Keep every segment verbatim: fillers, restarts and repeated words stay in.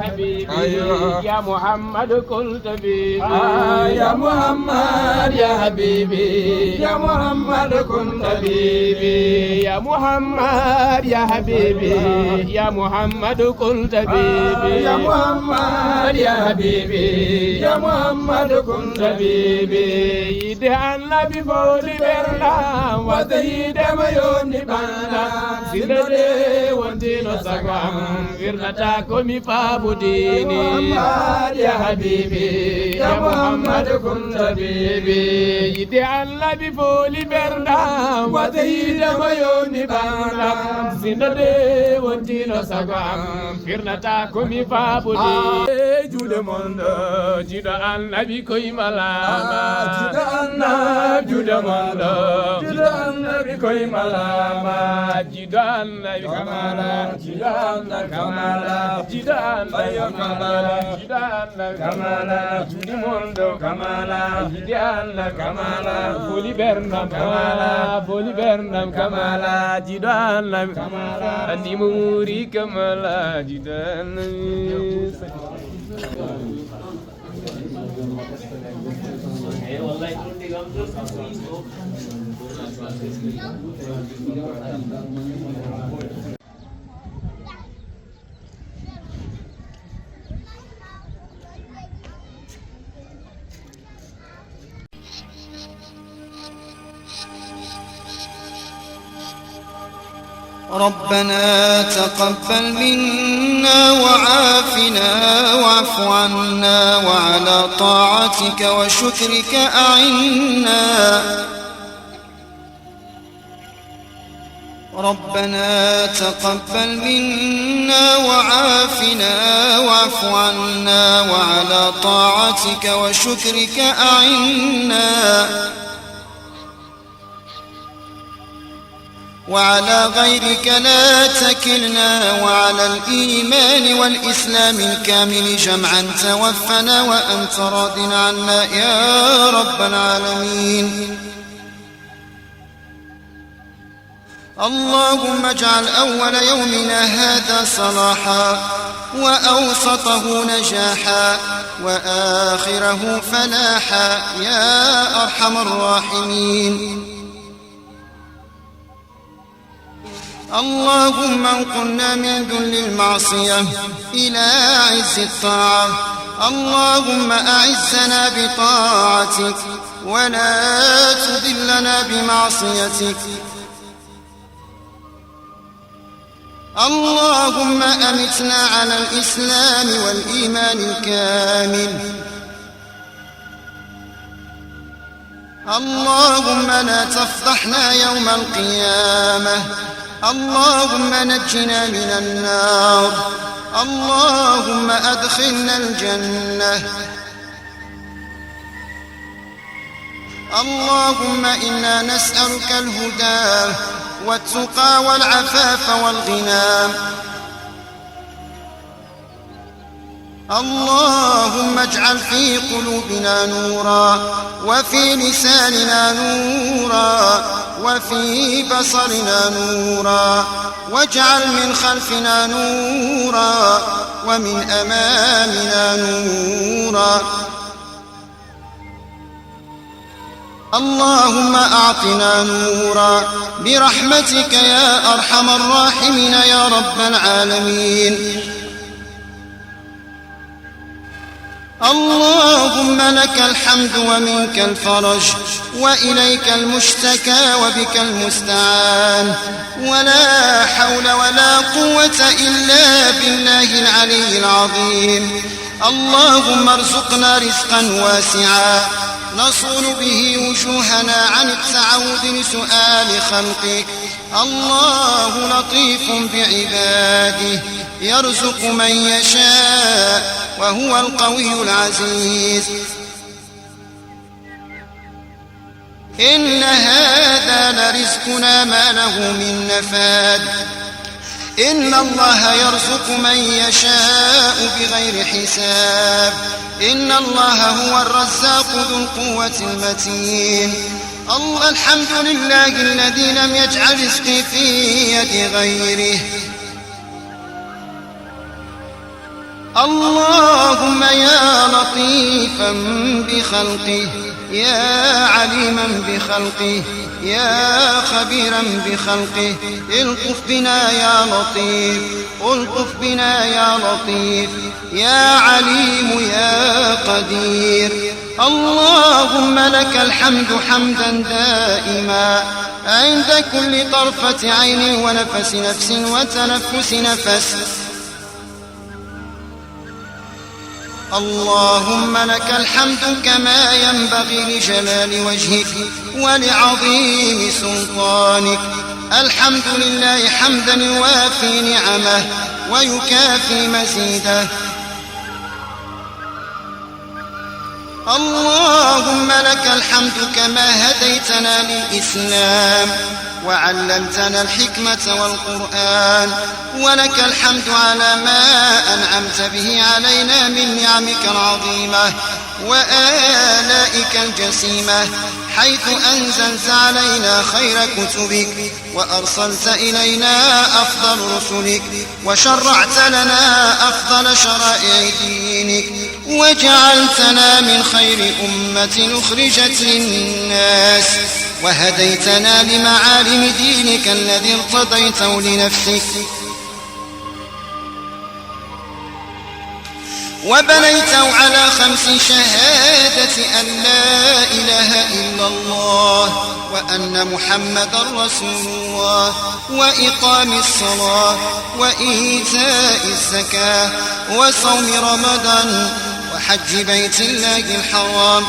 حبيبي، أيوة. يا محمد كن طبيبي. آه، يا محمد يا حبيبي، يا محمد كن طبيبي. يا محمد يا حبيبي، يا محمد كن طبيبي. آه، يا محمد يا حبيبي، يا محمد كن طبيبي. Yiɗde Annabi fowli ɓernam, wata yiɗde mo yonni ɓanam. Sinno de wontino sago am, wirnata ko mi faabodini. يا محمد يا حبيبي، يا محمد كن طبيبي. Yiɗde Annabi fowli ɓernam, wata yiɗde mo yonni ɓanam. Sinno de wontino sago am, wirnata ko mi faabodini. Ah, juuɗe mon ɗo, jiiɗo Annabi koy malama. Ah, jiiɗo Annabi, juuɗe mon ɗo, jiiɗo Annabi koy malama. Jiiɗo Annabi kamala, jiiɗo Annabi kamala, jiiɗo Annabi kamala, jiiɗo Annabi kamala, juuɗe mon ɗo kamala, jiiɗo Annabi kamala, fowli ɓernam kamala, fowli ɓernam kamala, jiiɗo Annabi kamala, anndi mo wuuri kamala, jiiɗo Annabi. ربنا تقبل منا وعافنا واعف عنا وعلى طاعتك وشكرك أعنا. ربنا تقبل منا وعافنا واعف عنا وعلى طاعتك وشكرك أعنا. وعلى غيرك لا تكلنا، وعلى الإيمان والإسلام الكامل جمعا توفنا وأنت راض عنا يا رب العالمين. اللهم اجعل أول يومنا هذا صلاحا، وأوسطه نجاحا، وآخره فلاحا يا أرحم الراحمين. اللهم انقلنا من ذل المعصية إلى عز الطاعة. اللهم أعزنا بطاعتك ولا تذلنا بمعصيتك. اللهم أمتنا على الإسلام والإيمان الكامل. اللهم لا تفضحنا يوم القيامة. اللهم نجنا من النار. اللهم أدخلنا الجنة. اللهم إنا نسألك الهدى والتقى والعفاف والغنى. اللهم اجعل في قلوبنا نورا، وفي لساننا نورا، وفي بصرنا نورا، واجعل من خلفنا نورا، ومن أمامنا نورا. اللهم أعطنا نورا برحمتك يا أرحم الراحمين يا رب العالمين. اللهم لك الحمد ومنك الفرج، وإليك المشتكى وبك المستعان، ولا حول ولا قوة إلا بالله العلي العظيم. اللهم ارزقنا رزقا واسعا نصون به وجوهنا عن التعود لسؤال خلقك. الله لطيف بعباده يرزق من يشاء وهو القوي العزيز. إن هذا لرزقنا ما له من نفاد. إن الله يرزق من يشاء بغير حساب. إن الله هو الرزاق ذو القوة المتين. ال-، الحمد لله الذي لم يجعل رزقي في يد غيره. اللهم يا لطيفا بخلقه، يا عليما بخلقه، يا خبيرا بخلقه، الطف بنا يا لطيف، الطف بنا يا لطيف، يا عليم يا قدير. اللهم لك الحمد حمدا دائما عند كل طرفة عين ونفس نفس وتنفس نفس. اللهم لك الحمد كما ينبغي لجلال وجهك ولعظيم سلطانك. الحمد لله حمدا يوافي نعمه ويكافي مزيده. اللهم لك الحمد كما هديتنا للإسلام وعلمتنا الحكمة والقرآن، ولك الحمد على ما أنعمت به علينا من نعمك العظيمة وآلائك الجسيمة، حيث أنزلت علينا خير كتبك وأرسلت إلينا أفضل رسلك وشرعت لنا أفضل شرائع دينك وجعلتنا من خير أمة أخرجت للناس وهديتنا لمعالم دينك الذي ارتضيته لنفسك وبنيته على خمس: شهادة أن لا إله إلا الله وأن محمدا رسول الله وإقام الصلاة وإيتاء الزكاة وصوم رمضان وحج بيت الله الحرام.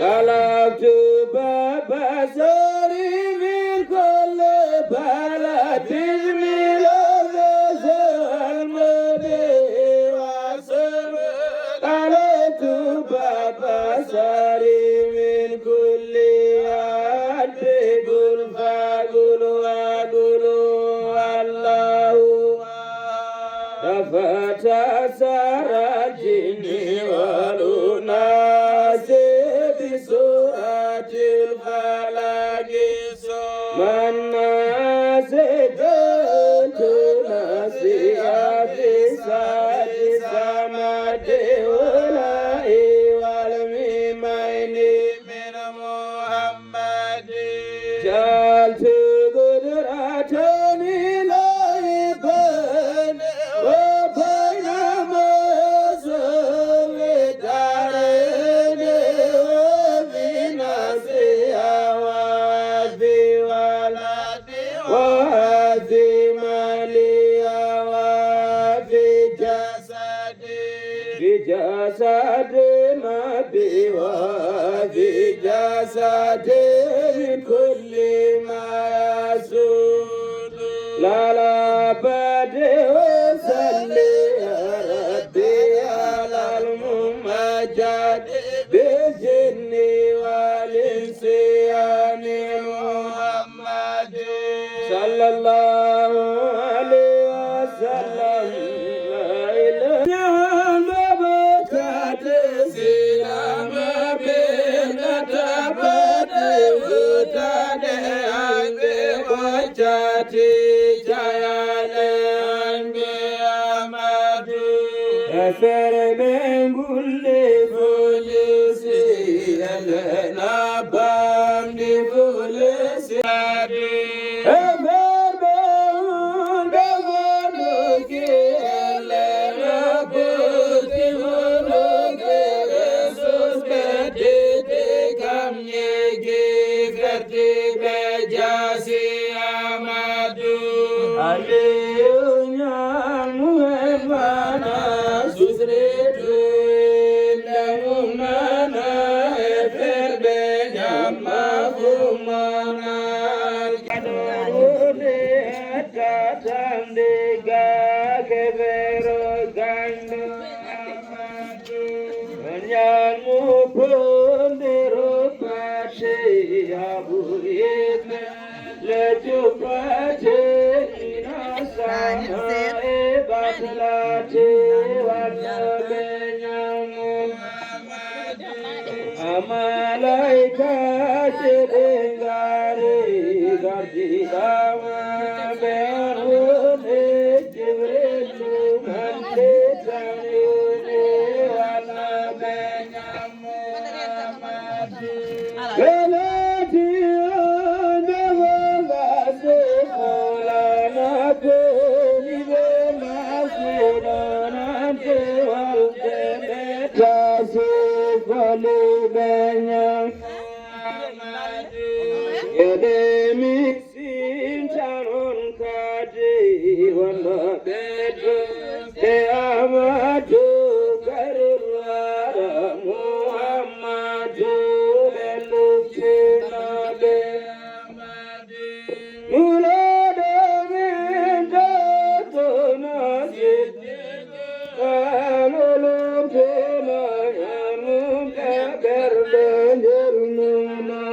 طلبت باب سري من كل بلد، باسم الأبصار المدي وسر. طلبت باب سري من كل قلب، قل فقل وقل هو الله. تفتسر الجن والأناس بسورة الفلق، ثم الناس، قلت نسيت سعد سمد والهاء والميمين من محمد. جعلت قدرة إلهي بيني وبين مصائب الدارين، وفي نفسي وفي ولدي وفي مالي وفي جسدي، في جسد نبي وفي جسد كل ما يسود. لا لا بدي وصلي يا ربي على الممجد بالجن والإنس يعني محمد. صلى الله عليه وسلم. لا إله إلا الله. Sila ma benda tabata yutade ande wachati chayale ande amadu. Esere bengule folisi elena bandi folisi adi. Ever be un be vando ke elena boti vando ke Jesus be de de kam ye ge verti be jasi amadu. Aliyu nyan muhemmana susritu inda mumnana efer be nyamma fumana. Kadone atatande ga kevero gando. Nyan mu pondero pate abu yete le chupate ina sama e batlate wala benyamu. Amalaika chedengare gardi dama berone Jibrilu mande tanyone wala benyamu. Belati ande wala se fulana koni bena fulana te wal bene tasi koli benya. Yede mi sintanon kadi wanda bedo de amadu karulwara Muhammadu belutina de. Mulada min datona siddiq. Kalolotena yanum kagar danjar nuna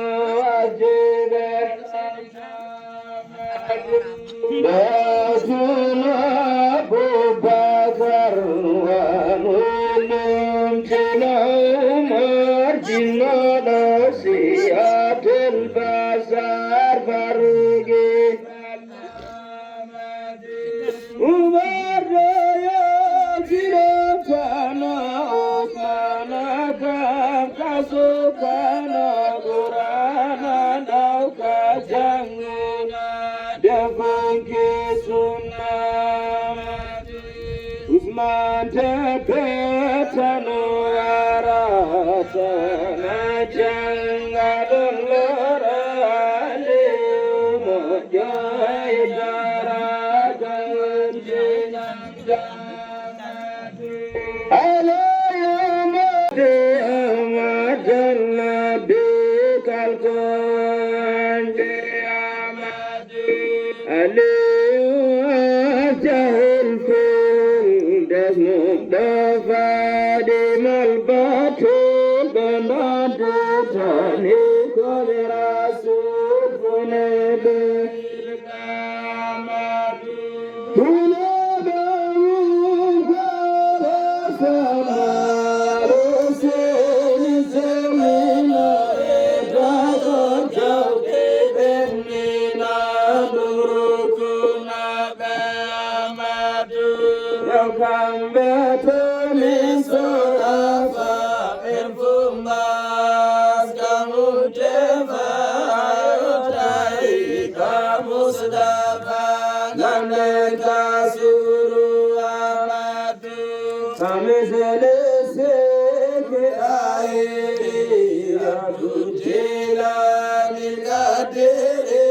wajebe. Datona Abubakar wa nunum tena Umar jinna da siyatul basar farge. Umar da ya jira kana Usmana kam kaso kana Qur'ana dauka janguna da fanke sunna. Usman te betanu arata na janga don lora Aliyu mojo idara janga. Aliyu mojo amadan na Tani ko mi rasul funebe. Funebe mun ko rasul ma. Rasul ni semina e rasul jawde benina durukuna be amadu. Yo kambe to mi sorafa. Irfumbas kamu tefa yo tai kamu sdafa gande kasuru amatu. Kami selese ke airi abdujela ni gadere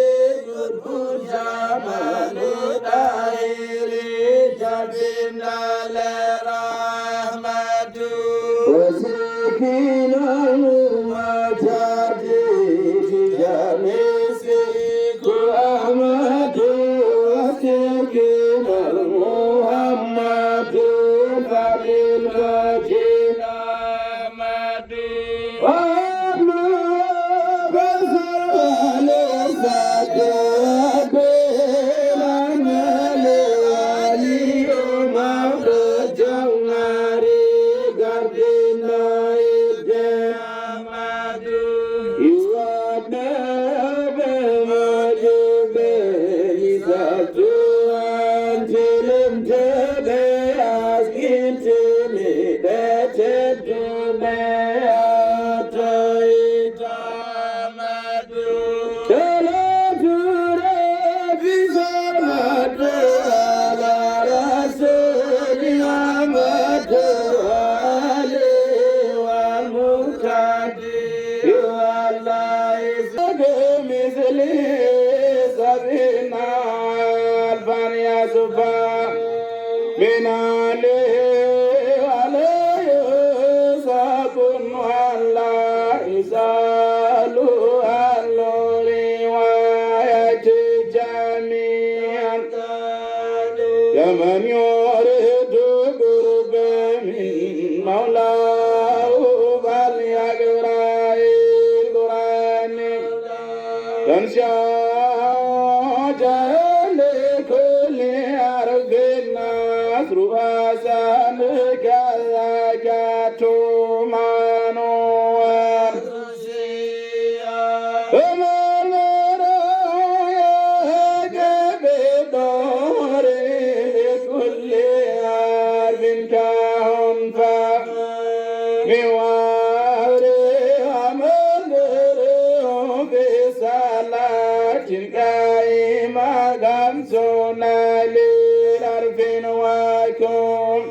Jamanu dairi jabinale rahmatu. Wasikina mumatadi jamisi ku Ahmadu. Wasikina Muhammadu fadil majina Amadu. Salatu Rabbi salatu ala Rasuli Ahmad Ali wal Muhtadi wal Laisi bi misli sabina alfan yasfa. من آله عليه صاب ولا يزال أهل رواية جميعا. يا من يريد قرب من مولاه فليقرأ القرآن. تنشا جل كل حرف نصر حسن كذاك تومان ومن رايك بدور لكل حرف كهن فمن واري ومن بصلاة قائمة خمسون للحرف وكن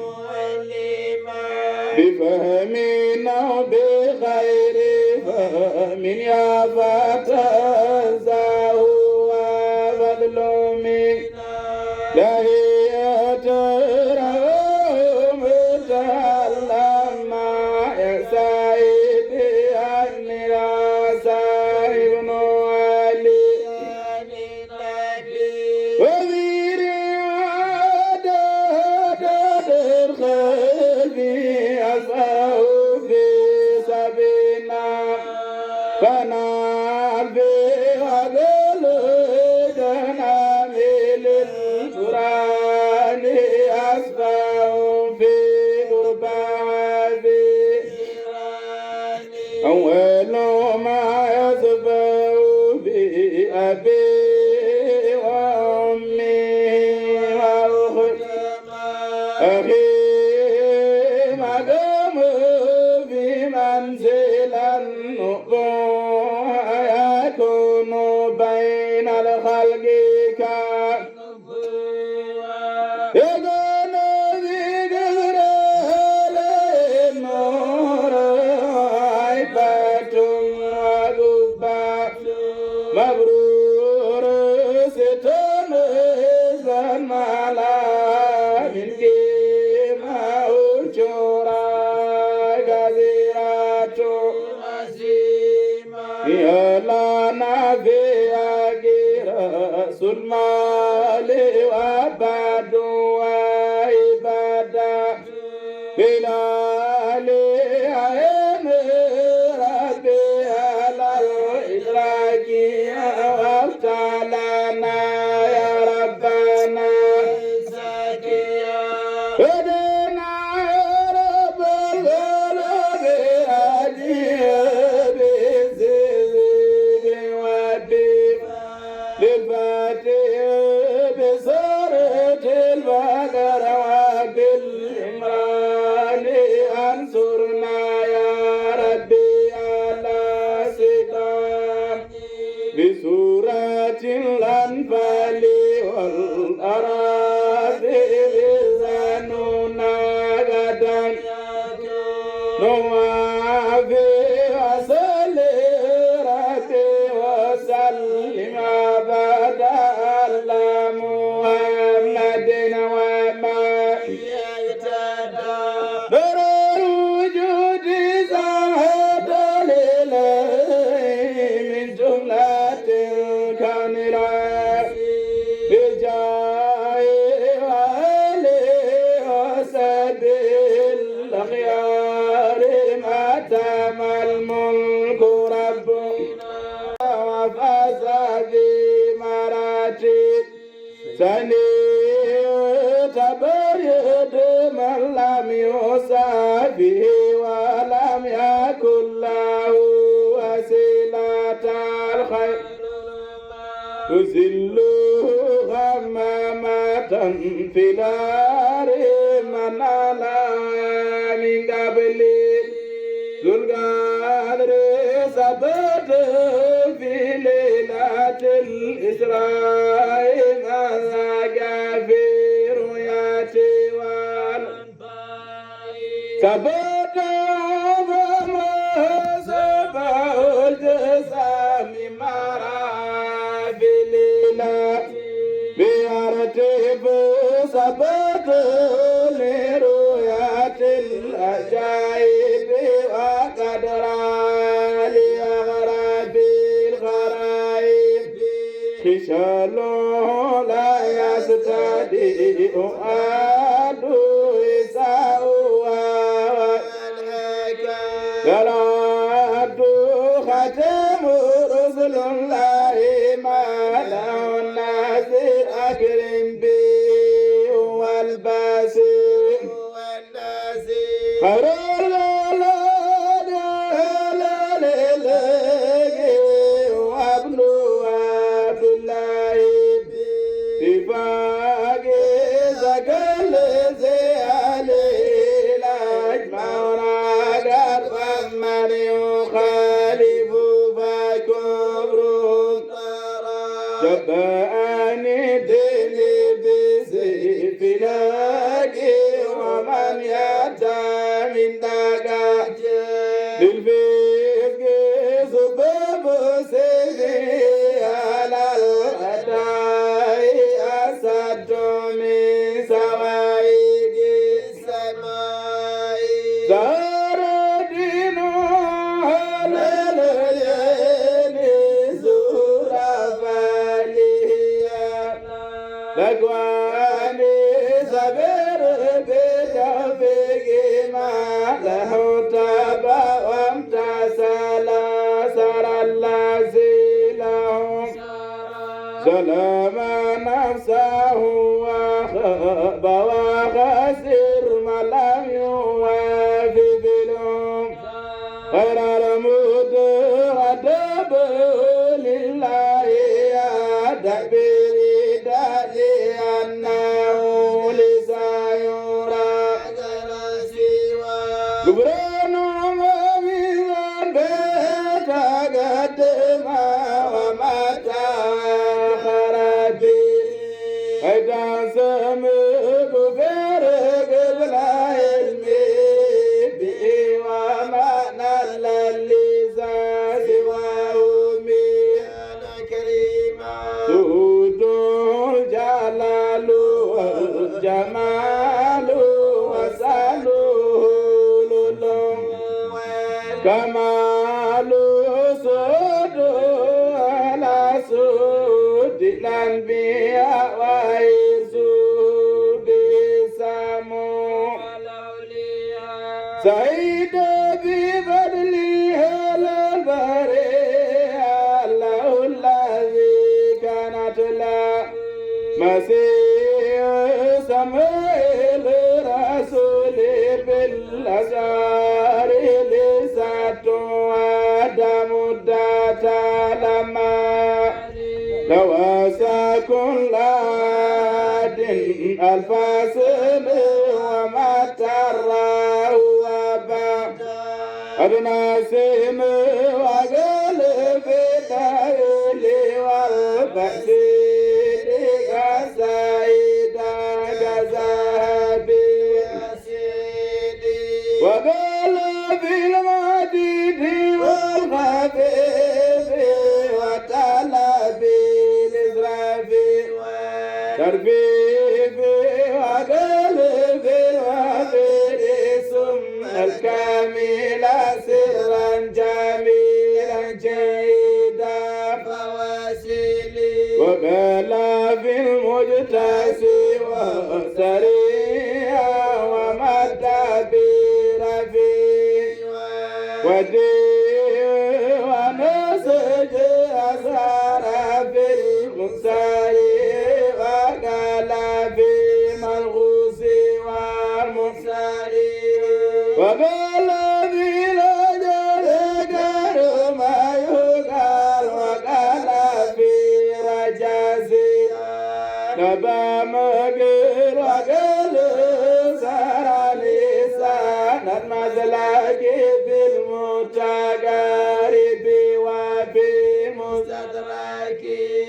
بفهم أو بغير فهم يا فتى ذا هو فضل من تحية روم تعلم يا سيدي أني لا صاحب علي وزيري عدد الخلف أسماه في سبينا فنال في هذا الجنان للقرآن أسماه في قربى في أول ما يصبح به أبي وأمي وأخي أخي مقام في منزل النبوة يكون بين الخلق كالنبوة يكون ذكر عليه النور هيبة وقبة مبرور ستون إذا ما لا من قيمة أجورا كثيرة يا لنا في أجر سلمى لي وعبد وعبادة بلال عين ربي فاز بمراتب سني تبرد من لم يصافه ولم يكن له وسيلة الخير تزل غمامة في الأرض من على من قبل ذو القدر ثبت في ليلة الإسراء ما سقى في رؤيته وال ثبت عظم سبع الجسام مرافلنا بيرتف ثبت لرؤية العجائب وقد رأى لأغراب الغرائب خشال لا يستطيع أحد إساؤها ولا عبد ختم رسل الله ما له الناس أكرم به هو الباسل خير الولد على الإله وابن عبد الله اتفاق زكى الذي عليه الأجمع قد من يخالف فكفر جبان الدين بسيف لك ومن يأتى من دقا للفسق سبب سيفه على الأعداء أسد من سوائق السماء زار دينه على العين زور فاليا لقواني صبر بتوفيق ما له تاب وامتثل سر الذي له ظلم نفسه وخاب وخسر ما لم يوف بلوم غير الموت أدب لله يا دبير دادي أنه لسا يرى غبران ما من ذنب تقدم وما تأخر به. أيضا سمع بفرق بلا علم به وما نال اللسان سواه من كريما. سود الجلال والجمال وسلول كمال سود على سود الأنبياء وعز بسمو سعيد بفضله البريء الله الذي كانت لا مسيح سمع الرسول بالأزهار لسات وعد مدة لما تواسى كل عهد ألف سنة وما تراه أبدا. أدنى سن وقلب التأويل والبسيط كسيدا كذهب وقلب المديد والخفيف وطلب الإسراف ترفيف وقلب وفير ثم الكامل سرا جميلا جيدا فواسلي وقال في المجتاز وسريا وما التعبير فيه ودي ونسج أزهار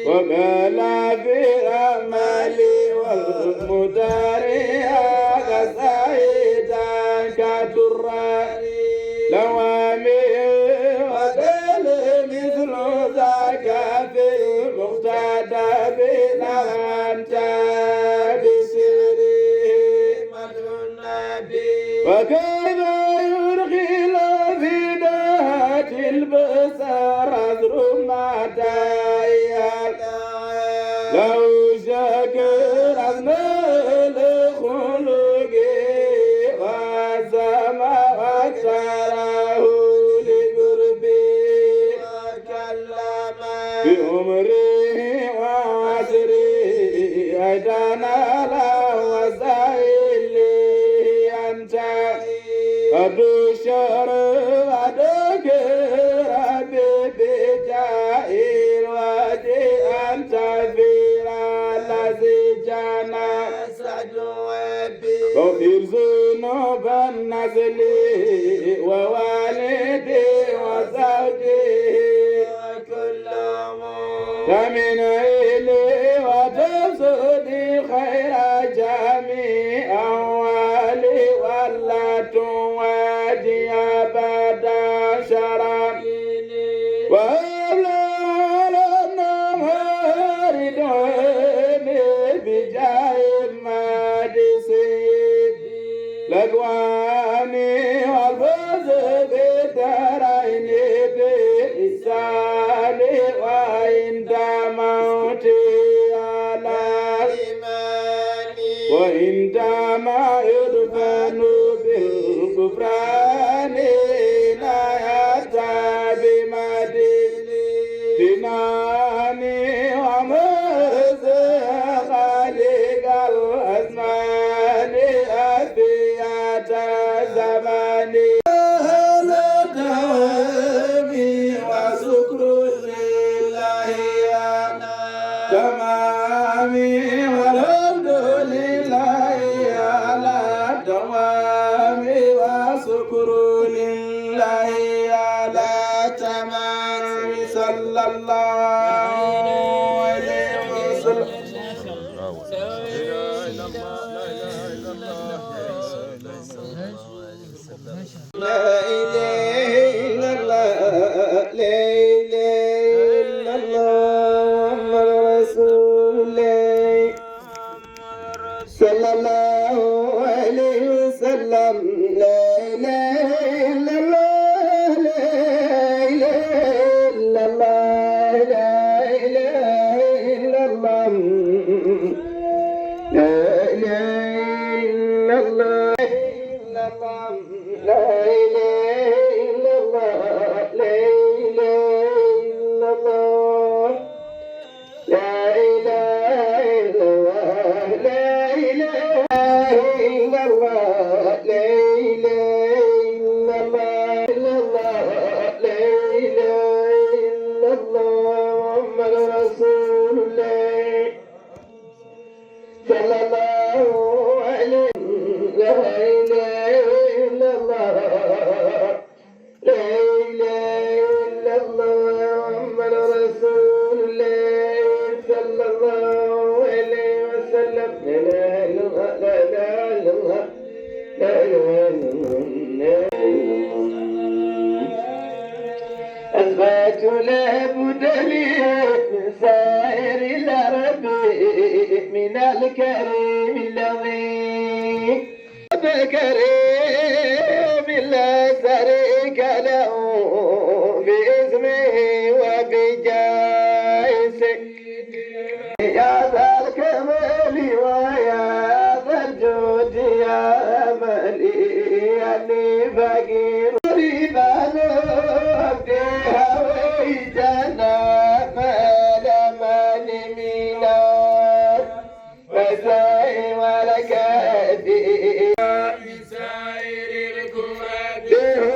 وقال في الأمل والمداري قصائدا كدرا لوامي وقال مثل ذاك في المقتدى بلا أنت بسره مدح النبي. وكيف يرخي في ذات البصر أزر مدايا لو شكر أزمل خلقي وسما وتراه لقربي وكلما بعمره وعصره أيضا على وسائله أنت أبشر ودكر ببجاء الوجه أنت في الذي جنى واغفر ذنوب النسل ووالدي وزوجي وكل من إلي وتبسطي خير جميع أموالي ولا تواجه أبدا شرا وأبلغ على النهار دعيني بجاه المهدي سيدي الأكوان والفوز بالدارين بإحسان وعند موتي على الإيمان وعند ما يدفن بالكفران عناية بمدين دناني ومزق خالق الأزمان أبيات الزمان أهل دوامي وشكر لله يا تمامي والحمد لله على تمامي وشكر لله على تمامي صلى الله عليه وسلم. لا إله إلا الله، لا إله إلا الله، محمد رسول الله. صلى الله عليه وسلم. لا إله إلا الله، لا إله إلا الله، لا إله إلا الله. لا إله إلا الله، لا إله إلا الله، لا إله إلا الله. لا إله إلا الله، لا إله إلا الله، لا إله إلا الله، لا إله إلا الله، محمد رسول الله. صلى الله عليه وسلم. لا إله إلا الله. لا إله إلا الله محمد رسول الله صلى الله عليه وسلم. لا إله إلا الله، لا إله إلا الله، لا إله إلا الله، لا إله إلا الله. أثبت لا بد لي من سائر العرب من الكريم الذي الكريم لا شريك له باسمه وبجاهه. يا ذا الكمال ويا ذا الجود يا مليا فقير. رضا عبدي هويتنا ما لمن من وسائم لك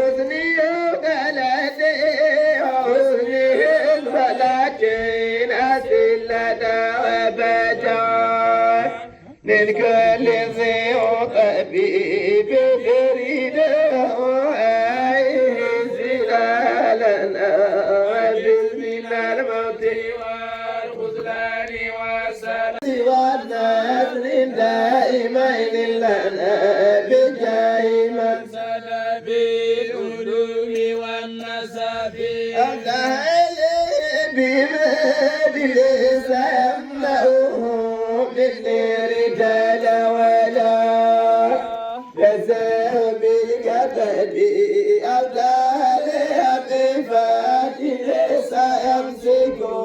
بحسني وقلتي وحسنه الفلاح أسلنا وبجا من كل ذي طبيب بريده وعيه زلالا وبالمنى الموت والخزي. والنصر دائمين لنا بجاه من سدى بالعلوم والنسب. أنت حالي بما بليس يمنعه مني رجال ولا يزال بالكتب أبدى لي حقي فاتي ليس يمسكه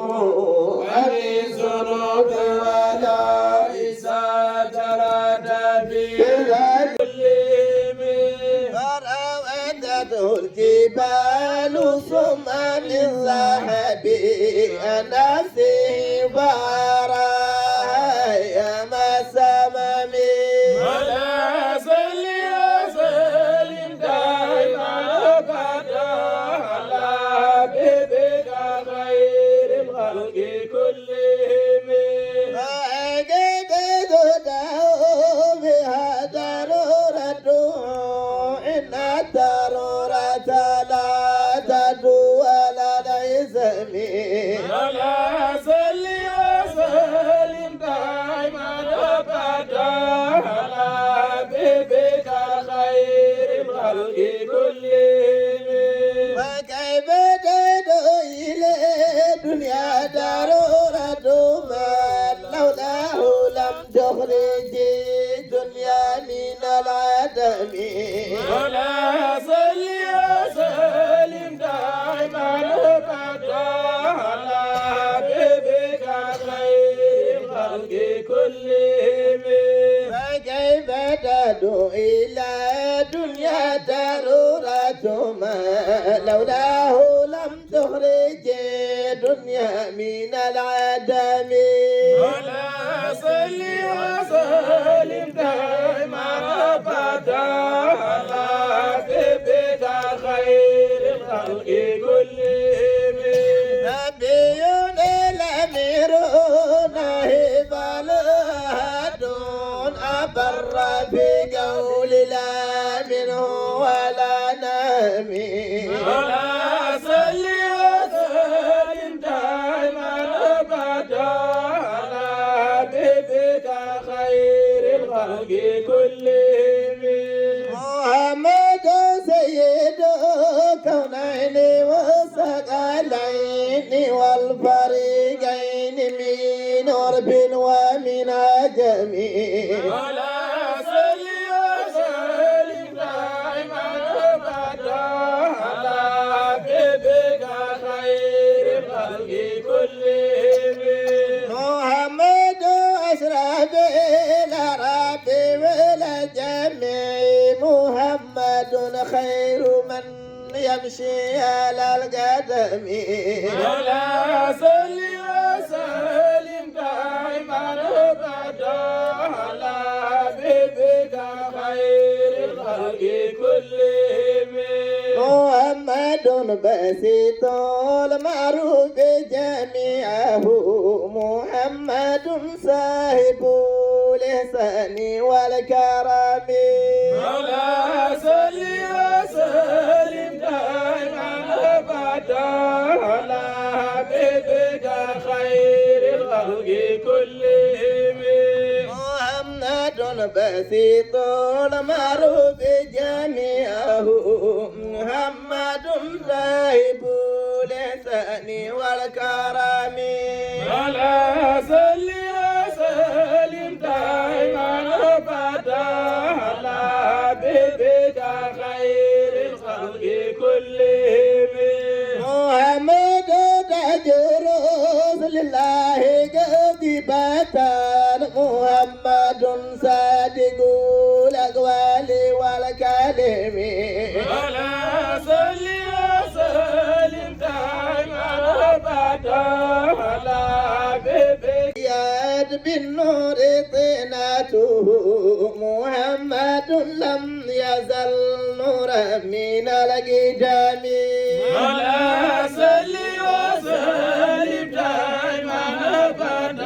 عن الذنوب ولا إذا ترى في كل من فراودته الجبال ثم من ذهب أناسي ورايا ما سممي. ولا صل وسلم دائما أبدا على حبيبك خير الخلق كلهم. فأجدد بها ضرورة إن الضرورة لا تدعو على الإثم. ولا صل وسلم دائما أبدا على حبيبك خير الخلق كلهم. وكيف تدعو إلى الدنيا ضرورة من لولاه لم تخرج الدنيا من العدم. ولا صل وسلم دائما أبدا على حبيبك خير الخلق كلهم. فكيف تدعو إلى الدنيا ضرورة ما لولاه لم تخرج الدنيا من العدم. ولا صل وسلم دائما أبدا على حبيبك خير الخلق كلهم. نبي الأمير نهب الهدون أبر في قول لا منه ولا نامي. ولا صل وسلم دائما أبدا على حبيبك خير الخلق كلهم. محمد سيد الكونين والثقلين والفريقين من عرب ومن عجم. ولا صل وسلم دائما أبدا على حبيبك خير الخلق كلهم. محمد أشرف العرب والجميع، محمد خير من يمشي على القدم. ولا صل وسلم دائما أبدا على حبيبك خير الخلق كلهم. محمد بسيط المعروف جميعه، محمد صاحب الإحسان والكرم. مولاي صل وسلم دائما أبدا على حبيبك خير الخلق كلهم. محمد بسيط المعروف جميعه، محمد صاحب الإحسان والكرم. مولاي صل وسلم دائما أبدا على حبيبك خير الخلق كلهم. محمد تجرس لله كذبة، محمد صادق الأقوال والكلم. مولاي صل وسلم دائما أبدا على حبيبك. يد بالنور طينته، محمد لم يزل نورا من القدم. مولاي صل وسلم دائما أبدا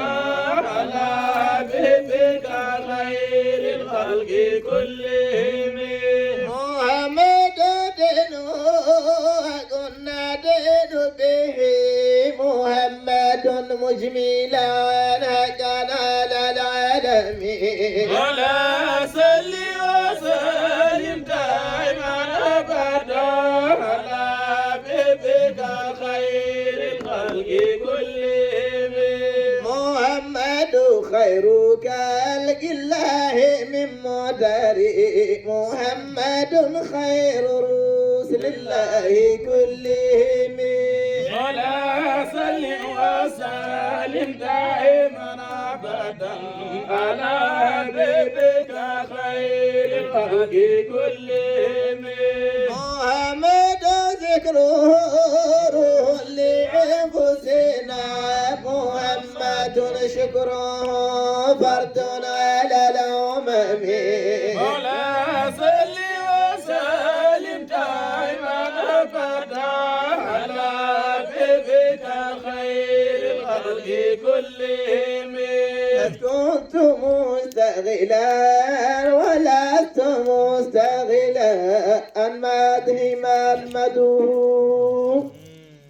على حبيبك خير الخلق كلهم. محمد دين حق نادين به، محمد مجملا كان للعالمين. ولا صل وسلم دائما أبدا على حبيبك خير الخلق كلهم. محمد خير خلق الله من مدر. محمد خير رسل الله كلهم. ولا صل وسلم دائما أبدا على حبيبك خير الخلق كلهم. محمد ذكره روح لأنفسنا. محمد شكره فرد على الأمم. مولاي صل وسلم دائما أبدا على حبيبك خير الخلق كلهم. إذ كنت مستغلا ولست مستغلا عن مدح من مدحه.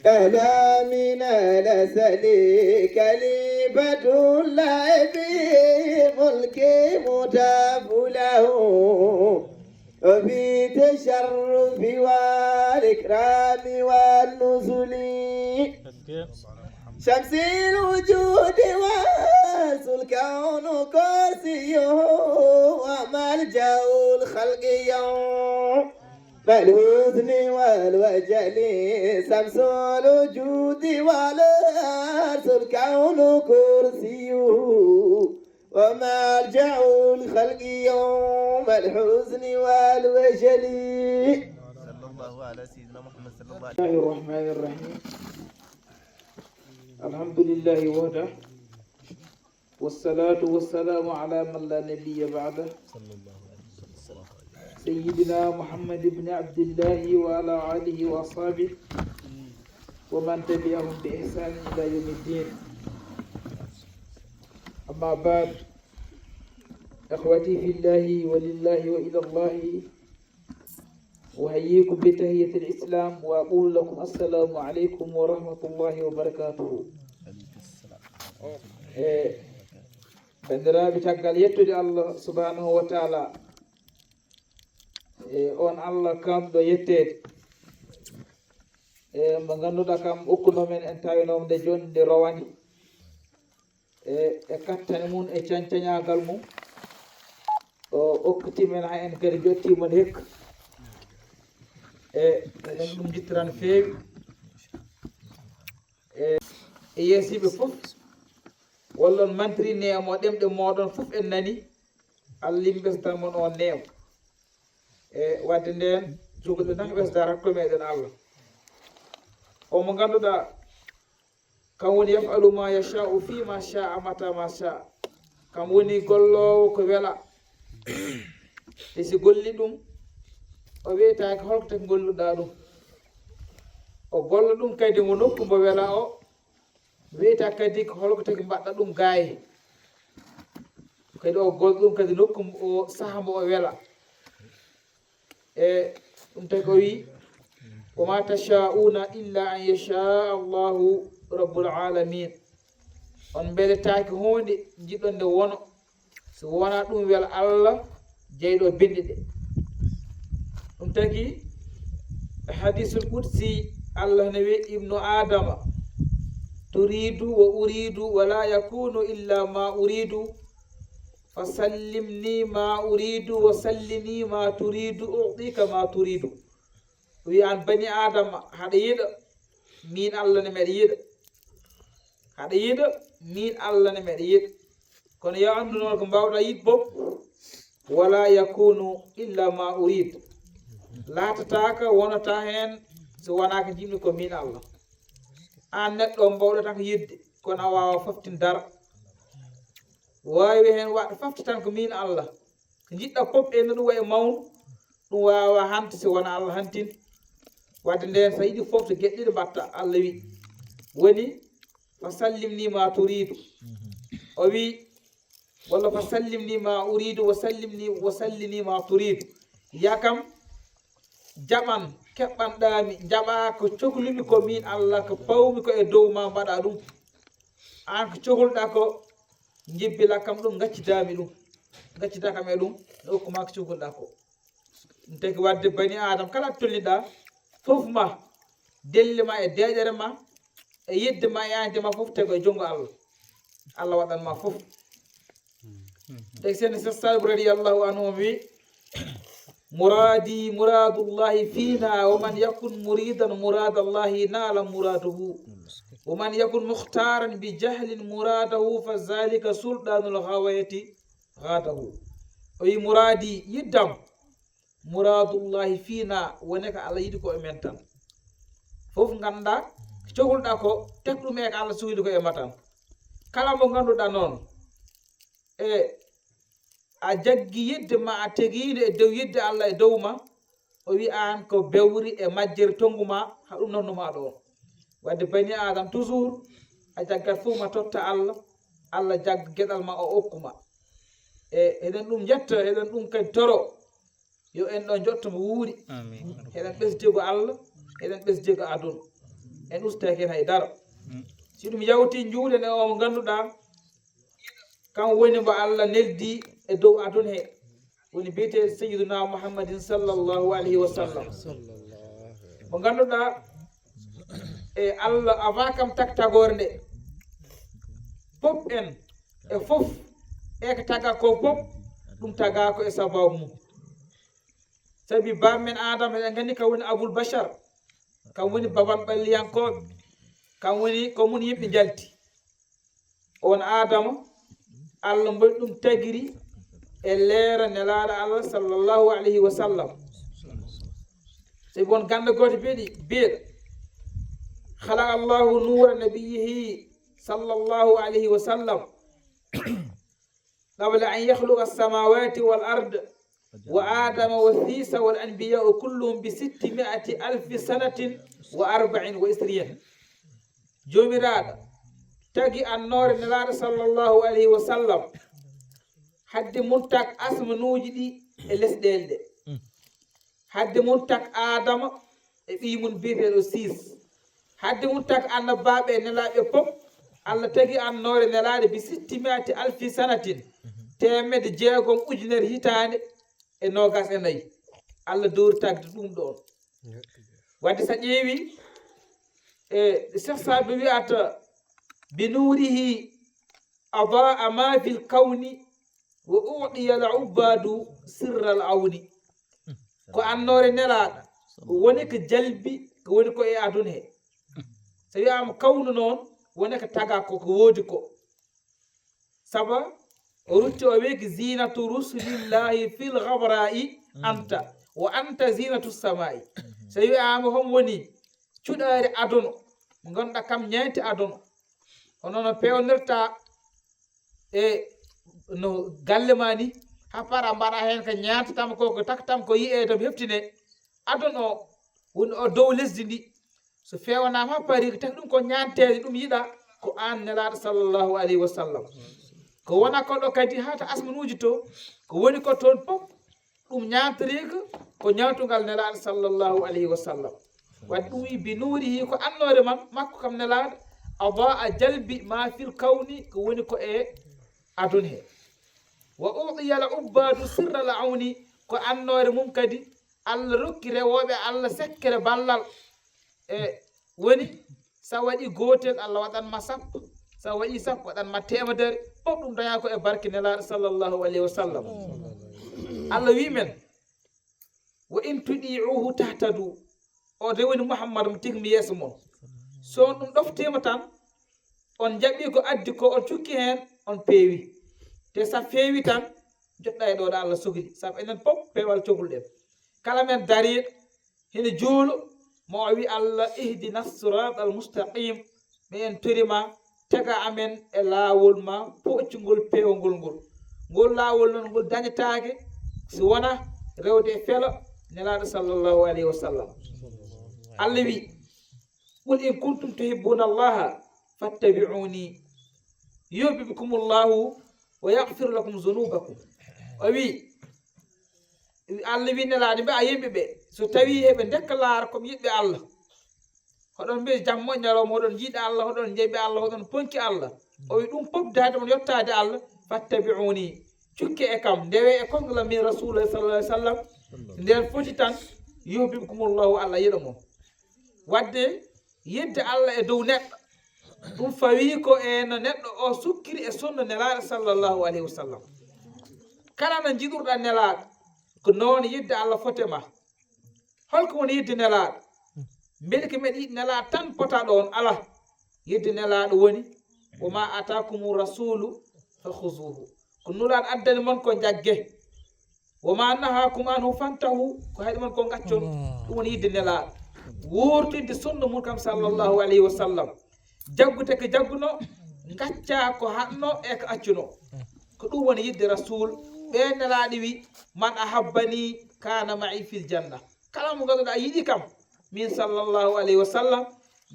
كلامنا لسليك لي بدر الله به ملكي مضاف له. وبالتشرف والإكرام والنزل. شمس الوجود ورأس الكون كرسيه وملجأ الخلق يوم الحزن والوجل. شمس الوجود ورأس الكون كرسيه وملجأ الخلق يوم الحزن والوجل. صلى الله على سيدنا محمد صلى الله عليه وسلم. بسم الله الرحمن الرحيم. الحمد لله وحده، والصلاة والسلام على من لا نبي بعده، سيدنا محمد بن عبد الله وعلى آله وأصحابه ومن تبعهم بإحسان إلى يوم الدين. أما بعد، إخوتي في الله ولله وإلى الله، أحييكم بتحية الإسلام وأقول لكم السلام عليكم ورحمة الله وبركاته. E banndiraaɓe, caggal yettude Allah subhanahu wa taala, e on Allah kamɗo yetteede, e mo ngannduɗaa kam okkuno men en tawinoo nde jooni nde rowani, e e kattane mum e cancañaagal mum, o okkiti men haa en kadi jotti mon hikka. E eɗen ɗum jittiran feewi. E e yeesiiɓe fof, wallon mantiri neemo ɗemɗe mooɗon fof en nani. Allah yimɓe ɓesdan mon on neemo. E wadde nden, jogorɗen tan ɓesda rakko meɗen Allah. O mo ngannduɗaa, kam woni yaf'alu ma yasha'u fi ma sha'a mata ma sha'a. Kam woni golloowo ko wela. Te si golli ɗum, o wiyetaake holko taki golluɗaa ɗum. O golla ɗum kadi mo nokku mbo wela o. Wiyeta kadi ko holko taki mbaɗɗa ɗum gaayi. Kadi o golla ɗum kadi nokku mbo o saha mbo o wela. E ɗum taki o wi, "Wa ma tasha'una illa an yasha Allahu rabbul alamin." On mbeletaaki huunde njiɗɗon nde wono, so wonaa ɗum wela Allah, jeyɗo binndi ɗe. Ɗum taki e hadisul qudsi, Allah ne wi, "Ibnu Adama, turidu wa uridu, wa la yakunu illa ma uridu, fa sallimni ma uridu, wa sallini ma turidu, u'tika ma turidu." O wi, "An bani Adama, haɗa yiɗa, min Allah ne meɗa yiɗa. Haɗa yiɗa, min Allah ne meɗa yiɗa. Kono yo anndu noon ko mbawɗa yiɗ boom, wala yakunu illa ma urid." Laatataaka, wonata heen so wonaa ko njiɗmi ko min Allah. Aan neɗɗo o mbawɗa tan ko yiɗde, kono a waawa foftin dara. Waawi heen waɗ fofte tan ko min Allah. Ko njiɗɗa fof e no ɗum wayi mawnu, ɗum waawa hante si wona Allah hantin. Wadde nden so yiɗi fof to geɗɗiɗi mbatta, Allah wi, woni, "Fa sallimni ma turidu." O wi, walla, "Fa sallimni ma uridu, wa sallimni, wa sallini ma turidu." Ya kam, jaɓan, keɓɓanɗaami, jaɓa ko cohlumi ko min Allah, ko pawmi ko e dow ma mbaɗa ɗum. Aan ko cohluɗaa ko, njibbila kam ɗum, ngaccidaami ɗum, ngaccidaa kam e ɗum, mi okku ma ko cohluɗaa ko. Ɗum tagi waɗde bani Aadama kala tolniɗaa, fof ma, delle ma e deeƴere ma, e yidde ma e añde ma fof tego e junngo Allah. Allah waɗan ma fof. Tawi sene Seex Saalihu radiyallahu anhu o wi: "Muraadi muraadullahi fiina, wa man yakun muridan muraadallahi naala muraadahu, wa man yakun muxtaaran bi jahlin muraadahu, fa zalika sulɗaanul gawaayati gaadahu." O wi: "Muraadi, yiddam, muraadullahi fiina, woni ko Allah yiɗi ko e men tan." Fof ngannduɗaa, cohluɗaa ko, tek ɗum e ko Allah sohli ko e ma tan. Kala mo ngannduɗaa noon, e a jaggi yidde ma, a tegiinde e dow yidde Allah e dow ma, o wi aan ko bewri e majjere tonngu ma, ha ɗum nannuma ɗo. Wadde bani Aadama toujours, a jaggat fof ma totta Allah, Allah jagga geɗal ma o okku ma. E eɗen ɗum njetta, eɗen ɗum kadi toro, yo en ɗo njotto mo wuuri. Amin. Eɗen ɓesdigo Allah, eɗen ɓesdigo aduna. En ustaaki hen hay dara. Mm. Si ɗum yawti, njuuɗen e o mo ngannduɗaa, kan woni mo Allah neldi e dow aduna he. Woni biyetee Sayyiduna Muhammadin sallallahu alayhi wa sallam. Mo ngannduɗaa, e Allah avant kam tag tagoore nde, fof en, e fof, e ko taga ko fof, ɗum taga ko e sababu mum. Sabi baaba men Aadama, eɗen nganndi kam woni Abul Bashar, kam woni baban ɓalliyankooɓe, kam woni ko mum yimɓe njalti. On Aadama, Allah mbaɗi ɗum tagiri e leera nelaaɗo Allah sallallahu alayhi wa sallam. Sabi won gannde gooto beeɗi, beeɗa. Khalaqa Allahu nuura nabiyyihi sallallahu alayhi wa sallam. Qabla an yakhluqa as-samawati wal ard, wa Adama wa Sisa wal anbiya'u kulluhum bi sittimi'ati alfi sanatin wa arba'in wa ishrina. Joomiraaɗo tagi annoore nelaaɗo sallallahu alayhi wa sallam, hadde mum tag asmanuuji ɗi e lesɗeele ɗe. Hadde mum tag Aadama e ɓiy mum biyeteeɗo Siis. Hadde mum tag annabaaɓe e nelaaɓe pop, Allah tagi annoore nelaaɗo bi sittimi'ati alfi sanatin, teemedde jeegom ujunere hitaande e noogas e nayi. Allah dowri tagde ɗum ɗoon. Wadde so a ƴeewi, e Seex Saadu wi'ata: "Bi nuurihi adaa ma fil kawni, wa u'tiya al ubbaadu sirra al awni." Ko annoore nelaaɗo woni ko jalbi ko woni ko e aduna he. So wiyaama kawnu noon, woni ko taga ko ko woodi ko. Saba o rutti o wiiki: "Zinatu rusulillahi fil ghabra'i anta, wa anta zinatu samaa'i." So wiyaama hon woni cuɗaari aduna, mo ngannduɗaa kam ñaanti aduna. Hono no peewnirta e no galle ma ni, haa para mbaɗa heen ko ñaantatama ko, ko taktam ko yi'ee to heftine. Aduna o woni o dow lesdi ndi. So feewanaama haa paari, ko taki ɗum ko ñaanteede, ɗum yiɗa ko aan nelaaɗo sallallahu alayhi wa sallam. Ko wona ko ɗo kadi haa to asmanuuji to, ko woni ko toon fof, ɗum ñaantoreeki ko ñaawtungal nelaaɗo sallallahu alayhi wa sallam. Waɗi ɗum wi: "Bi nuurihi", ko annoore man, makko kam nelaaɗo, adaa, jalbi, ma fil kawni, ko woni ko e aduna he. "Wa u'tiya al ubbaadu sirra al awni", ko annoore mum kadi, Allah rokki rewooɓe Allah sekkere ballal. E woni, so a waɗi gootel, Allah waɗan ma sappo, so a waɗi sappo, waɗan ma teemedere. Fof ɗum dañaa ko e barke nelaaɗo sallallahu alayhi wa sallam. Allah wi men: "Wa in tuɗi'uhu tahtadu." O de woni Muhammad mo tigi mi yeeso mon. So on ɗum ɗoftiima tan, on njaɓi ko addi ko, on cukki heen, on peewi. Te so a feewi tan, njoɗɗa e ɗo ɗo Allah sogli. Sabu enen fof peewal cogluɗen. Kala men dariiɗo hino juulo, mo o wi Allah: "Ihdina siraat al mustaqim." Miɗen tori ma, tega amen e laawol ma pooccungol, peewngol ngol. Ngol laawol noon, ngol dañetaake si wona rewde e felo nelaaɗo sallallahu alayhi wa sallam. Allah wi: "Qul in kuntum tuhibbuna Allaha fattabi'uni yuhbibkumullahu wa yaghfir lakum dhunubakum." O wi, Allah wi nelaaɗo, mbi'a yimɓe ɓe, so tawii heɓe déclare comme yiɗɓe Allah, hoɗon mbiya jamma e ñalawma, hoɗon njiɗa Allah, hoɗon njeeɓi Allah, hoɗon ponki Allah, O wi ɗum fof daade mon yottaade Allah, fattabi'uni, cukke e kam, ndewe e konngol am min Rasulullah sallallahu alaihi wasallam. Nden foti tan, yuhibbukumullahu, Allah yiɗa mon. Wadde yidde Allah e dow neɗɗo, ɗum fawi ko e no neɗɗo o sukkiri e sunna Nelaaɗo sallallahu alaihi wasallam. Kala no njiɗurɗa Nelaaɗo, ko noon yidde Allah foti ma. Holko woni yidde Nelaaɗo? Mbeli ko meɗe yiɗi Nelaaɗo tan pota ɗoon? Alaa. Yidde Nelaaɗo woni, "Wa ma atakumu rasulu fa khuzuhu." Ko Nulaaɗo addani mon ko njagge. "Wa ma nahakum anhu fantahu." Ko haɗi mon ko ngaccon. Ɗum woni yidde Nelaaɗo. Wuurtinde sunna mum kam sallallahu alaihi wasallam. Jaggude ko jagguno, ngacca ko haɗno e ko accuno. Ko ɗum woni yidde Rasul. Ɓe Nelaaɗo wi, "Man ahabbani kana ma'i fil janna." Kala mo ngannduɗaa yiɗi kam, min sallallahu alaihi wasallam,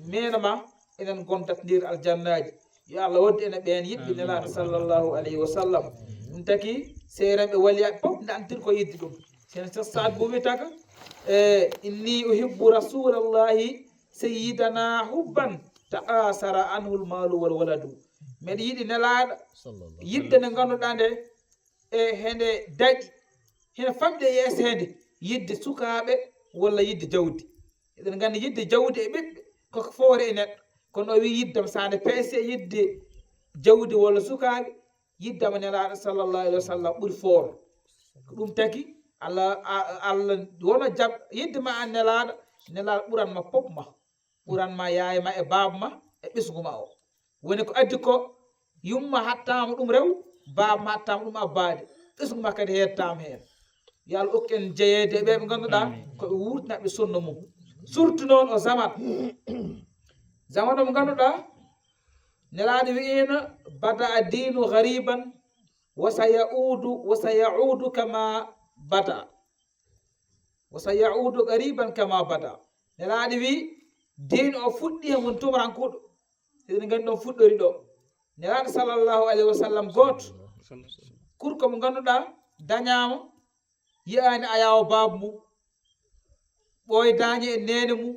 mena ma enen gondat nder aljannaaji. Yo Allah waddu ene ɓeen yiɗɓe Nelaaɗo sallallahu alaihi wasallam. Ɗum taki seerenɓe waliyaaɓe fof ndantir ko yidde ɗum. Sen Seex Saad Bou witaka, e, "Inni uhibbu rasulallahi sayyidana hubban taqasara anhu almalu wal waladu." Meɗe yiɗi Nelaaɗo yidde nde ngannduɗaa nde e hende daɗi, hene famɗi e yeeso hende, yidde sukaaɓe walla yidde jawdi. Eɗen nganndi yidde jawdi e ɓiɓɓe koko foore e neɗɗo. Kono o wi yiddam sane peese yidde jawdi walla sukaaɓe, yiddama Nelaaɗo sallallahu alaihi wasallam ɓuri foor. Ko ɗum taki Allah, a-, Allah wona jab yidde ma an Nelaaɗo, Nelaaɗo ɓuran ma pop ma. Ɓuran ma yaay ma e baaba ma e ɓesngu ma o. Woni ko addi ko yumma hattama ɗum rew, baaba ma hattama ɗum abbaade, ɓesngu ma kadi hettama heen. Yo Allah okku en jeyeede e ɓe ɓe ngannduɗaa ko ɓe wuurtinaaɓe sunna mum. Surtout noon o zaman. Zaman o mo ngannduɗaa Nelaaɗo wi'ino, "Bada diinu ghariban, wa sayaudu, wa sayaudu kama bada." "Wa sayaudu ghariban kama bada." Nelaaɗo wi, diine o fuɗɗi he mon tumurankuɗo. Eɗen nganndi ɗon fuɗɗori ɗo. Nelaaɗo sallallahu alaihi wasallam gooto. Kurko mo ngannduɗaa dañaama, yi'aani ayaawo baaba mum. Ɓooydaani e neene mum.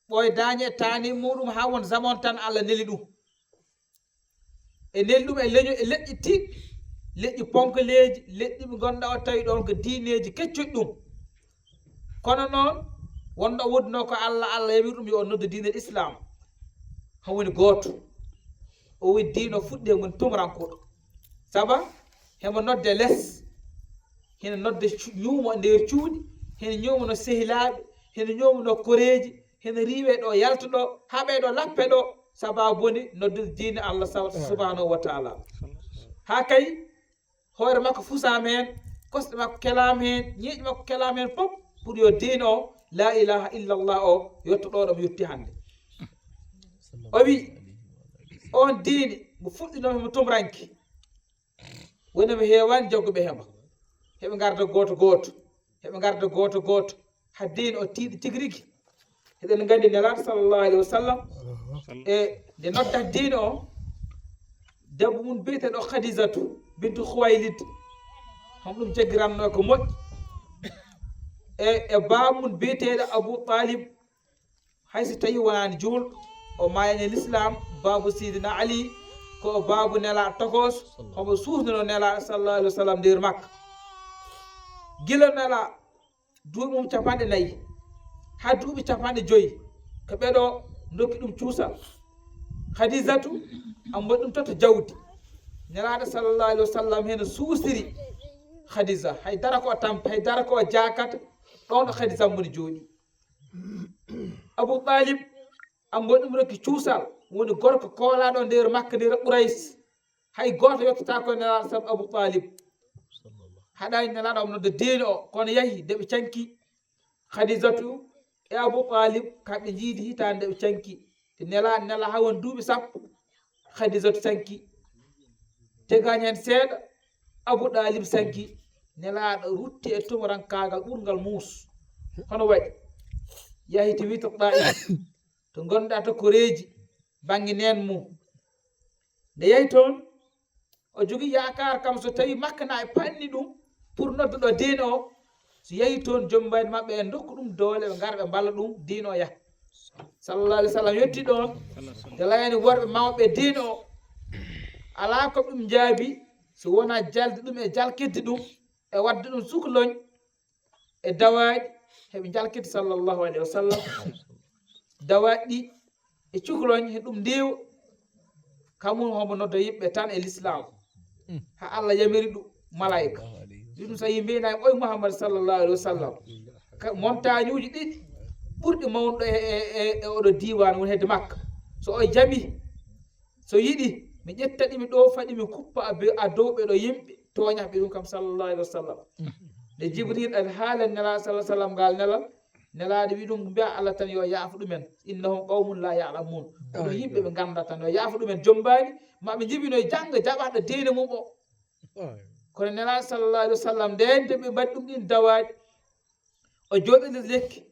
Ɓooydaani e taani muɗum haa won zaman tan Allah neli ɗum. E neli ɗum e leño, e leƴƴi tiiɗɗi, leƴƴi ponkaleeji, leƴƴi ɓe ngannduɗaa o tawi ɗoon ko diineeji keccuɗi ɗum. Kono noon, wonɗo o woodunoo ko Allah, Allah yamiri ɗum yo o noddu diinel Islam. Hon woni gooto. O wi diine o fuɗɗi e ngon tumurankoɗo. Saba, hemo nodde les, hene nodde cu-, ñuumo nder cuuɗi, hene ñuumono sehilaaɓe, hene ñuumono koreeji, hene riiwe ɗo, yalta ɗo, haɓe ɗo, lappe ɗo, sababu woni noddude diine Allah sa-, subhanahu wa taala. Haa kay, hoore makko fusaama heen, kosɗe makko kelaama heen, ñiiƴe makko kelaama heen fof, pour yo diine o, la ilaha illallah o, yotto ɗo ɗo mo yotti hannde. O wi, on diine, mo fuɗɗinoo hemo tumuranke. Woni mo heewaani jagguɓe hemo. Heɓe ngarda gooto gooto. Heɓe ngarda gooto gooto. Haa diine o tiiɗi tigi rigi. Eɗen nganndi Nelaaɗo sallallahu alaihi wasallam. E nde nodda diine o, debbo mum biyeteeɗo Khadijatu bintu Khuwaylid. Hon ɗum jaggiranno ko moƴƴi. E, e baaba mum biyeteeɗo Abu Talib. Hay so tawi wonaani juulɗo, o maayani l'islam, baabu Sidina Ali, ko o baabu Nelaaɗo tokos, homo suusnano Nelaaɗo sallallahu alaihi wasallam nder Makka. Gila Nelaaɗo, duuɓi mum capanɗe nayi, haa duuɓi capanɗe joyi, ko ɓe ɗo ndokki ɗum cuusal. Khadijatu, ambo ɗum toto jawdi. Nelaaɗo sallallahu alaihi wasallam heno suusiri Khadija, hay dara ko o tampa, hay dara ko o jaakata, ɗon ɗo Khadija woni jooɗi. Abu Talib, ambo ɗum rokki cuusal, woni gorko koolaaɗo nder Makka, nder Quraysh. Hay gooto yottata ko Nelaaɗo sabu Abu Talib. Haɗaani Nelaaɗo o nodda diine o, kono yahi de ɓe canki. Khadijatu e Abu Talib, kamɓe njiidi hitaande de ɓe canki. Te Nelaaɗo nela haa won duuɓi sappo. Khadijatu sanki. Tegaani heen seeɗa, Abu Ɗaalib sanki. Nelaaɗo rutti e tumurankaagal ɓurngal muus. Hono waɗi? Yahi to wiyetee Ɗaa'if, to ngonndaa to koreeji, bannge neen mum. Nde yahi toon, o jogii yaakaar kam so tawii Makkanaaɓe paɗni ɗum pour nodduɗo diine o, so yahii toon, joom mbaydi maɓɓe en ndokku ɗum doole, ɓe ngara ɓe mballa ɗum, diine o yaha. Sallallahu alaihi wasallam yetti ɗoon, nde layani worɓe mawɓe diine o, Alaa ko ɗum jaabi so wonaa jalde ɗum e jalkitde ɗum e waɗde ɗum sukloñ e dawaaɗi heɓe jalkiti sallallahu alayhi wa sallam. Dawaaɗi ɗi e cukloñ he ɗum ndiwo. Kamum homo nodda yimɓe tan e lislaam. Ha Allah yamiri ɗum malaayika. Wi ɗum so yimɓe nayi, "Oy Muhammad sallallahu alayhi wa sallam, ka montagne uji ɗiɗi ɓurɗi mawnude e, e, e, e oɗo diiwaan woni hedde Makka. So o jaɓi, so yiɗi, mi ƴetta ɗi mi ɗo, faɗi mi kuppa a be-, a dow ɓe ɗo yimɓe tooñaɓe ɗum kam sallallahu alayhi wa sallam." Nde Jibril al haala Nelaaɗo sallallahu alayhi wa sallam ngal nelal, Nelaaɗo wi ɗum, mbiya Allah tan yo yaafo ɗumen. "Innahum qawmun la ya'lamun." Ko ɗum yimɓe ɓe ngannda tan, yo yaafo ɗumen. Jombaani ma ɓe njibinoye janngo jaɓaɗo diine mum o. Kono Nelaaɗo sallallahu alayhi wa sallam, nden de ɓe mbaɗi ɗum ɗin dawaaɗi, o jooɗi nder lekki.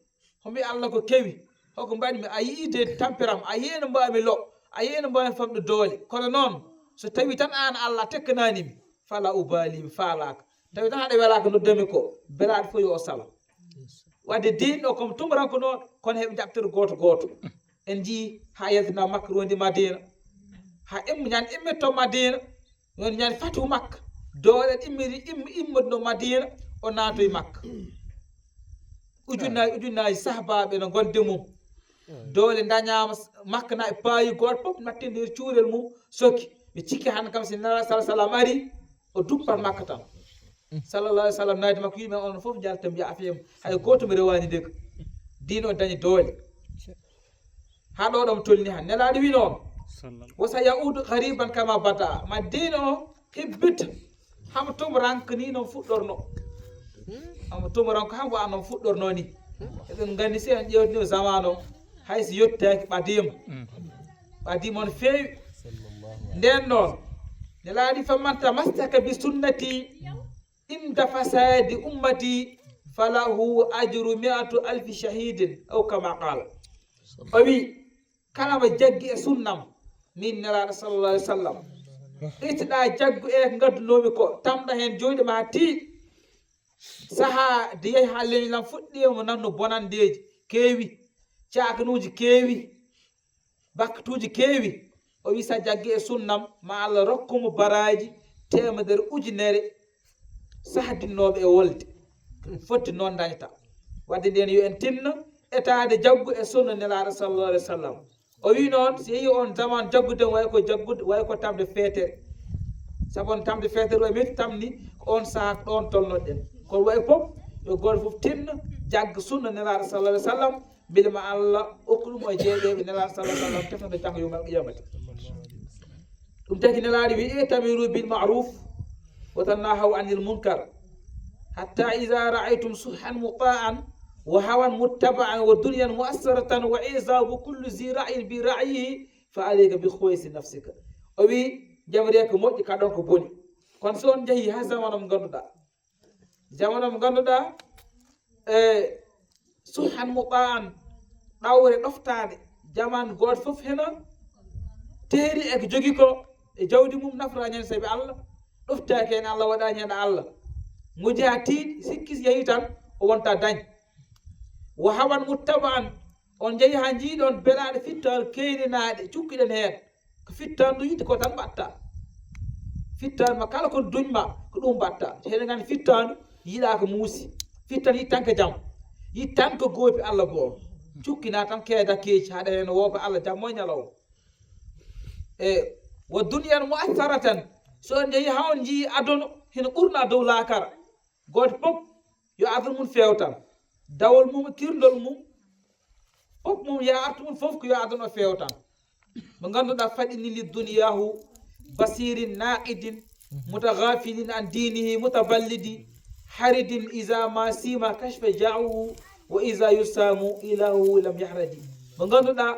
Homi Allah ko kewi, hoko mbaɗmi? A yi'i de tamperam, a yi'i no mbaawmi lo, a yi'i no mbaawmi famɗo doole. Kono noon, so tawi tan aan Allah tekkananimi, fala ubali, mi faalaaka. Tawi tan haɗa welaaka noddami ko, belaaɗo fof yo o sala. Wadde diine o kom tumuranko noon, kono heɓe jaɓtoro gooto gooto. En njii haa yaltina Makka rondi Madina. Haa immi ñande immitto Madina, woni ñande fatu Makka. Doole immiri, im-, immodno Madina, o naatoy Makka. Ujunnaaji, ujunnaaji sahabaaɓe no gonde mum. Doole dañaama s-, Makka na e paayi gooto fof nattinde nder cuurel mum, soki. Ɓe cikki hannde kam si Nelaaɗo sallallahu alayhi wa sallam ari, o duppat Makka tan. Sallallahu alayhi wa sallam naati makko, yimɓe onon fof njalta mbiya affaire mum. Hay gooto mi rewaani ndeka. Diine o dañi doole. Haa ɗo ɗo mo tolni han. Nelaaɗo wi noon, "Wa sa ya'udu ghariban kama bada." Ma diine o hebbita hamo tumuranke ni no fuɗɗorno. Hamo tumuranke hamo wa no fuɗɗorno ni. Eɗen nganndi si en ƴeewtino zaman o, hay si yottaaki ɓadiima. Ɓadiima on feewi. Nden noon, Nelaaɗo wi, "Faman tamassaka bi sunnati inda fasadi ummati falahu ajru mi'atu alfi shahidin, aw kama qala." O wi, "Kala mo jaggi e sunnam, min Nelaaɗo sallallahu alayhi wa sallam, ittiɗa jaggu e ko ngaddunoomi ko, tamɗa heen jooɗi ma tiiɗi." Sahaa de yahi haa leñol am fuɗɗi e mo nanno bonanndeeji keewi, caakanuuji keewi, bakkatuuji keewi. O wi, "So a jaggi e sunnam, ma Allah rokku mo baraaji teemedere ujunere sahdinnooɓe e wolde." Fotti noon dañata. Wadde nden yo en tinno etaade jaggu e sunna Nelaaɗo sallallahu alayhi wa sallam. O wi noon, si yehi on zaman jaggude, way ko jaggude, way ko tamde feetere. Sabu on tamde feetere, way metti tamni ko on sahaa ko ɗon tolnoɗen. Kono way fof, yo gooto fof tinno jagga sunna Nelaaɗo sallallahu alayhi wa sallam, mbele ma Allah okku ɗum o jeeɗeɓe Nelaaɗo sallallahu alayhi wa sallam, tefnoɓe janngo yawmal qiyamati. Ɗum tagi Nelaaɗo wi, "I'tamiru bil ma'ruf wa tanahaw anil munkar. Hatta iza ra'aytum suhan muta'an wa hawan muttaba'an wa dunyan mu'assaratan wa izabu kullu zi ra'yin bi ra'yihi fa alayka bi khuwaysi nafsika." O wi, "Jamre ko moƴƴi, ka ɗon ko boni." Kono so on njahi ha zamanu mo ngannduɗaa, zamanu mo ngannduɗaa, e suhan muta'an, ɗawre ɗoftaade, jaman gooto fof hena teeri e ko jogi ko e jawdi mum, nafra ñande sabi Allah, ɗoftaaki heen Allah, waɗaani heen Allah. Ngudi haa tiiɗi, sikki si yehi tan, o wonta dañ. Wa hawan muttaba'an, on njehi haa njiiɗon belaaɗe fittaandu keyninaaɗe, cukkiɗen heen. Ko fittaandu yiɗi ko tan mbaɗta. Fittaandu ma kala ko duñ ma, ko ɗum mbaɗta. Heɗen nganndi fittaandu yiɗaa ko muusi. Fittaandu yiɗi tan ko jam. Yiɗi tan ko goopi Allah boom. Cukkina tan keeda keeci, haɗa heen woo ko Allah jam moy ñalawma. E wa dunyan mu'assaratan, so on njehi haa on njii aduna hino ɓurna dow laakara. Gooto fof yo aduna mum feew tan. Dawol mum, kirndol mum, fof mum, yaa artu mum fof ko yo aduna o feew tan. Mo ngannduɗaa faɗini li duniyaahu basirin naqidin mutaghafilin an dinihi mutaballidi haridin iza ma sima kashfa ja'uhu wa iza yusamu ilahu lam yahradi. Mo ngannduɗaa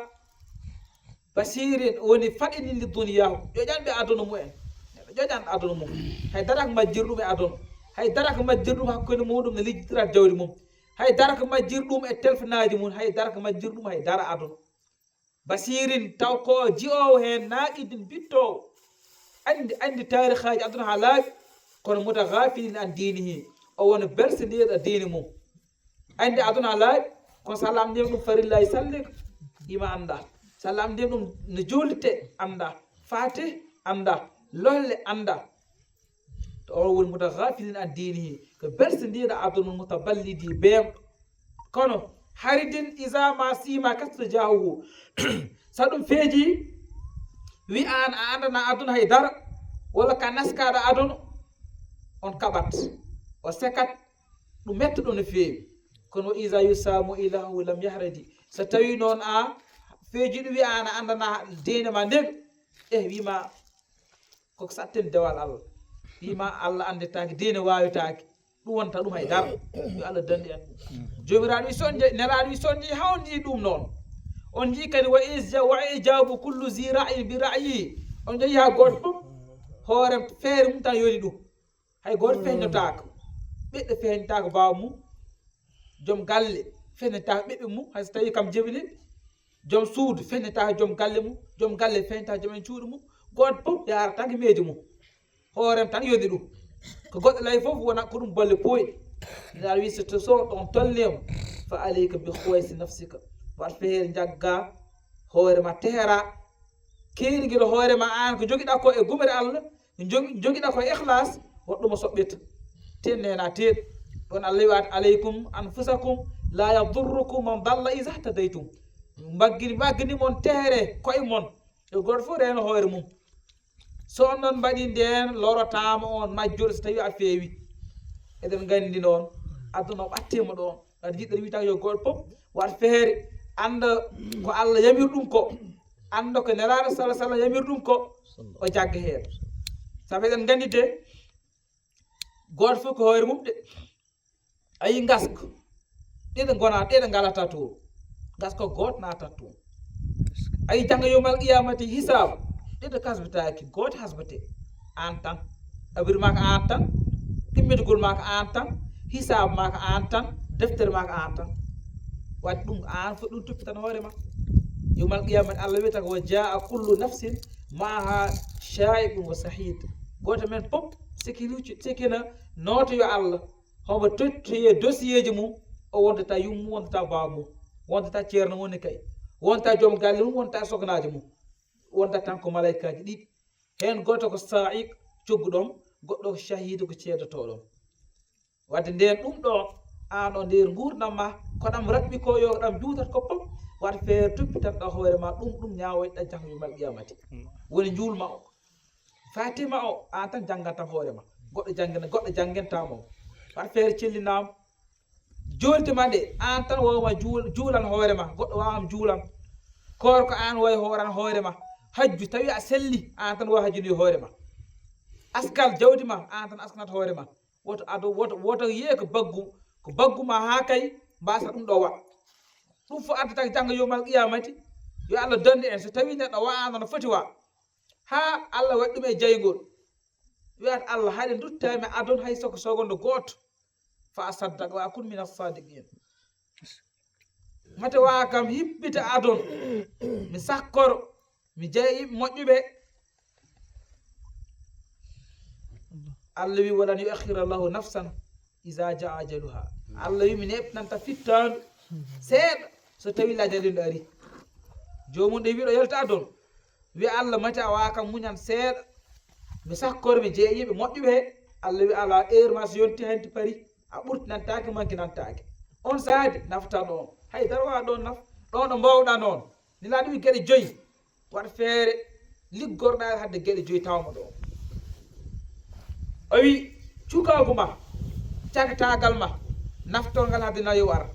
basirin woni faɗini li duniyaahu, ƴoƴanɓe aduna mumen. Neɗɗo ƴoƴan aduna mum. Hay dara ko majjir ɗum e aduna. Hay dara ko majjir ɗum hakkunde muɗum no lijjitirat jawdi mum. Hay dara ko majjir ɗum e telfinaaji mum. Hay dara ko majjir ɗum hay dara aduna. Basirin, taw ko ji'oowo heen, naaqidin, bittoowo. Anndi, anndi taarihaaji aduna haa laaɓi, kono mutaghafilin an dinihi. O wona bersindiiɗo diine mum. Anndi aduna haa laaɓi, kono so a lamndiima ɗum farillaaji salli, ima annda. So a lamndiima ɗum no juulirte, annda. Faate, annda. lolle annda. To on woni mutaghafilin an dinihi, ko bersindiiɗo aduna, mutaballidi, beemɗo. Kono haridin iza ma sima kasta jahuhu. So ɗum feeji, wi aan a anndana aduna hay dara, walla ka naskaɗo aduna, on kaɓat, o sekat, ɗum mettuɗo no feewi. Kono wa iza yusamu ilahu lam yahradi. So tawi noon a feeji ɗum, wi aan a anndana diine ma nden, eh, wima koko satten dewal Allah. Wima Allah anndetaake, diine waawetaake. Ɗum wonta ɗum hay dara. Yo Allah danɗi en ɗum. Joomiraaɗo wi sonje, Nelaaɗo wi sonje, hawndi ɗum noon. On njii kadi wa ija-, wa ijabu kullu zi ra'yin bi ra'yi. On njii haa gooto fof hoore feere mum tan yoni ɗum. Hay gooto feñnotaako. Ɓiɗɗo feñnotaako baawo mum. Joom galle feñnotaako ɓiɓɓe mum, hay so tawi kam jebini. Joom suudu feñnotaako joom galle mum. Joom galle feñnotaako joom en cuuɗi mum. Gooto fof yaarata gimeeji mum. Hoorem tan yoni ɗum. Ko goɗɗo lay fof wona ko ɗum bolle pooyɗi. Nelaaɗo wi so to so ɗon tolniima, fa alayka bi khuwaysi nafsika. Wat feere njagga hoore ma, tehera, keerigel hoore ma aan ko jogiɗa ko e gumere Allah, jog-, jogiɗa ko e ikhlas, woɗɗo mo soɓɓita. Ten nena teen. Ɗon Allah wi at alaykum anfusakum la yadurrukum man dalla iza htadaytum. Mbaggini, mbaggini mon tehere koye mon. Yo gooto fof reeno hoore mum. So on noon mbaɗi ndeen, lorotaama on majjoro so tawi a feewi. Eɗen nganndi noon, aduna o ɓattiima ɗoon. Waɗi jiɗɗen wiyta yo gooto fof waɗ feere, annda ko Allah yamir ɗum ko, annda ko Nelaaɗo sala sallam yamir ɗum ko, o jagga heen. Sabu eɗen nganndi de, gooto fof ko hoore mum de. A yii ngasko, ɗiɗo ngona, ɗiɗo ngalata toon. Ngasko gooto naata toon. A yii janngo yowmal qiyamati hisaabu, ɗiɗo kasbataaki, gooto hasbate. Aan tan. Abir maa ko aan tan. Immitugol maa ko aan tan. Hisaabu maa ko aan tan. Deftere maa ko aan tan. Waɗi ɗum ko aan fof ɗum toppitan hoore ma. Yowmal qiyamati Allah wiyata ko wa jaa kullu nafsin maaha shaa'iqun wa sahiid. Gooto men fof sikki rucci, sikkina nooto yo Allah. Homo totti e dosiyeeji mum, o wontata yummu, wontata baaba mum, wontata ceerno woni kay, wontata joom galle mum, wontata soknaaji mum, wontata tan ko malaykaaji ɗiɗi. Heen gooto ko saa'iq, cogguɗo, goɗɗo ko shahiidu, ko ceedotooɗo. Wadde ndeen ɗum ɗo, aan o nder nguurndam ma, ko ɗam raɓɓi ko yo ɗam juutat ko fof, waɗ feere toppitanɗa hoore ma, ɗum, ɗum ñaawoyɗa janngo yowmal qiyamati. Woni njuulma o. Fatima o, aan tan jannganta hoore ma. Goɗɗo janngina, goɗɗo janngenta mo. Waɗ feere cellinaam. Juulde ma nde, aan tan waawma juul-, juulan hoore ma. Goɗɗo waawam juulan. Koor ko aan wawi hooran hoore ma. Hajju, tawi a selli, aan tan wawi hajjunoy hoore ma. Askal jawdi ma, aan tan askanat hoore ma. Woto ado, woto, woto yiye ko baggu, ko baggu ma haa kay mbaasa ɗum ɗo wa. Ɗum fof addata janngo yowmal qiyamati. Yo Allah donde en, so tawi neɗɗo wa'ano no foti wa. Haa Allah waɗi ɗum e jayngol. Wiyat Allah, haɗe duttaa mi adon hay soko sogondo gooto. Fa asaddaq wa akun min as-sadiqin. Mate waa kam hippita adon. Mi sakkoro, mi jeya yimɓe moƴƴuɓe. Allah wi, "Walan yuakhira Allahu nafsan iza jaa ajaluha." Allah wi, "Mi neɓtanta fittaandu seeɗa so tawi lajal ndu ari." Joomum ɗe wiɗo yalta adon. Wi Allah, "Mate a waa kam muñan seeɗa. Mi sakkoro, mi jeya yimɓe moƴƴuɓe he." Allah wi, "Ala, heure ma so yonti hanti pari, a ɓurtinantaake, mankinantaake." On saadi nafta ɗon. Hay dara waa ɗon naf-, ɗon ɗo mbawɗa noon. Nelaaɗo wi geɗe joyi. Waɗ feere liggorɗaa hadde geɗe joyi tawma ɗo. O wi, cukaagu ma, cagtaagal ma, naftorgal hadde nayo ar.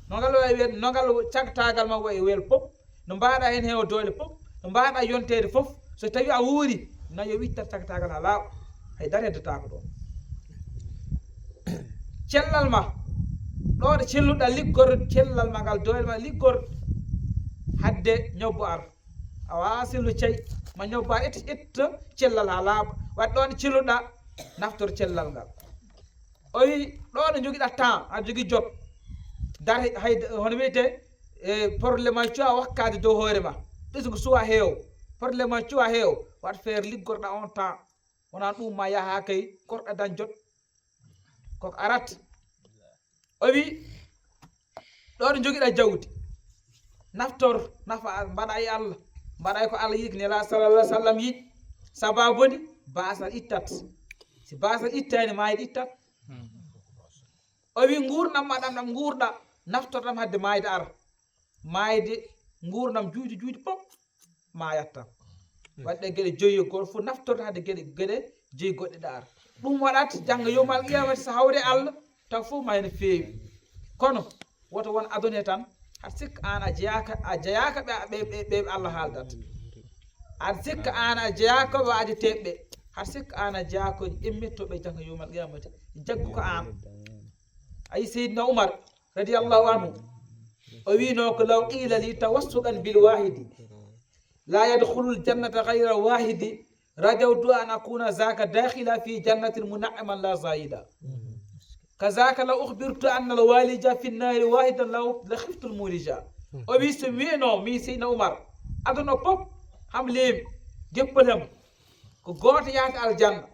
No ngal wayi wel, no ngal cagtaagal ma wayi wel fof, no mbaaɗa heen heewa doole fof, no mbaaɗa yonteede fof, so tawi a wuuri, nayo wittat cagtaagal haa laaɓa. Hay dara heddataako ɗo. Cellal ma, ɗo ɗo celluɗa liggor, cellal ma ngal doole ma liggor hadde ñobbo ar. A wawa sellu cay, ma ñobba ar etta, etta cellal haa laaɓa. Waɗi ɗon celluɗa, naftor cellal ngal. O wi, ɗo ɗo jogiɗa temps, a jogi jot. Dar hay, hono wiyete, e, problème a cuwa wakkaade dow hoore ma. Ɓesngu suwa heew. Problème a cuwa heew. Waɗ feere liggorɗa on temps. Wona ɗum ma yaha kay, korɗa dañ jot. Koko arat. O wi, ɗo ɗo jogiɗa jawdi. Naftor, nafa, mbaɗa e Allah. Mbaɗa e ko Allah yiɗi, ko Nela sallallahu alaihi wasallam yiɗi. Sababu ni, Baasal ittat. Si baasal ittaani, maayde ittat. O wi nguurndam ma ɗam, ɗam nguurɗa, naftortam hadde maayde ara. Maayde, nguurndam, juuti juuti pop maayat tan. Waɗde geɗe joyi, goto fof naftorta hadde geɗe geɗe joyi goɗɗe ɗe ara. Ɗum waɗat jannga yowmal qiyamati, so hawre Allah, taw fof ma ene feewi. Kono woto won adone tan, haɗa sikka aan a jeyaaka, a jeyaaka ɓe ɓe ɓe ɓe Allah haaldat. Aɗa sikka aan a jeyaaka waajateeɓe ɓe. Haɗa sikka aan a jeyaaka immittoɓe jannga yowmal qiyamati, jaggu ko aan. Ayi, Seydina Umar radiyallahu anhu, o wiino ko: "Law qila li tawassudan bil wahidi la yadkhulul jannata ghayra wahidi, rajawtu an akuna zaka dakhila fi jannatin munaiman la zaida. Kazaka law ukhbirtu anna al walija fi nari wahidan law la khiftul murija." O wi, so mi wiino, mi Seydina Umar, aduna pop ham leemi, geppol hem, ko gooto yahata aljanna,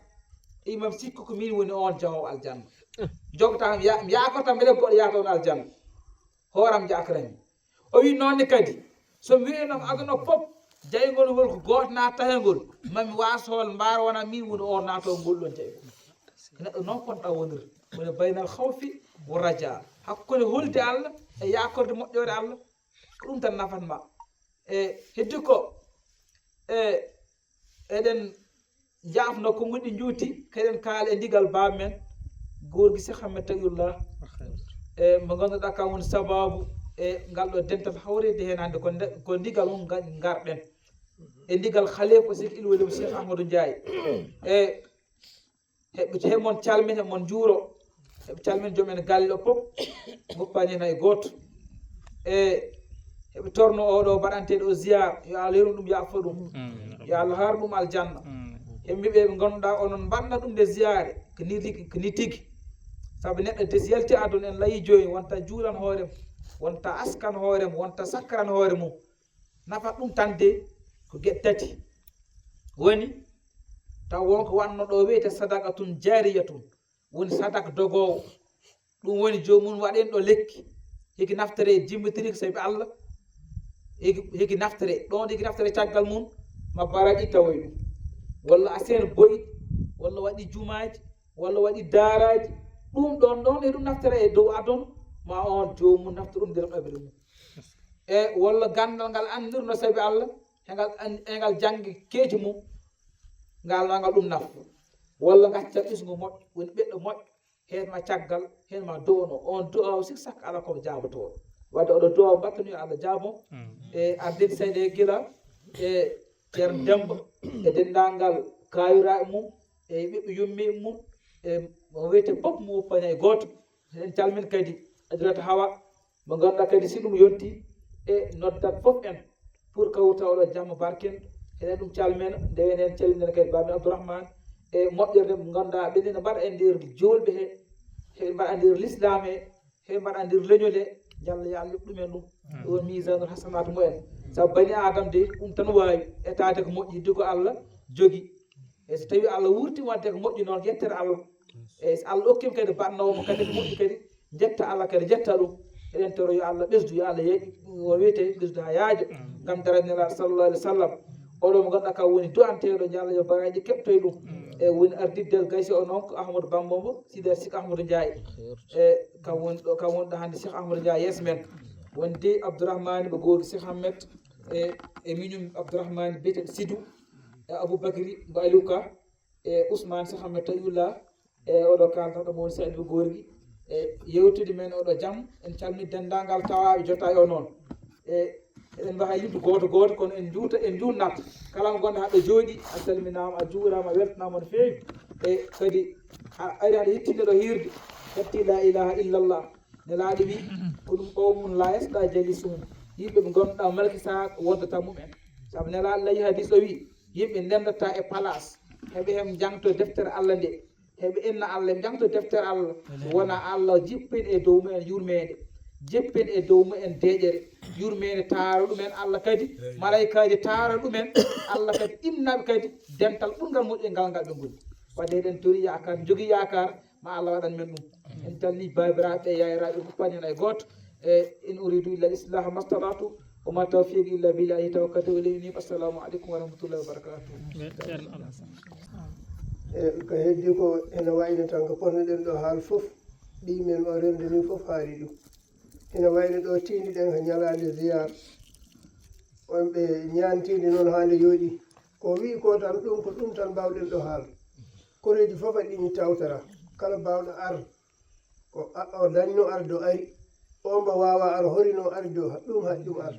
imam sikku ko min woni on jaahowo aljanna. Jogata mi ya-, mi yaakorta mbele goɗɗo yahata on aljanna. Hooram jaakara mi. O wi noon ne kadi, so mi wiino aduna pop, jayngol ngol ko gooto naata hengol, mami waas hool mbaar wona min woni on naatoo ngol ɗon jayngol. Neɗɗo noon potɗa wonir, woni baynal khawfi wa raja. Hakkunde hulde Allah e yaakorde moƴƴoore Allah, ko ɗum tan nafat ma. E heddi ko, e eɗen njaafno ko ngonɗi njuuti, keɗen kaala e ndigal baaba men, goor gi Cheikh Ahmed Taqiyullah. E mo ngannduɗaa kam woni sababu e ngal ɗo dental hawreede heen hannde, ko nde-, ko ndigal mum nga-, ngarɗen. E ndigal khalifa aussi, il weli mo Cheikh Ahmadou Ndiaye. E heɓe, heɓe mon calmin, heɓe mon njuuro, heɓe calmin joom en galle o pop, ngoppani hen hay gooto. E heɓe torno oɗo mbaɗanteeɗo o ziyaar, yo Allah yeru ɗum, yaafo ɗum. Yo Allah har ɗum aljanna. Heɓe mbiɓe ɓe ngannduɗaa onon mbaɗna ɗum nde ziyaare, ko ni tigi, ko ni tigi. Sabu neɗɗo de si yalti aduna en layi jooni, wonta juulan hoore mum, wonta askan hoore mum, wonta sakkaran hoore mum. Nafa ɗum tan de ko geɗe tati. Woni, taw won ko wanno ɗo wiyete sadaqatun jariyatun, woni sadak dogoowo. Ɗum woni joomum waɗen ɗo lekki, hiki naftore e jimmitiri ko sabi Allah, hiki, hiki naftore, ɗon hiki naftore caggal mum, ma baraji tawoy ɗum. Walla aseen boyi, walla waɗi jumaaji, walla waɗi daaraaji. Ɗum ɗon ɗon e ɗum naftore e dow adon, ma on joomum nafta ɗum nder qabri mum. E walla ganndal ngal anndirno sabi Allah, e ngal an-, e ngal janngi keeci mum, ngal ma ngal ɗum nafa. Walla ngacca ɓisngu moƴƴo, woni ɓiɗɗo moƴƴo, heen ma caggal, heen ma du'ano. On du'a o sik sak ala ko jaabotoo. Wadde oɗo du'a o mbattano yo Allah jaabo. E ardin seyɗe gila, e Ceerno Demba, e denndaangal kaayiraaɓe mum, e ɓiɓɓe yummi mum, e mo wiyete fof mo woppani e gooto. Eɗen calmin kadi Ajarata Hawa, mo ngannduɗaa kadi si ɗum yonti, e noddat fof en pour kawta oɗo jamma barken. Eɗen ɗum calmina, nde en heen calminen kadi Baaba Abdourahmane, e moƴƴere nde mo ngannduɗaa ɓe ne mbaɗa e nder juulɓe he, he mbaɗa e nder l'islam he, he mbaɗa e nder leñol he, Yalla yo Allah yoɓ ɗumen ɗum. Ɗum woni misanul hasanat mumen. Sabu bani Adam de, ɗum tan waawi etaade ko moƴƴi, hidde ko Allah jogi. E so tawi Allah wurti wadde ko moƴƴi noon, yettere Allah. E so Allah okkima kadi baɗnoowo mo kadi ko moƴƴi kadi, jetta Allah kadi, jetta ɗum. Eɗen toro yo Allah ɓesdu, yo Allah yeeƴu, o wiyete ɓesdu haa yaajo. Ngam daraja Nelaaɗo sallallahu alaihi wasallam. Oɗo mo ngannduɗaa kam woni du'anteeɗo, yo Allah yo baraaji keɓtoy ɗum. E woni ardiddel gayse o noon ko Ahmadou Bamba mo, Sidi Sik Ahmadou Ndiaye. E kam woni ɗo, kam woni ɗo hannde Cheikh Ahmadou Ndiaye yeeso men. Wonde Abdourahmane mo goori Cheikh Ahmed, e, e miñum Abdourahmane biyeteeɗo Sidou, e Aboubacry mo Aliou Ka, e Ousmane Cheikh Ahmed Tayulla, e oɗo kaaltaɗo mo woni Saïd mo goori, e yewtude men oɗo jam, en calmini denndaangal tawaaɓe jotaay o noon. E eɗen mbaha yimɓe gooto gooto, kono en njuuta, en njuutnat. Kala mo gonɗo haɗo jooɗi, a salminaama, a juuraama, a weltanaama no feewi. E kadi a ari haɗa yettinde ɗo hiirde, heɓti la ilaha illallah. Nelaaɗo wi, ko ɗum qawmun la yasqa jalisuhum. Yimɓe ɓe ngannduɗaa malki sahaa ko woddata mumen. Sabu Nelaaɗo layi hadis o wi, yimɓe ndendata e palaas, heɓe hem njangto deftere Allah nde, heɓe inna Allah, ɓe njangto deftere Allah, wona Allah jippin e dow mumen yurmeende, jippin e dow mumen deeƴere, yurmeende taaro ɗumen Allah kadi, malaykaaji taaro ɗumen Allah kadi, innaɓe kadi dental ɓurngal moƴƴe ngal ngal ɓe ngoni. Wadde eɗen tori yaakaar, jogii yaakaar, ma Allah waɗan men ɗum. En calmini baabiraaɓe, yaayiraaɓe, kuppani en hay gooto. E in uridu illa al-islaha mastata'tu, wa ma tawfiqi illa billahi tawakkaltu alayhi. Assalamu alaikum wa rahmatullahi wa barakatuh. Ceerno Alassane. E ko heddi ko ene wayno tan ko potnoɗen ɗo haal fof, ɓiy men o renndini fof haali ɗum. Ene wayno ɗo tiindiɗen ko ñalaande ziyaar, on ɓe ñaantiinde noon haa nde yooɗi. Ko wii ko tan, ɗum ko ɗum tan mbaawɗen ɗo haal. Koreeji fof aɗi ɗi tawtora, kala baawɗo ar ko a- o dañno arde o ari, o mbo waawa ar horino arde o, ɗum haɗi ɗum ar.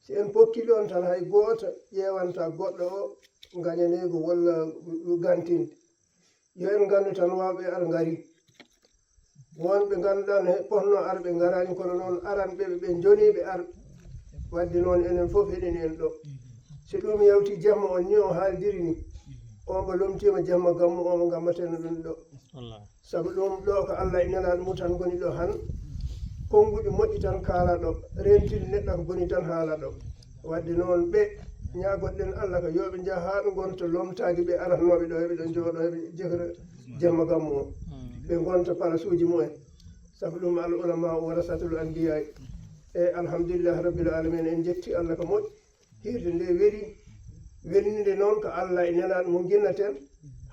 Si en pokki ɗoon tan, hay gooto ƴeewanta goɗɗo o ngañaneego walla gantinde. Yo en nganndu tan wawɓe ar ngari. Wonɓe ngannduɗaa ne potno ar ɓe ngaraani, kono noon aran ɓe ɓe njoniiɓe ar. Wadde noon enen fof heɗen en ɗo. Si ɗum yawti jamma on ni o haaldiri ni, o mbo lomtiima jamma gammu o mbo ngammateno ɗum ɗo. Sabu ɗum ɗo ko Allah e nelaaɗo mum tan ngoni ɗo han. Konnguɗi moƴƴi tan kaala ɗo, rentiri neɗɗo ko boni tan haala ɗo. Wadde noon ɓe ñaagoɗen Allah ko yo ɓe njah haa ɓe ngonta lomtaaji ɓe aratnooɓe ɗo, yo ɓe ɗo njooɗo, yo ɓe jehra jamma gammu o. Ɓe ngonta palasuuji mumen. Sabu ɗum al ulama warasatul anbiya. E alhamdulillah rabbil alamin, en njetti Allah ko moƴƴi. Hirde nde weli, welninde noon ko Allah e nelaaɗo mo nginnaten.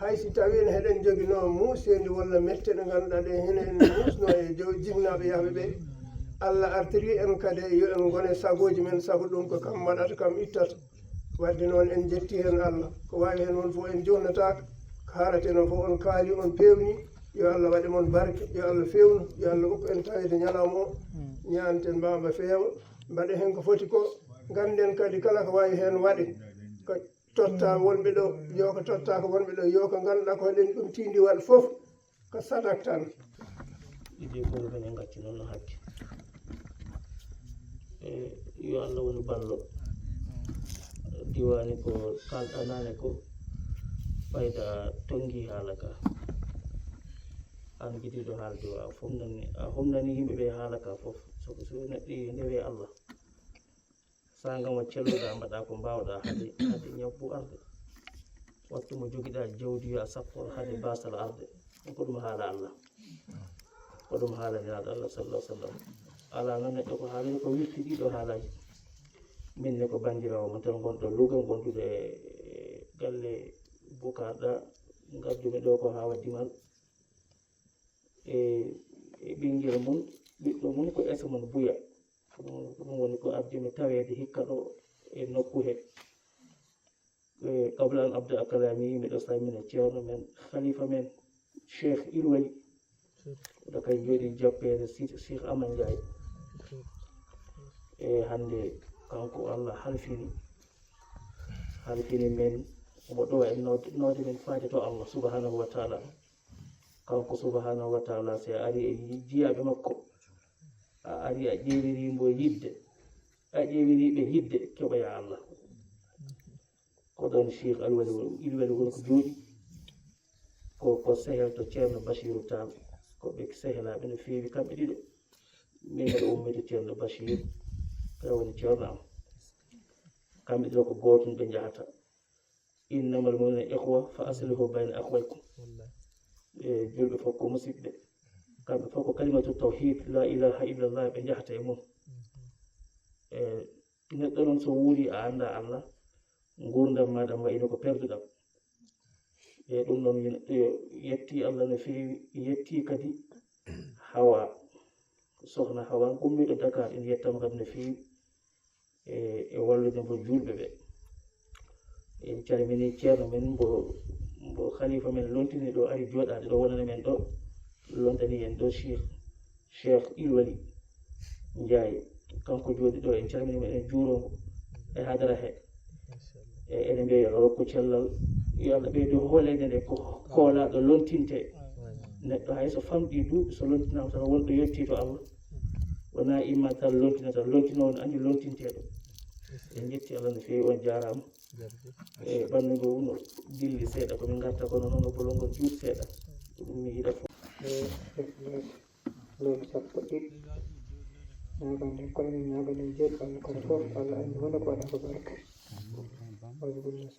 Hay si tawiino heɗen njoginoo muuseendi walla mette ɗe ngannduɗaa ɗe hino en muusno e jow jiknaaɓe yahɓe ɓe. Allah artiri en kadi yo en ngone sagooji men, sabu ɗum ko kam waɗata, kam ittata. Wadde noon en njetti heen Allah. Ko waawi heen won fof en jonnataaka. Ko haalaten o fof on kaali, on peewni. Yo Allah waɗe mon barke, yo Allah feewnu, yo Allah okku en taweede ñalawma o. Ñaanten mbaamba feewa, mbaɗa heen ko foti ko. Ngannden kadi kala ko waawi heen waɗe, ko totta wonɓe ɗo, yo ko totta ko wonɓe ɗo, yo ko ngannduɗaa ko eɗen ɗum tiindi waɗ fof, ko sadak tan. Ɗiɗi fof mbeɗen ngacci noon no hakke. E, yo Allah woni ballo. Diwaani ko kalɗa naane ko, ɓayda tonngi haala ka. Aan gidiiɗo haalde o, a fomnani, a homnani yimɓe ɓe haala ka fof. Sabu so neɗɗo yi ndewe Allah, sangama celluɗa, mbaɗa ko mbawɗa hade, hade ñabbu arde. Wattu mo jogiɗa jawdi, yo a sappor hade basal arde. Ko ɗum haala Allah. Ko ɗum haala Nelaaɗo Allah sallallahu alaihi wasallam. Ala noon neɗɗo ko haalani ko wirti ɗiɗo haalaji. Min ne ko banndiraawo mon tan gonɗo Louga, gonduɗo e galle Bukarɗa, ngarduɗo ɗo ko haa waddi mal. E, e ɓinngel mum, ɓiɗɗo mum ko esa mum Buya. Ko ɗum, ko ɗum woni ko addi mi taweede hikka ɗo e nokku he. E, qabla an abda kalami, miɗo salmina ceerno men, khalifa men, Cheikh Ilwali. Ɗo kay jooɗi jappeede si-, Cheikh Aman Ndiaye. E, hannde kanko Allah halfini, halfini men, omo ɗo en noode, noode men faade to Allah subhanahu wa taala. Kanko subhanahu wa taala, si a ari e yi-, jiyaaɓe makko, a ari a ƴeewiri mbo yidde, a ƴeewiri ɓe yidde, keɓoya Allah. Ko ɗon Cheikh Alwali woni, Ilwali woni ko jooɗi. Ko, ko sehel to Ceerno Bachiru Tall. Ko ɓe sehelaaɓe no feewi kamɓe ɗiɗo. Min mbiɗo ummi to Ceerno Bachir, kañum woni ceerno am. Kamɓe ɗiɗo ko gootum ɓe njahata. Innamal mu'minuna ikhwa fa aslihu bayna akhwaykum. E, julɓe fof ko musidɓe. Kamɓe fof ko kalimatu tawhid, la ilaha illallah, ɓe njahata e mum. E, neɗɗo noon so wuuri a annda Allah, nguurndam maaɗa wayno ko perduɗam. E ɗum noon, yo neɗɗo yo yetti Allah no feewi, yetti kadi Hawa, sohna Hawa, gummiiɗo Dakar, en yettama kadi no feewi e, e wallude mbo juulɓe ɓe. En calmini ceerno men mbo, mbo khalifa men lontini ɗo, ari jooɗaade ɗo, wonana men ɗo, lontani en ɗo Cheikh, Cheikh Ilwali Ndiaye. Kanko jooɗi ɗo, en calmini mo, en juuro mo e hadara he. E, ene mbiya yo Allah rokku cellal, yo Allah ɓeydu hooleede nde ko koolaaɗo lontinte. Neɗɗo hay so famɗi duuɓi, so lontinaama tan wonɗo yetti to Allah. Wonaa imma tan lontina tan, lontinoowo ne anndi lontinteeɗo. En njetti Allah no feewi, on jaaraama. E ɓanndu ngo no dilli seeɗa, ko min ngarta kono noon o bolol ngol juut seeɗa. Ko ɗum mi yiɗa fof. Lewru sappo ɗiɗi. Ñaagoɗen kono min ñaagoɗen jeeɗi Allah kono fof, Allah anndi wonde ko waɗa ko barke. Auzubillahi.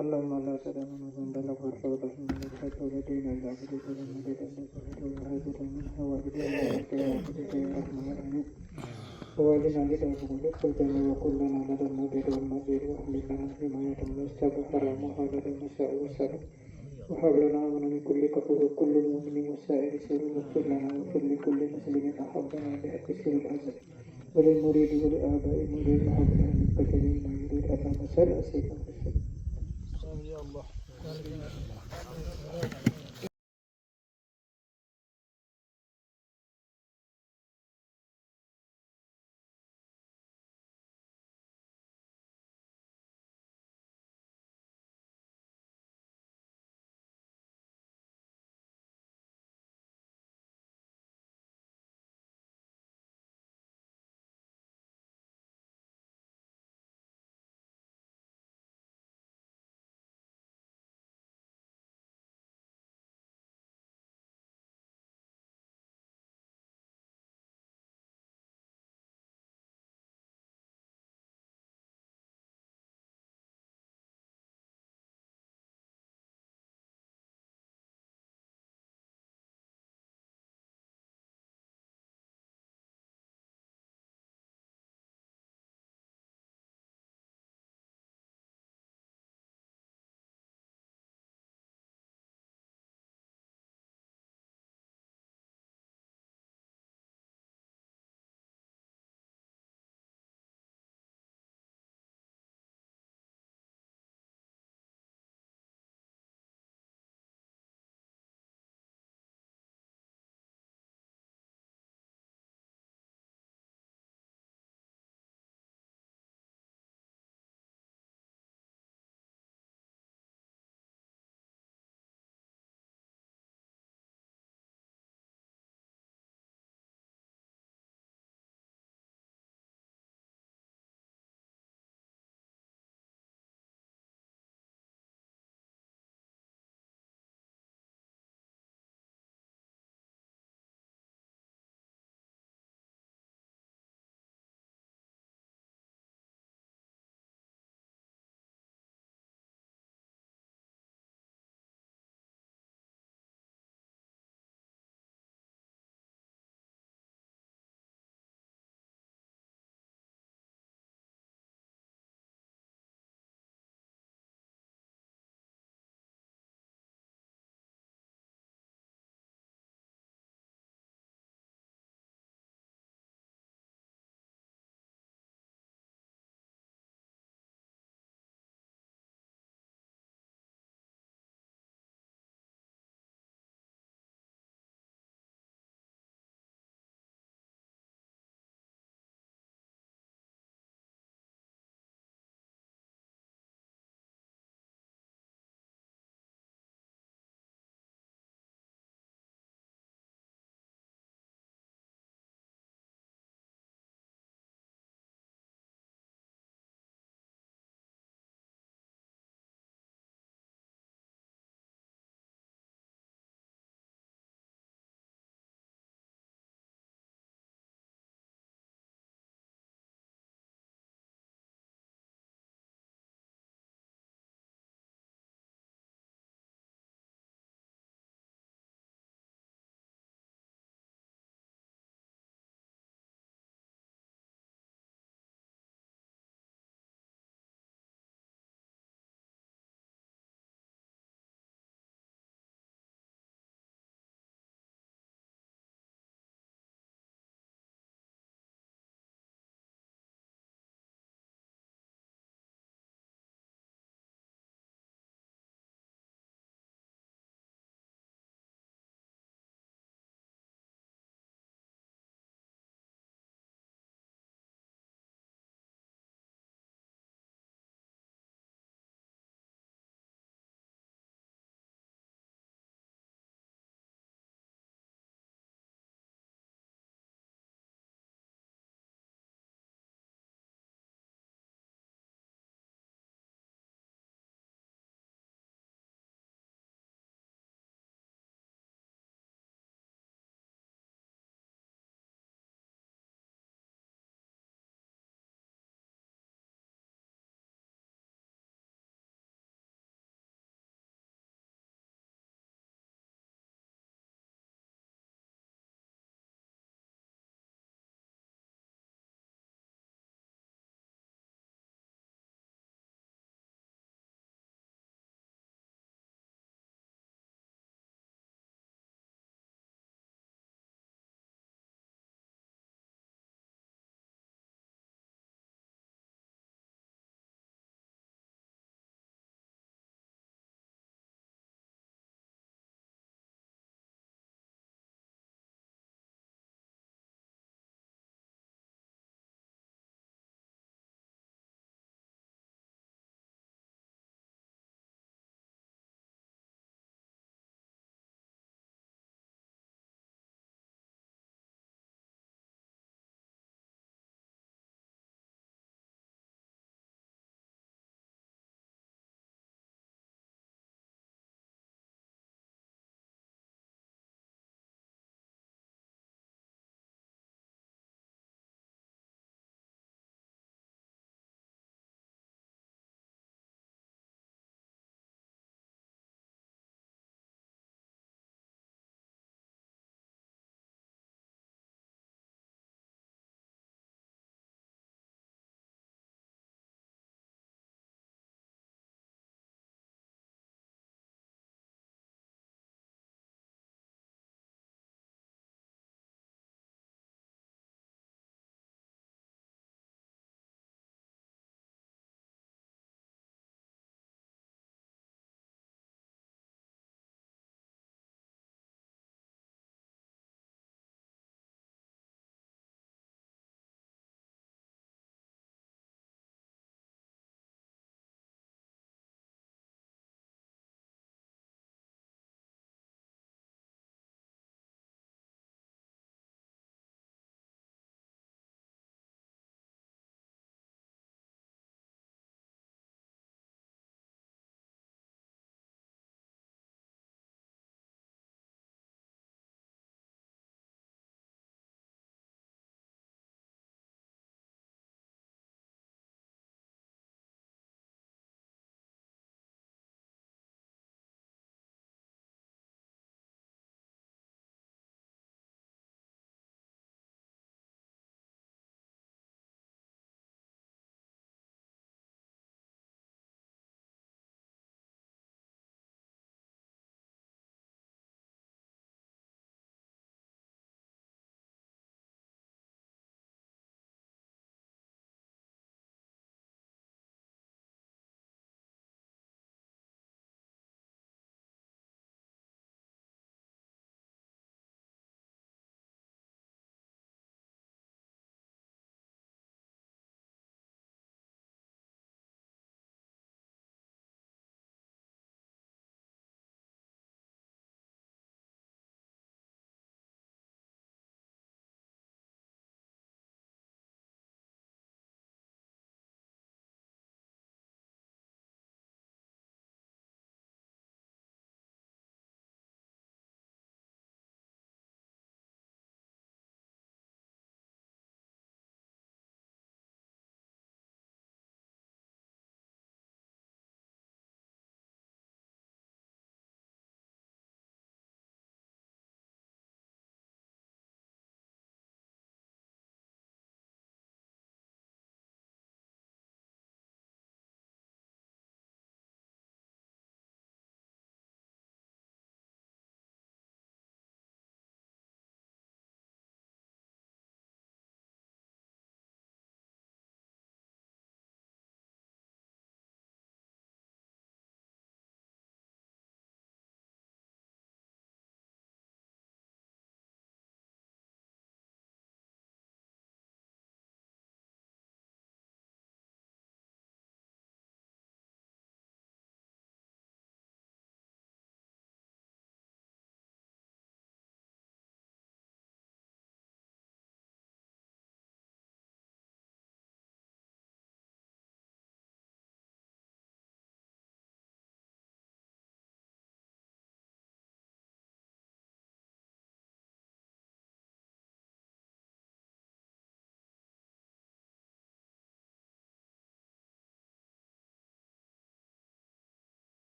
اللهم لا تدع لنا ذنبا إلا غفرته ولا هما إلا قضيته ولا دينا إلا قضيته ولا مريضا إلا شفيته ولا حاجة من حوائج الدنيا والآخرة لك رضاها فيها يا أرحم الراحمين. ووالدنا لدى الركن قلت لنا وقل لنا لدى المولد والمولد وأهل لنا حماية من الشر حرام وهذا النساء والسبب. وهب لنا أمنا من كل كفور وكل مؤمن وسائر الشرور، واغفر لنا واغفر لكل مسلم أحبنا بحق سر الأزل، وللمريد ولآباء المريد، وهب لنا منك جميع ما يريد. اللهم صل على سيدنا محمد.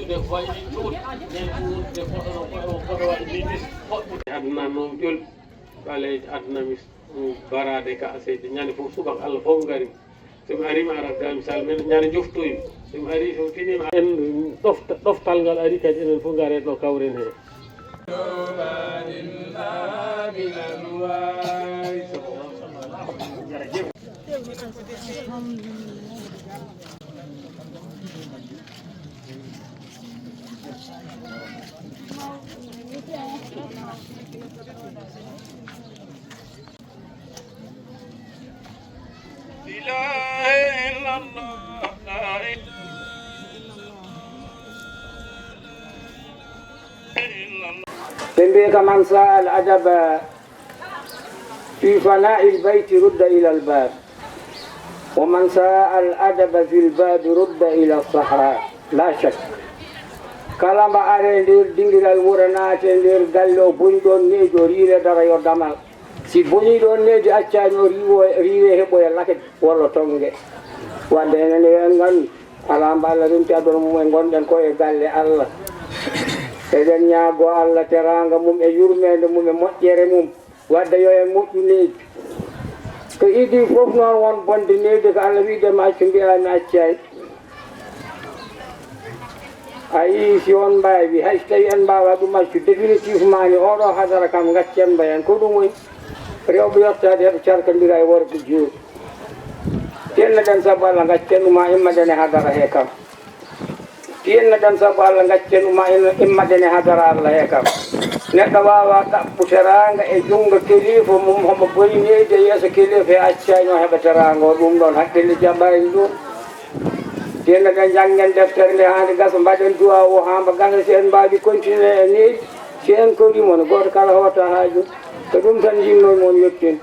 Nde wayi ɗuuɗi, nde ɗuuɗi, nde koɗo, koɗo, koɗo waɗi miniti, koɗɗude. Aduna noon jolɗi, ɓaleeje aduna mi, mm, baraade ka, seydi ñande fof subaka Allah fof ngari. So mi arii, mi arat ga, mi salmina, ñande joftoymi. So mi arii, so mi finiima, en ɗofta-, ɗoftal ngal arii kadi, enen fof ngaren ɗo, kawren heen. إله إلا الله، لا إله إلا الله. Ɓe mbiyi ka man saa al adaba fi fana'il bayti rudda ila al bab, wa man saa al adaba fil babi rudda ila sahra. La shak. Kala mba are nder dingiral wuro naate nder galle o boni ɗon needi o riire dara yo damal. Si boni ɗon needi accaani o riiwo, riire heɓoya laket walla tonge. Wadde enen yo en ngandu. Alaa mbo Allah rimti aduna mum en, ngonɗen ko e galle Allah. Eɗen ñaagoo Allah teraanga mum e yurmeende mum e moƴƴere mum. Wadde yo en moƴƴu needi. Ko idii fof noon won bonde needi ko Allah wiide ma accu mbiyaa mi accaay. A yii si on mbaawi, hay so tawii en mbaawaa ɗum accu définitivement ni oɗo hadara kam ngaccen mbayen. Ko ɗum woni rewɓe yottaade heɓa carkandira e worɓe juuɗe. Tinnoɗen sabu Allah, ngaccen ɗum haa immaɗen e hadara hee kam. Tinnoɗen sabu Allah, ngaccen ɗum haa in-, immaɗen e hadara Allah hee kam. Neɗɗo waawaa ɗaɓɓu teraanga e junngo keliifa mum, homo boni needi e yeeso keliifa he accaani o heɓa teraanga o. Ɗum ɗoon hakkille jaɓaani ɗum. Tinnoɗen, njanngen deftere nde haa nde gasa, mbaɗen duwaawu o haa mbo gasa, si en mbaawi continuer e needi, si en korii mo, gooto kala hoota haaju. Ko ɗum tan njiɗnoo-mi on yettin.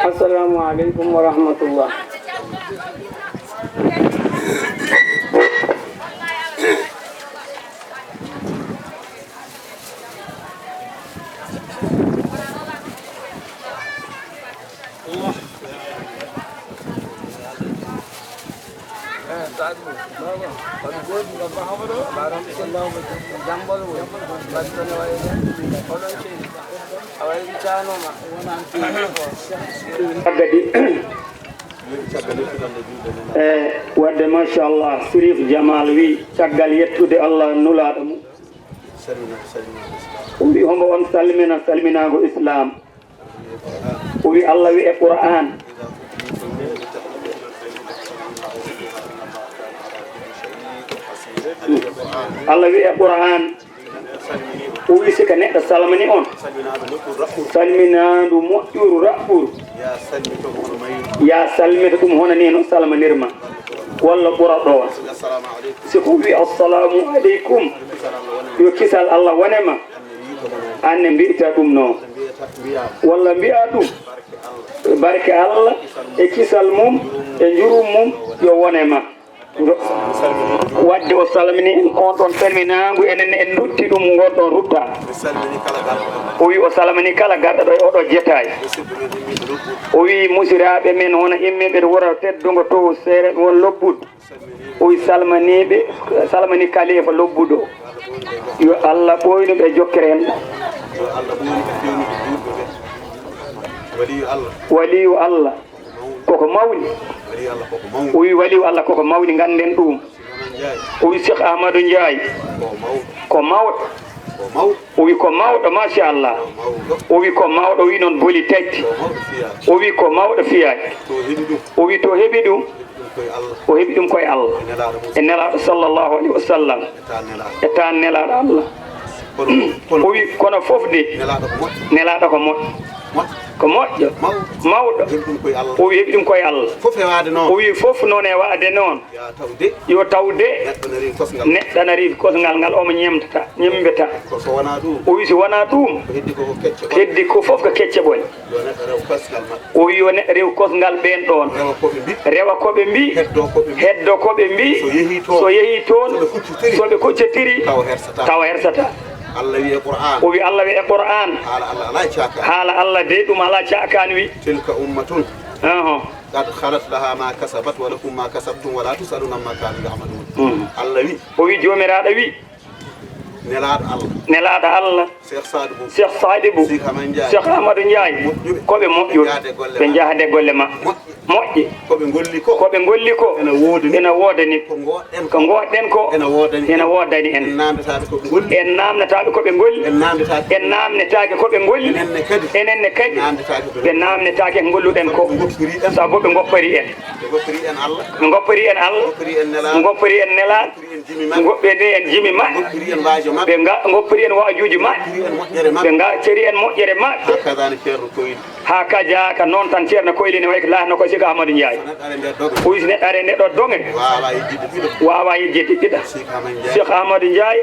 Assalamu aleykum wa rahmatullah. Agadi. E wadde, machallah, Sirif Jamal wi, caggal yettude Allah nulaaɗo mum, o wi, homo on salmina salminaango Islam. O wi, Allah wi e Qur'an. Allah wi e Qur'an. O wi, si ka neɗɗo salmini on, salminaandu moƴƴuru raɓɓuru, ya salmito ɗum hono ni no salmanirma, walla ɓura ɗoon. Si ko wi, assalamu aleykum, yo kisal Allah wone ma, anne mbiyta ɗum noon. Walla mbiya ɗum, barke Allah e kisal mum e njurum mum yo wone ma. Wadde o salmini en, on ɗon salminaangu, enen en ndutti ɗum, ngon ɗon rutta. O wi o salmini kala garɗo ɗo e oɗo jetaay. O wi musiraaɓe men hono immiiɓe to wuro teddungo to seere won lobbuɗo. O wi salmaniiɓe, salmini kalifa lobbuɗo. Yo Allah ɓooynu ɓe jokkere en. Waliyu Allah. Koko mawni. O wi waliyu Allah koko mawni, ngannden ɗum. O wi Cheikh Ahmadou Ndiaye ko mawɗo. O wi ko mawɗo, machallah. O wi ko mawɗo, o wi noon boli tati. O wi ko mawɗo fiyaaki. O wi to heɓi ɗum, o heɓi ɗum koye Allah e nelaaɗo sallallahu alayhi wa sallam. E taan nelaaɗo Allah. O wi kono fof de, nelaaɗo ko moƴƴo. Ko moƴƴo, mawɗo. O wi heɓi ɗum koye Allah. O wi fof noon e waade noon. Yo taw de neɗɗo na rewi kosngal ngal, omo ñemtata, ñembeta. O wi si wonaa ɗum, heddi ko fof ko kecce ɓoy. O wi yo neɗɗo rew kosngal ɓeen ɗoon. Rewa ko ɓe mbi, heddo ko ɓe mbi. So yehii toon, so ɓe kuccitiri, tawa hersata. Allah wi e Qur'an. O wi Allah wi e Qur'an. Haala Allah alaa caakaan. Haala Allah de ɗum alaa caakaan wi. Tilka ummatun. Ahan. Qad khalat laha ma kasabat wa lakum ma kasabtum wa la tus'aluna amma kanu ya'malun. Mm. Allah wi. O wi, Joomiraaɗo wi. Nelaaɗo Allah. Nelaaɗo Allah. Cheikh Sadibou. Cheikh Sadibou. Cheikh Amadou Ndiaye. Cheikh Amadou Ndiaye. Moƴƴuɓe. Ko ɓe moƴƴuɓe. Ɓe njahde golle maɓɓe. Ɓe njahde golle maɓɓe. Moƴƴi. Moƴƴi. Ko ɓe ngolli ko. Ko ɓe ngolli ko. Ena woodani. Ena woodani. Ko ngoɗɗen ko. Ko ngoɗɗen ko. Ena woodani. Ena woodani en. En naamndataa ɓe ko ɓe ngolli. En naamndataa ɓe ko ɓe ngolli. En naamndataa ɓe. En naamndataa ɓe ko ɓe ngolli. Enen ne kadi. Enen ne kadi. Naamndataa ɓe ko ɓe ngolli. Ɓe naamndataa ɓe ko ɓe ngolluɗen ko. Ɓe ngoppiri en. Sabu ɓe ngoppiri en. Ɓe ngoppiri en Allah. Ɓe ngoppiri en Allah. Ɓe ngoppiri en Nelaaɗo. Ɓe ngoppiri en Nelaaɗo. Ɓe ngoppiri en jimi maɓɓe. Ɓe ngoppiri en jimi maɓɓe. Ɓe ngoppiri en waajo maɓɓe. Ɓe nga-, ngoppiri en waajuuji maɓɓe. Ɓe ngoppiri en moƴƴere maɓɓe. Ɓe ngoppiri en moƴƴere maɓɓe. Haa kaja no Ceerno Koyli. Haa kaja ka noon tan Ceerno Koyli ne wayi ko laatno ko Cheikh Amadou Ndiaye. So neɗɗo ari e nder doge. O wi so neɗɗo ari e nder ɗo doge. Waawaa yejjitde ɗiɗo. Waawaa yejjitde ɗiɗo. Cheikh Amadou Ndiaye. Cheikh Amadou Ndiaye.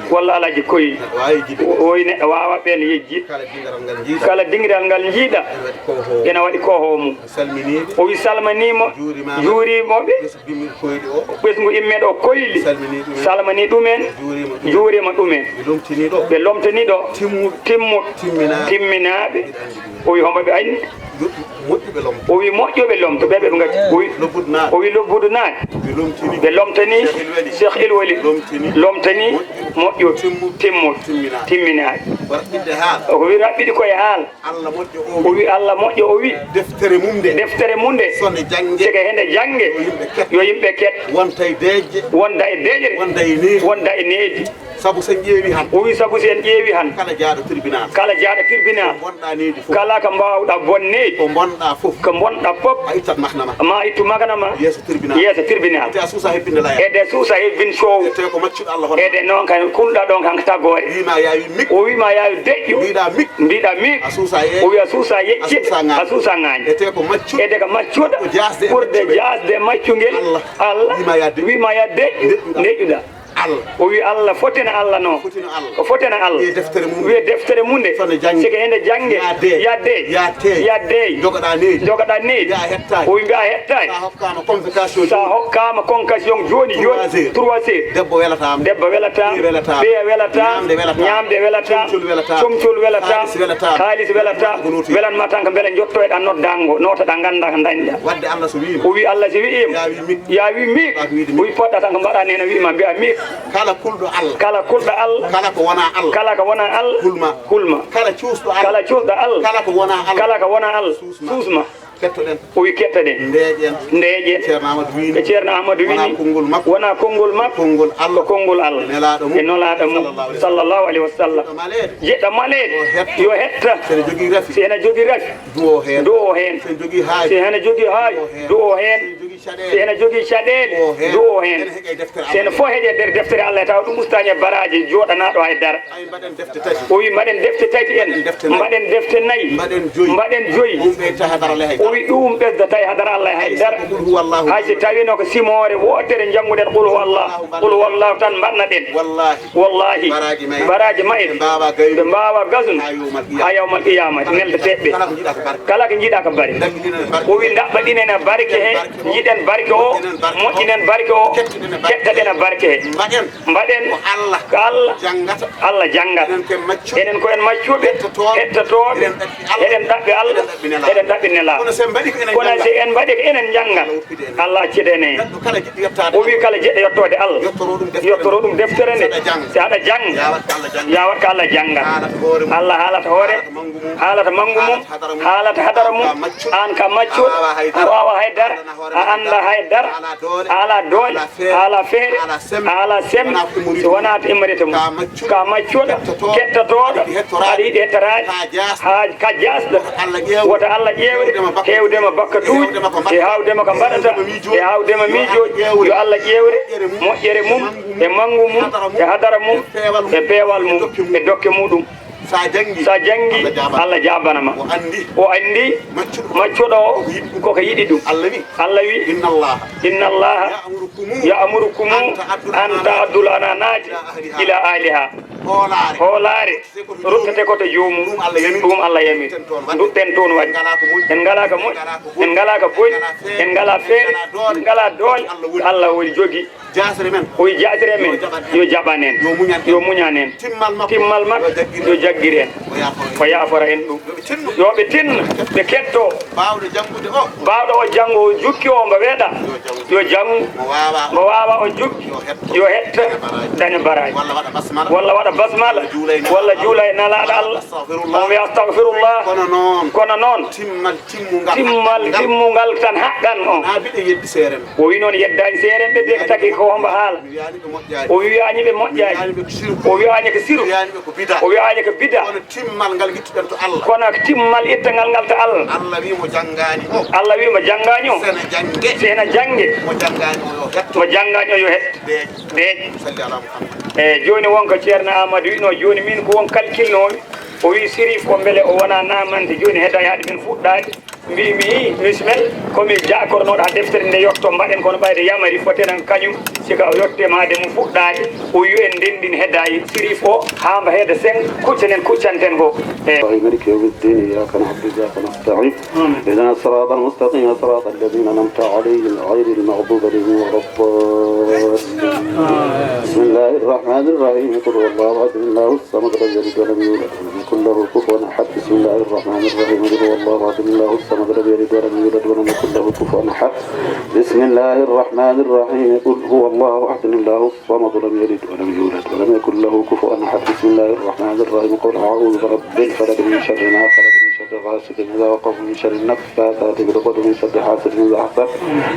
Walla Alhaji Koyli. Walla Alhaji Koyli. Neɗɗo waawaa yejjitde. O wi neɗɗo waawaa ɓeen yejjitde. Kala dingiral ngal njiiɗa. Kala dingiral ngal njiiɗa. Ene waɗi koohoo. Ene waɗi koohoo mum. Salminiiɓe. O wi salminiima. Juuriima. Juuriima ɓe. Ɓesngu immeeɗo o. Ɓesngu immeeɗo o Koyli. Salminii ɗumen. Salmanii ɗumen. Juuriima ɗumen. Juuriima ɗumen. Ɓe lomtinii ɗo. Ɓe lomtinii ɗo. Timmuɓe. Timmuɓe. Timminaaɓe. Timminaaɓe. Mbiɗa anndi ɗum. O wi hombo ɓe anndi. Moƴƴu-, moƴƴuɓe lomto. O wi moƴƴuɓe lomto, ɓe ɓe ngati. O wi lobbudu naat. O wi lobbudu naat. Ɓe lomtini. Ɓe lomtani. Cheikh El Wali. Cheikh El Wali. Lomtini. Lomtani. Moƴƴu. Moƴƴu. Timmu. Timmu. Timminaaɓe. Timminaaɓe. O raɓɓiɗde haala. O wi raɓɓiɗi koye haala. Allah moƴƴo o wi. O wi Allah moƴƴo o wi. Deftere mum nde. Deftere mum nde. So nde jannge. Sike hende jannge. Yo yimɓe ket. Yo yimɓe ket. Wonta e deeƴre. Wonda e deeƴre. Wonda e needi. Wonda e needi. Sabu so en ƴeewi han. O wi sabu so en ƴeewi han. Kala jaaɗo tribunal. Kala jaaɗo tribunal. Ko bonɗa needi fof. Kala ko mbaawɗa bonneede. Ko bonɗa fof. Ko bonɗa fof. A ittat makna ma. Ma ittu makna ma. Yeeso tribunal. Yeeso tribunal. Te a suusa hebbinde laya. Ede suusa hebbin coow. Te ko maccuɗo Allah hono. Ede noon kan kulɗa ɗon kan ko taggoore. Wi ma yaa wi mik. O wi ma yaa wi deƴƴo. Mbiɗa mik. Mbiɗa mik. A suusa yeeƴe. O wi a suusa yeƴƴe. A suusa ŋaañe. A suusa ŋaañe. Ete ko maccuɗo. Ede ko maccuɗo. Ɓurɗo jaasde e maccuɓe. Ɓurɗo jaasde e maccugel. Allah. Allah. Wi ma yaa deƴƴo. Wi ma yaa deƴƴo. Deƴƴuɗa. Deƴƴuɗa. Allah. O wi Allah, fotina Allah noon. Fotina Allah. O fotina Allah. Wiye deftere mum. Wiye deftere mum nde. So nde jannge. Sike hende jannge. Yaade. Yaade. Yaade. Yaade. Jogaɗa needi. Jogaɗa needi. Mbiya a hettaaki. O wi mbiya a hettaaki. Sa hokkaama convocation. Sa jooni. Hokkaama convocation jooni, jooni. Trois heures. Trois heures. Debbo welataama. Debbo welataama. Ɓiya welataama. Ɓiya welataama. Ñaamde welataama. Ñaamde welataama. Comcol welataama. Comcol welataama. Haalis welataama. Haalis welataama. Ko nooti. Welan ma tan ko mbele njottoyɗa noddango, notoɗa ngannda ko ndañɗa. Wadde Allah so wiima. O wi Allah so wiima. Yaa wi mik. Yaa wi mik. Haa ko wiide mik. O wi poɗɗa tan ko mbaɗa nena wiima mbiya mik. Kala kulɗo Allah. Kala kulɗo Allah. Kala ko wonaa Allah. Kala ko wonaa Allah. Hulma. Hulma. Kala cuusɗo Allah. Kala cuusɗo Allah. Kala ko wonaa Allah. Kala ko wonaa Allah. Suusma. Suusma. Kettoɗen. O wi kettoɗen. Ndeeƴen. Ndeeƴen. Ceerno Amadou wini. E Ceerno Amadou wini. Wonaa konngol makko. Wonaa konngol makko. Konngol Allah. Ko konngol Allah. E Nelaaɗo mum. E Nelaaɗo mum. Sallallahu alayhi wa sallam. Sallallahu alayhi wa sallam. Jiɗɗo maleede. Jiɗɗo maleede. Yo hetto. Yo hetta. So ene jogii rafi. So ene jogii rafi. Duwo heen. Duwo heen. So ene jogii haajo. So ene jogii haajo. Duwo heen. Duwo heen. So ene jogii caɗeele. So ene jogii caɗeele. Duwo heen. Duwo heen. Ene heƴa e deftere Allah. So ene fof heƴa e nder deftere Allah tawa ɗum ustaani e baraaji jooɗanaaɗo hay dara. Ay, mbaɗen defte tati. O wi mbaɗen defte tati en. Mbaɗen defte nayi. Mbaɗen defte nayi. Mbaɗen joyi. Mbaɗen joyi. Ɗum ɓe itta hadara Allah hay dara. O wi ɗum ɓesdata e hadara Allah hay dara. Qul huwallahu. Hay so tawino ko simoore wootere njannguɗen qul huwallahu. Qul huwallahu tan mbaɗnaɗen. Wallahi. Wallahi. Baraaji ma en. Baraaji ma en. Ɓe mbaawaa gaynude. Ɓe mbaawaa gasnude. Haa yawmal qiyamah. Haa yawmal qiyamah. Kala ko jiɗɗa ko barke. Kala ko jiɗɗa ko barke. Kala ko jiɗɗa ko barke. O wi ndaɓɓaɗinen e barke he. Jiɗen barke o. Moƴƴinen barke o. Moƴƴinen barke o. Kettaɗen e barke. Kettaɗen e barke he. Mbaɗen. Mbaɗen. Ko Allah. Ko Allah. Janngata. Allah janngata. Enen ko en maccuɓe. Enen ko en maccuɓe. Hettotooɓe. Hettotooɓe. Eɗen ɗaɓɓi Allah. Eɗen ɗaɓɓi Allah. Eɗen ɗaɓɓi Nelaaɗo. Eɗen ɗaɓɓi Nelaaɗo. Kono so en mbaɗi ko enen. Kono njannga. So en mbaɗi ko enen njannga. Allah accida en heen. Neɗɗo kala jiɗɗo yettaade. O wi kala jiɗɗo yettoode Allah. Yettoro ɗum deftere. Yettoro ɗum deftere nde. So aɗa jannga. So aɗa jannga. Yawat ko Allah jannga. Yawat ko Allah jannga. Haalata hoore mum. Allah haalata hoore mum. Haalata manngu mum. Haalata hadara mum. Haalata hadara mum. Aan ka maccuɗo. Aan ka maccuɗo. A waawaa hay dara. A waawaa hay dara. A annda hay dara. A alaa doole. A alaa doole. A alaa feere. A alaa feere. A alaa semmbe. A alaa semmbe. Wonaa ko immorite mum. So wonaa to immorite mum. Ka maccuɗo. Ka maccuɗo. Kettotooɗo. Kettotooɗo. Aɗa yiɗi hettaade. Aɗa yiɗi hettaade. Haa jaasɗo. Haa jaasɗo. Wota Allah ƴeewre. Wota Allah ƴeewre. Heewde ma bakka. Heewde ma bakkatuuji. Heewde ma ko mbaɗata. E heewde ma ko mbaɗata. Heewde ma miijooji. E heewde ma miijooji. Yo Allah ƴeewre. Yo Allah ƴeewre. Moƴƴere mum. Moƴƴere mum. E manngu mum. E hadara mum. E hadara mum. E peewal mum. E dokke mum. E dokke muɗum. Sa janngi. Sa janngi, Allah jaabana ma. Allah jaabana ma. O anndi. O anndi. Maccuɗo. Maccuɗo o. Koko yiɗi ɗum. Koko yiɗi ɗum. Allah wi. Allah wi. Inna Allah. Inna Allah. Ya'murukumu. Ya'murukumu. An ta'addul amanati. An ta'addul amanati. Ila ahliha. Ila ahliha. Hoolaare. Hoolaare. Ruttete ko to joomum. Ɗum Allah yamiri. Ɗum Allah yamiri. Ndutten toon waɗi. Ndutten toon waɗi. En ngalaa ko moƴƴi. En ngalaa ko moƴƴi. En ngalaa ko boni. En ngalaa feere. En ngalaa feere. En ngalaa doole. En ngalaa doole. Allah woni. Allah woni jogi. Jaasere men. O wi jaasere men. Yo jaɓan en. Yo muñan en. Yo muñan en. Timmal makko. Timmal makko. Yo jaggir en. Yo jaggir en. O yaafora en. O yaafora en ɗum. Yo ɓe tinno. Yo ɓe tinno. Ɓe ketto. Baawɗo janngude o. Baawɗo o janngo o jukki o mbo weeɗa. Yo janngu. Yo janngu. Mo waawa. Mo waawa o jukki. Yo hetto. Yo hetto. Daña baraaji. Daña baraaji. Walla waɗa basmala. Walla waɗa basmala. Walla juula e Nelaaɗo. Walla juula e Nelaaɗo Allah. Astagfirullah. On wiya astagfirullah. Kono noon. Kono noon. Timmal timmungal. Timmal haqqan. Timmungal tan haqqan on. Na biɗe yeddi seere men. O wi noon yeddaani seere men de, taki ko hombo haala. Mi wiyaani ɓe moƴƴaani. O wiyaani ɓe moƴƴaani. Mi wiyaani ɓe ko sirku. O wiyaani ko sirku. Mi wiyaani ɓe ko bida. O wiyaani ko bida. Kono timmal ngal gittuɗen to Allah. Kono timmal ittangal ngal to Allah. Allah wi mo janngaani o. Allah wi mo janngaani o. Sena jannge. Sena jannge. Mo janngaani o yo hetto. Mo janngaani o yo hetto. Deeƴ. Deeƴ. Salli ala Muhammad. E jooni won ko Ceerno Amadou wi'no, jooni min ko won kalkilnoomi. O wi Sirif o mbele o wona namante, jooni hedda yaade min fuɗɗaade. Mbi mi, mi simel, ko mi jaakornooɗo haa deftere nde yotto mbaɗen, kono ɓayde yamari foten en kañum, sika o yotte maade mo fuɗɗaade, o yu en ndenndin heddayi Sirif o, haa mba heeda sen, kuccenen kuccanten go. E. ملك يوم الدين، إياك نعبد وإياك نستعين. اهدنا الصراط المستقيم، صراط الذين أنعمت عليهم، غير المغضوب عليهم ولا الضالين. بسم الله الرحمن الرحيم. قل هو الله أحد، الله الصمد، لم يلد ولم يولد، ولم يكن له كفوا أحد. بسم الله الرحمن الرحيم. قل هو الله أحد، الله الصمد، لم يلد ولم يولد، ولم يكن له كفوا أحد. بسم الله الرحمن الرحيم. قل هو الله أحد، الله الصمد، لم يلد ولم يولد، ولم يكن له كفوا أحد. بسم الله الرحمن الرحيم. قل أعوذ برب الفلق، من شر ما خلق، من شر غاسق إذا وقب، من شر النفاثات في العقد، من شر حاسد إذا حسد.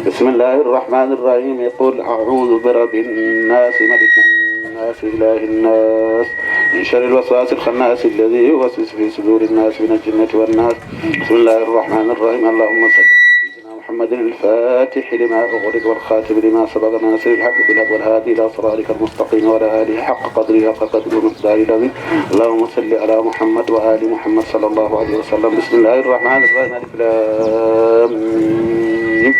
بسم الله الرحمن الرحيم. قل أعوذ برب الناس، ملك الناس، إله الناس، من شر الوسواس الخناس الذي يوسوس في صدور الناس من الجنة والناس. بسم الله الرحمن الرحيم. اللهم صل على سيدنا محمد الفاتح لما أغلق والخاتم لما سبق ناصر الحق بالحق والهادي إلى صراطك المستقيم وعلى آله حق قدره حق قدره ومقداره العظيم. اللهم صل على محمد وآل محمد صلى الله عليه وسلم. بسم الله الرحمن الرحيم. ألف لام ميم.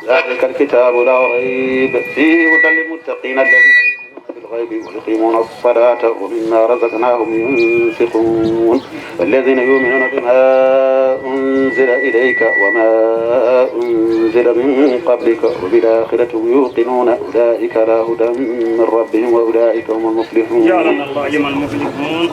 ذلك الكتاب لا ريب فيه هدى للمتقين الذين يؤمنون بالغيب ويقيمون الصلاة ومما رزقناهم ينفقون. والذين يؤمنون بما أنزل إليك وما أنزل من قبلك وبالآخرة هم يوقنون أولئك على هدى من ربهم وأولئك هم المفلحون. جعلنا الله من المفلحين.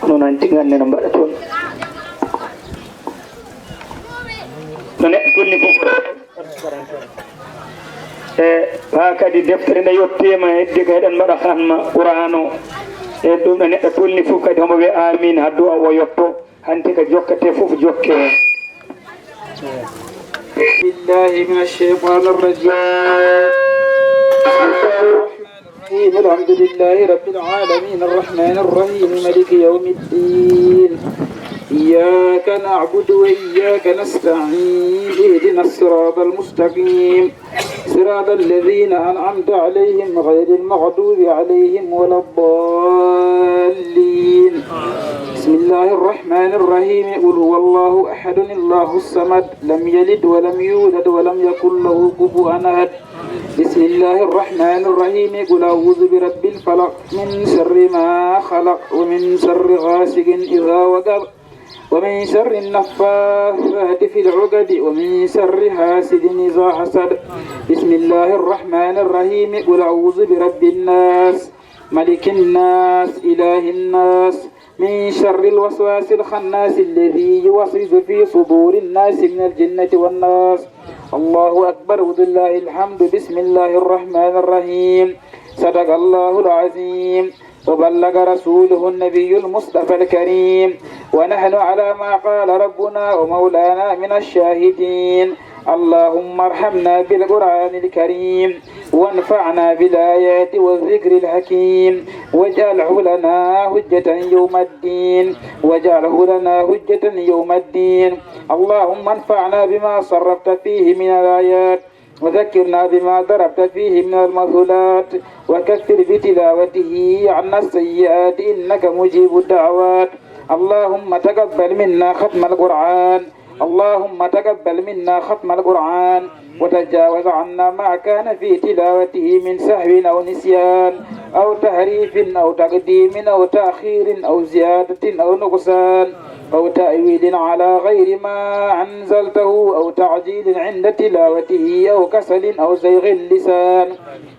Kono noon, tigande no mbaɗa toon. No neɗɗo tolni fof. E haa kadi deftere nde yettiima, heddi ko eɗen mbaɗa hatma Qur'aan o. E ɗum ɗo neɗɗo tolni fof kadi homo wiya amin, haa du'a o yotto. Hanti ka jokkete fof jokke. بالله من الشيطان الرجيم. بسم الله الرحمن الرحيم. الحمد لله رب العالمين، الرحمن الرحيم، ملك يوم الدين. إياك نعبد وإياك نستعين. اهدنا الصراط المستقيم. صراط الذين أنعمت عليهم غير المغضوب عليهم ولا الضالين. بسم الله الرحمن الرحيم. قل هو الله أحد، الله الصمد، لم يلد ولم يولد ولم يكن له كفوا أحد. بسم الله الرحمن الرحيم. قل أعوذ برب الفلق، من شر ما خلق، ومن شر غاسق إذا وقب، ومن شر النفاثات في العقد، ومن شر حاسد إذا حسد. بسم الله الرحمن الرحيم. قل أعوذ برب الناس، ملك الناس، إله الناس، من شر الوسواس الخناس الذي يوسوس في صدور الناس من الجنة والناس. الله أكبر ولله الحمد. بسم الله الرحمن الرحيم. صدق الله العظيم. وبلغ رسوله النبي المصطفى الكريم، ونحن على ما قال ربنا ومولانا من الشاهدين. اللهم ارحمنا بالقرآن الكريم، وانفعنا بالآيات والذكر الحكيم، واجعله لنا حجة يوم الدين، واجعله لنا حجة يوم الدين. اللهم انفعنا بما صرفت فيه من الآيات، وذكرنا بما ضربت فيه من المثلات، وكفر بتلاوته عنا السيئات، إنك مجيب الدعوات. اللهم تقبل منا ختم القرآن، اللهم تقبل منا ختم القرآن، وتجاوز عنا ما كان في تلاوته من سهو أو نسيان أو تحريف أو تقديم أو تأخير أو زيادة أو نقصان أو تأويل على غير ما أنزلته أو تعجيل عند تلاوته أو كسل أو زيغ اللسان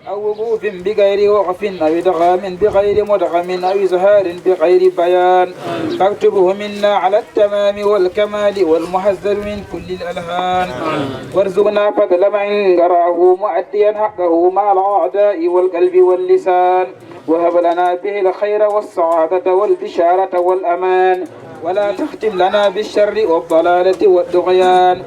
أو وقوف بغير وقف أو إدغام بغير مدغم أو إظهار بغير بيان، فاكتبه منا على التمام والكمال والمحذر من كل الألحان، وارزقنا فضل من قرأه مؤديا حقه مع الأعداء والقلب واللسان، وهب لنا به الخير والسعادة والبشارة والأمان، ولا تختم لنا بالشر والضلالة والطغيان،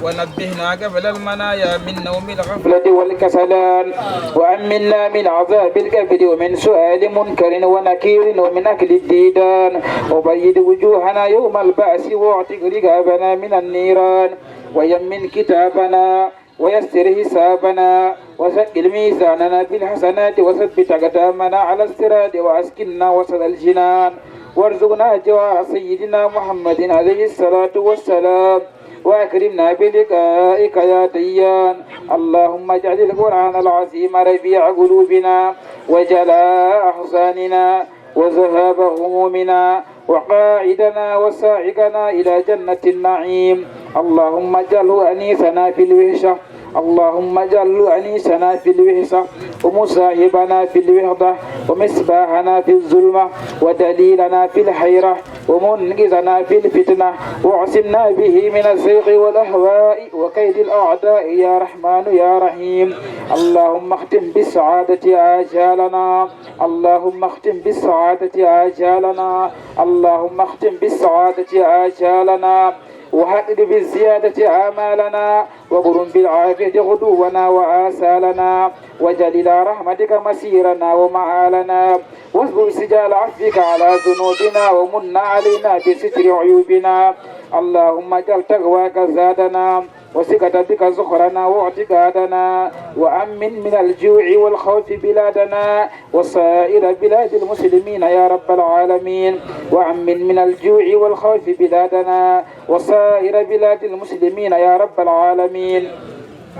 ونبهنا قبل المنايا من نوم الغفلة والكسلان، وأمنا من عذاب القبر ومن سؤال منكر ونكير ومن أكل الديدان، وبيض وجوهنا يوم البعث واعتق رقابنا من النيران، ويمن كتابنا ويسر حسابنا وثقل ميزاننا بالحسنات وثبت أقدامنا على الصراط وأسكننا وسط الجنان وارزقنا جوار سيدنا محمد عليه الصلاة والسلام وأكرمنا بلقائك يا ديان. اللهم اجعل القرآن العظيم ربيع قلوبنا وجلاء أحزاننا وذهاب همومنا وقائدنا وسائقنا إلى جنة النعيم. اللهم اجعله أنيسنا في الوحشة، اللهم اجعله أنيسنا في الوحشة ومصاحبنا في الوحدة ومصباحنا في الظلمة ودليلنا في الحيرة ومنقذنا في الفتنة واعصمنا به من الزيغ والأهواء وكيد الأعداء يا رحمن يا رحيم. اللهم اختم بالسعادة آجالنا، اللهم اختم بالسعادة آجالنا، اللهم اختم بالسعادة آجالنا، وحقق بالزيادة آمالنا، وقرن بالعافية غدونا وآصالنا، واجعل إلى رحمتك مصيرنا ومآلنا، واسبغ سجال عفوك على ذنوبنا، ومن علينا بستر عيوبنا. اللهم اجعل تقواك زادنا، وثقة بك ذخرنا واعتقادنا، وأمن من الجوع والخوف بلادنا وسائر بلاد المسلمين يا رب العالمين، وأمن من الجوع والخوف بلادنا وسائر بلاد المسلمين يا رب العالمين.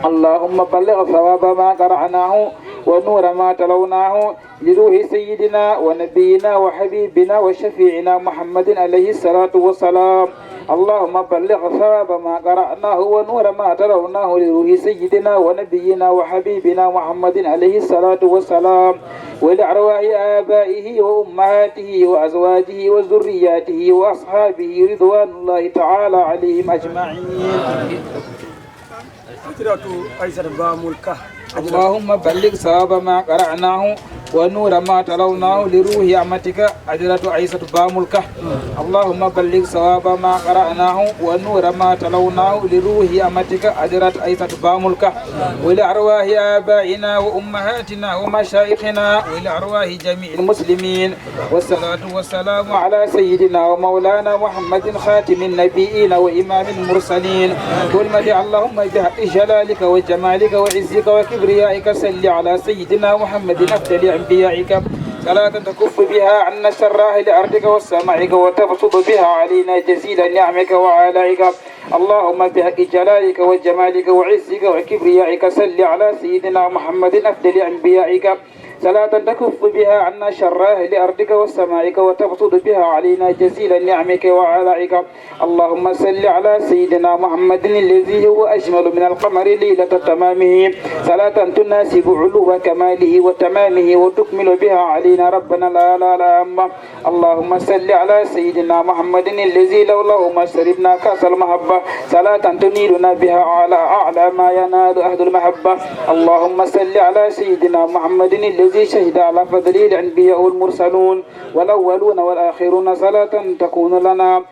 اللهم بلغ ثواب ما قرأناه ونور ما تلوناه لروح سيدنا ونبينا وحبيبنا وشفيعنا محمد عليه الصلاة والسلام. اللهم بلغ ثواب ما قرأناه ونور ما تلوناه لروح سيدنا ونبينا وحبيبنا محمد عليه الصلاة والسلام، ولأرواح آبائه وأمهاته وأزواجه وذرياته وأصحابه رضوان الله تعالى عليهم أجمعين. Hutiratu Aysata Ba Mulka. اللهم بلغ ثواب ما قرأناه ونور ما تلوناه لروح أمتك حضرة عائشة باملكة. اللهم بلغ ثواب ما قرأناه ونور ما تلوناه لروح أمتك حضرة عائشة باملكة، ولأرواح آبائنا وأمهاتنا ومشايخنا ولأرواح جميع المسلمين. والصلاة والسلام على سيدنا ومولانا محمد خاتم النبيين وإمام المرسلين. كل مدح اللهم بحق جلالك وجمالك وعزك وكبريائك صل على سيدنا محمد أفضل أنبيائك، صلاة تكف بها عنا شر أهل أرضك وسمائك وتبسط بها علينا جزيل نعمك وآلائك. اللهم بحق جلالك وجمالك وعزك وكبريائك صل على سيدنا محمد أفضل أنبيائك، صلاة تكف بها عنا شر أهل أرضك وسمائك وتبسط بها علينا جزيل نعمك وآلائك. اللهم صل على سيدنا محمد الذي هو أجمل من القمر ليلة تمامه، صلاة تناسب علو كماله وتمامه وتكمل بها علينا ربنا الآلة العامة. اللهم صل على سيدنا محمد الذي لولاه ما شربنا كأس المحبة، صلاة تنيلنا بها على أعلى ما ينال أهل المحبة. اللهم صل على سيدنا محمد الذي شهد على فضله الأنبياء والمرسلون والأولون والآخرون، صلاة تكون لنا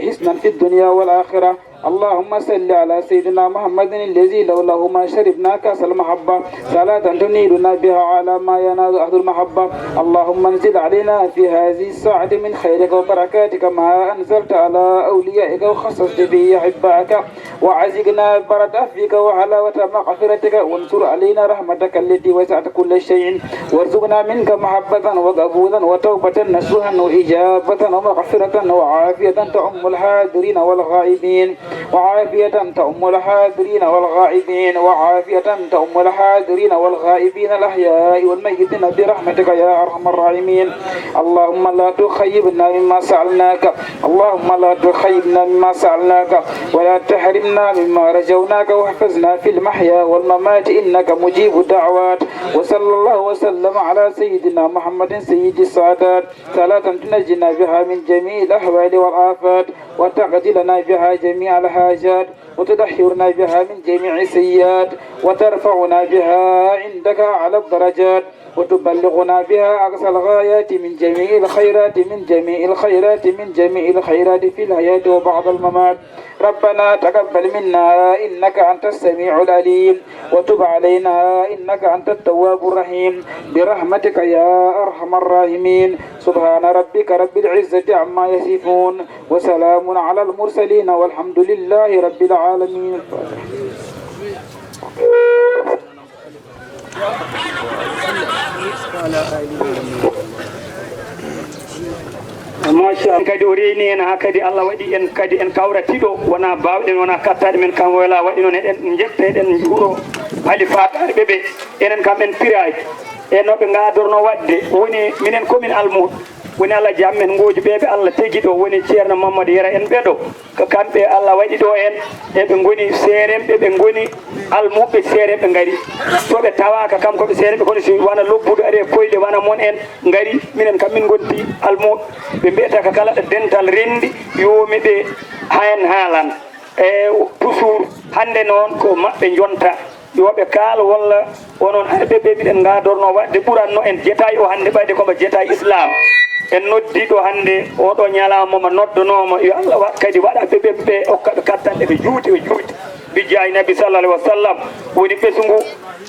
حصنا في الدنيا والآخرة. اللهم صل على سيدنا محمد الذي لولاه ما شربنا كأس المحبة، صلاة تنيلنا بها على ما ينال أهل المحبة. اللهم انزل علينا في هذه الساعة من خيرك وبركاتك ما أنزلت على أوليائك وخصصت به أحبائك، وأزدنا برد عفوك وحلاوة مغفرتك، وانشر علينا رحمتك التي وسعت كل شيء، وارزقنا منك محبة وقبولا وتوبة نصوحا وإجابة ومغفرة وعافية تعم الحاضرين والغائبين، وعافية تعم الحاضرين والغائبين، وعافية تعم الحاضرين والغائبين الأحياء والميتين برحمتك يا أرحم الراحمين. اللهم لا تخيبنا مما سألناك، اللهم لا تخيبنا مما سألناك، ولا تحرمنا مما رجوناك، واحفظنا في المحيا والممات إنك مجيب الدعوات. وصلى الله وسلم على سيدنا محمد سيد السادات، صلاة تنجينا بها من جميع الأهوال والآفات، وتقضي لنا بها جميع الحاجات، وتطهرنا بها من جميع السيئات، وترفعنا بها عندك أعلى الدرجات، وتبلغنا بها أقصى الغايات من جميع الخيرات، من جميع الخيرات، من جميع الخيرات في الحياة وبعد الممات. ربنا تقبل منا إنك أنت السميع العليم، وتب علينا إنك أنت التواب الرحيم، برحمتك يا أرحم الراحمين. سبحان ربك رب العزة عما يصفون، وسلام على المرسلين، والحمد لله رب العالمين. Machallah. Kadi o reeni en, haa kadi Allah waɗi en kadi en kawratiiɗo, wonaa baawɗe men, wonaa kattaaɗe men, kam wela waɗi noon. Eɗen njetta, eɗen njuuro halifaaɓe arɓe ɓe, enen kam en piraaki. E no ɓe ngaadorno waɗde, woni minen komin almuuɓe. Woni Allah jam men ngooji ɓe, ɓe Allah tegi ɗo, woni Ceerno Mamadou Yero en ɓe ɗo. Ko kamɓe Allah waɗi ɗo en, eɓe ngoni seeremɓe, ɓe ngoni almuɓɓe seeremɓe ngari. So ɓe tawaaka kam ko ɓe seeremɓe, kono si wona lobbudu ari e koyɗe wona mon en ngari, minen kam min ngonti almuɓɓe. Ɓe mbiyata ko kala ɗo dental renndi, yo mi ɓe hayan haalan. E toujours hannde noon ko maɓɓe njonta. Yo ɓe kaal walla onon arɓe ɓe mbiɗen ngaadorno waɗde ɓuranno en jetaay o hannde ɓayde komo jetaay Islam. En noddi ɗo hannde oɗo ñalaama mo noddanoomo, yo Allah wa-, kadi waɗa ɓe ɓe ɓe okka ɓe kattan ɗe ɓe juuti ɓe juuti. Bi jaahi Nabi sallallahu alaihi wasallam woni ɓesngu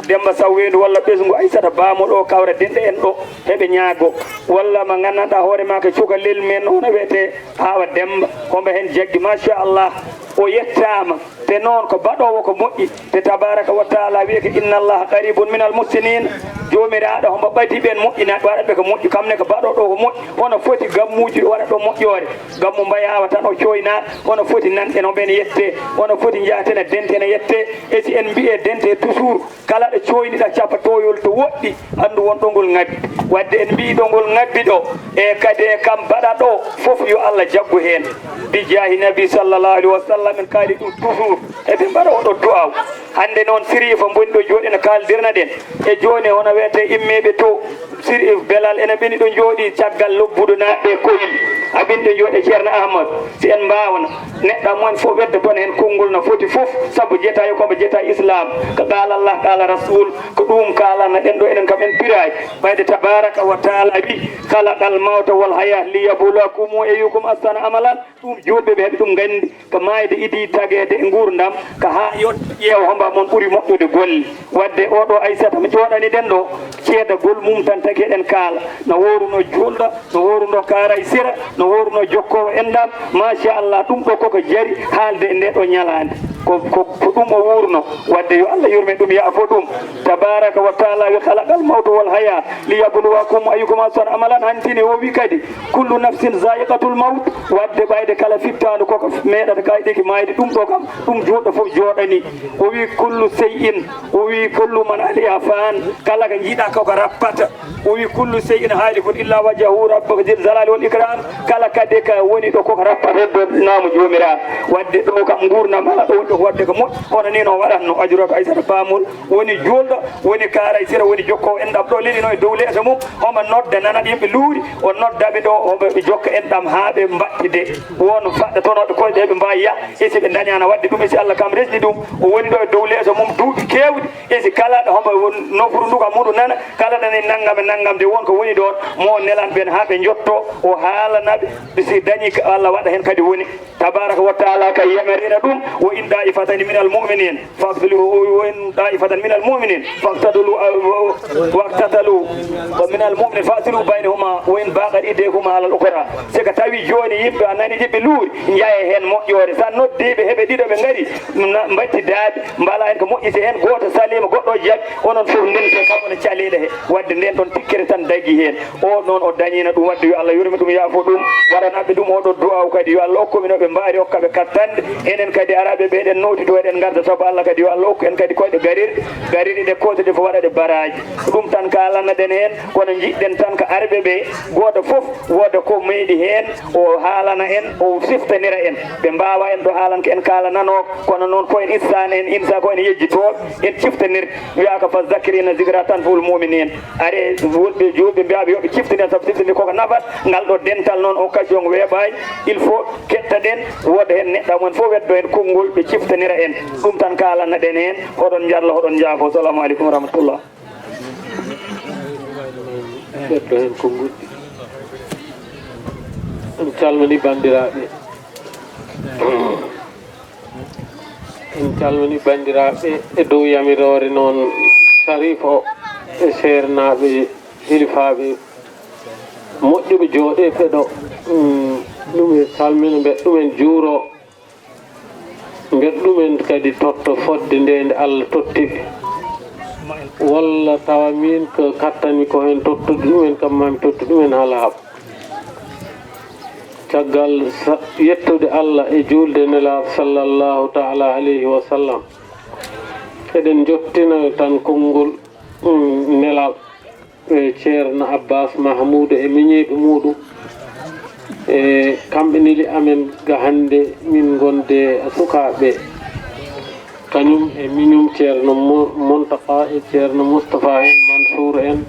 Demba Saw Weendu walla ɓesngu Aysata Ba mo ɗo kawra denɗe en ɗo heɓe ñaago. Walla mo nganndanɗaa hoore maa ko cukalel men hono wiyetee Awa Demba, hombo heen jaggi, machallah, o yettaama. Te noon ko baɗoowo ko moƴƴi, te tabaraka wa taala wiyi ko inna allaha qaribun minal muhsinin. Joomiraaɗo hombo ɓadii ɓeen moƴƴinaaɓe, waɗa ɓe ko moƴƴi, kam ne ko baɗooɗo ko moƴƴi. Hono foti gammuuji ɗo waɗa ɗo moƴƴoore, gammu mbayawa tan o cooyna, hono foti nanɗen hoɓe ne yette, hono foti njahaten e dente ne yette. E si en mbiye dente toujours, kala ɗo cooyniɗa cappa tooyol to woɗɗi, anndu won ɗo ngol ŋabbi. Wadde en mbiyi ɗo ngol ŋabbi ɗo, e kadi e kam mbaɗa ɗo, fof yo Allah jaggu heen. Bi jaahi Nabi sallallahu alaihi wasallam, en kaali ɗum toujours. Eɓe mbaɗa oɗo du'aaw. Hannde noon siriifa mboni ɗo jooɗi no kaaldirna ɗen. E jooni hono wiyetee immeeɓe to, siriif Belal ene ɓeni ɗo jooɗi caggal lobbudu naatɓe koyɗi. Abin ɗo jooɗe Ceerno Ahmad, si en mbaawna, neɗɗo mo en fof wedda toon heen konngol no foti fof, sabu jetaa ko mbo jetaa Islam, ko qaala Allah, qaala Rasul, ko ɗum kaalanno ɗen ɗo enen kam en piraay. Ɓayde tabaraka wa taala wi, "Khalaqal mawta wal hayata liyabluwakum ayyukum ahsanu amalan." Ɗum juulɓe ɓe heɓi ɗum nganndi, ko maayde idii tageede e nguurndam, ko haa yo ƴeewa hombo mon ɓuri moƴƴude golle. Wadde oɗo Aysata mo jooɗani ɗen ɗo, ceedagol mum tan tagi eɗen kaala. No wooruno juulɗo, no wooruno kaaray sira, no wooruno jokkoowo enɗam. Machallah, ɗum ɗo koko jari haalde e nde ɗo ñalaande. Ko, ko, ko ɗum o wuurno. Wadde yo Allah yurme ɗum, yaafo ɗum. Tabaraka wa taala wi, "Khalaqal mawta wal hayata liyabluwakum ayyukum ahsanu amalan." Hantini o wi kadi, "Kullu nafsin zaiqatul mawt." Wadde ɓayde kala fittaandu koko meeɗata kayɗiki maayde, ɗum ɗo kam, ɗum juulɗo fof jooɗani. O wi, "Kullu shay'in," o wi, "Kullu man alayha fan." Kala ko njiiɗa koko rappata. O wi, "Kullu shay'in halikun illa wajhahu rabbuka dhil jalali wal ikram." Kala kadi ka woni ɗo koko rappata heddo naamu joomiraaɗo. Wadde ɗo kam nguurndam ala ɗo woni ɗo wadde ko moƴƴi. Hono ni no waɗatno ajuraka Aysata Pamol. Woni juulɗo, woni kaaray sira, woni jokkoowo enɗam ɗo lelino e dow leeso mum, homo nodda nana yimɓe luuri, o nodda ɓe ɗo, homo ɓe jokka enɗam haa ɓe mbattide. Won faɗɗotonooɓe koyɗe ɓe mbaawi yah, e si ɓe ndañaana waɗde ɗum, e si Allah kam resni ɗum, o woni ɗo e dow leeso mum duuɓi keewɗi, e si kala ɗo homo won nofru ndu kam muɗum nana, kala ɗo nani nanngam e nanngam de won ko woni ɗoon, mo nelan ɓeen haa ɓe njotto, o haalana ɓe, si dañi ko Allah waɗa heen kadi woni. Tabaraka wa taala ka yamirina ɗum, "Wa in daifatani minal mu'minin faqtulu, wa in daifatani minal mu'minin faqtatalu, wa, waqtatalu, wa minal mu'minin faqtulu baynahuma wa in baqat ihdahuma alal ukhra." Si ko tawi jooni yimɓe a nani ɗiɓɓe luuri, njaye heen moƴƴoore. Sa noddi ɓe heɓe ɗiɗo ɓe ngari, na, mbatti daabi, mbala heen ko moƴƴi, si heen gooto salima, goɗɗo jaɓi, onon fof ndente kam on caliiɗo he. Wadde nden ɗon tikkere tan dagi heen. O noon o dañiino ɗum, wadde yo Allah yurme ɗum, yaafo ɗum, waɗanaɓe ɗum oɗo du'aaw kadi, yo Allah okku min oɓe mbaari, okka ɓe kattande. Enen kadi araaɓe ɓe eɗen nowti ɗo, eɗen ngarda sabu Allah kadi, yo Allah okku en kadi koyɗe garirɗe, garirɗe ɗe kootede fof waɗa ɗe baraaji. Ko ɗum tan kaalannoɗen heen, kono njiɗɗen tan ko arɓe ɓe, gooto fof wooda ko meeɗi heen, o haalana en, o siftanira en. Ɓe mbaawa en ɗo haalan ko en kaalananoo, kono noon ko en issaani en insa, ko en yejjitooɓe, en ciftanir, wiyaaka, "Fa zakirina zikra tanfa'ul mu'minin." Are wonɓe juulɓe mbiyaɓe yo ɓe ciftine, sabu ciftinde koko nafat. Ngal ɗo dental noon, occasion weeɓaani. Il faut kettaɗen, wooda heen neɗɗo mum en fof weddo heen konngol, ɓe ciftanira en. Ɗum tan kaalannoɗen heen. Hoɗon njarla, hoɗon njaafo. Salamu aleykum wa rahmatullah. Ɓeddo heen konngol. En calmini banndiraaɓe. En calmini banndiraaɓe e dow yamiroore noon Sharif o e seernaaɓe, hilifaaɓe moƴƴuɓe jooɗe peɗo. Mm, ɗum en calmina, mbeɗa ɗum en juuro, mbeɗa ɗum en kadi totto fodde nde nde Allah totti ɓe. Walla tawa min ko kattanmi ko heen tottude ɗum en, kam mami tottu ɗum en haa laaɓa. Caggal sa-, yettude Allah e juulde Nelaaɗo sallallahu taala alayhi wa sallam, eɗen njottina tan konngol, mm, Nelaaɗo, e Ceerno Abbas Mahmuuda e miñiiɓe muuɗum. E kamɓe neli amen ga hannde min ngonde sukaaɓe. Kañum e miñum Ceerno Mo-, Montaka e Ceerno Moustapha en, Mansour en.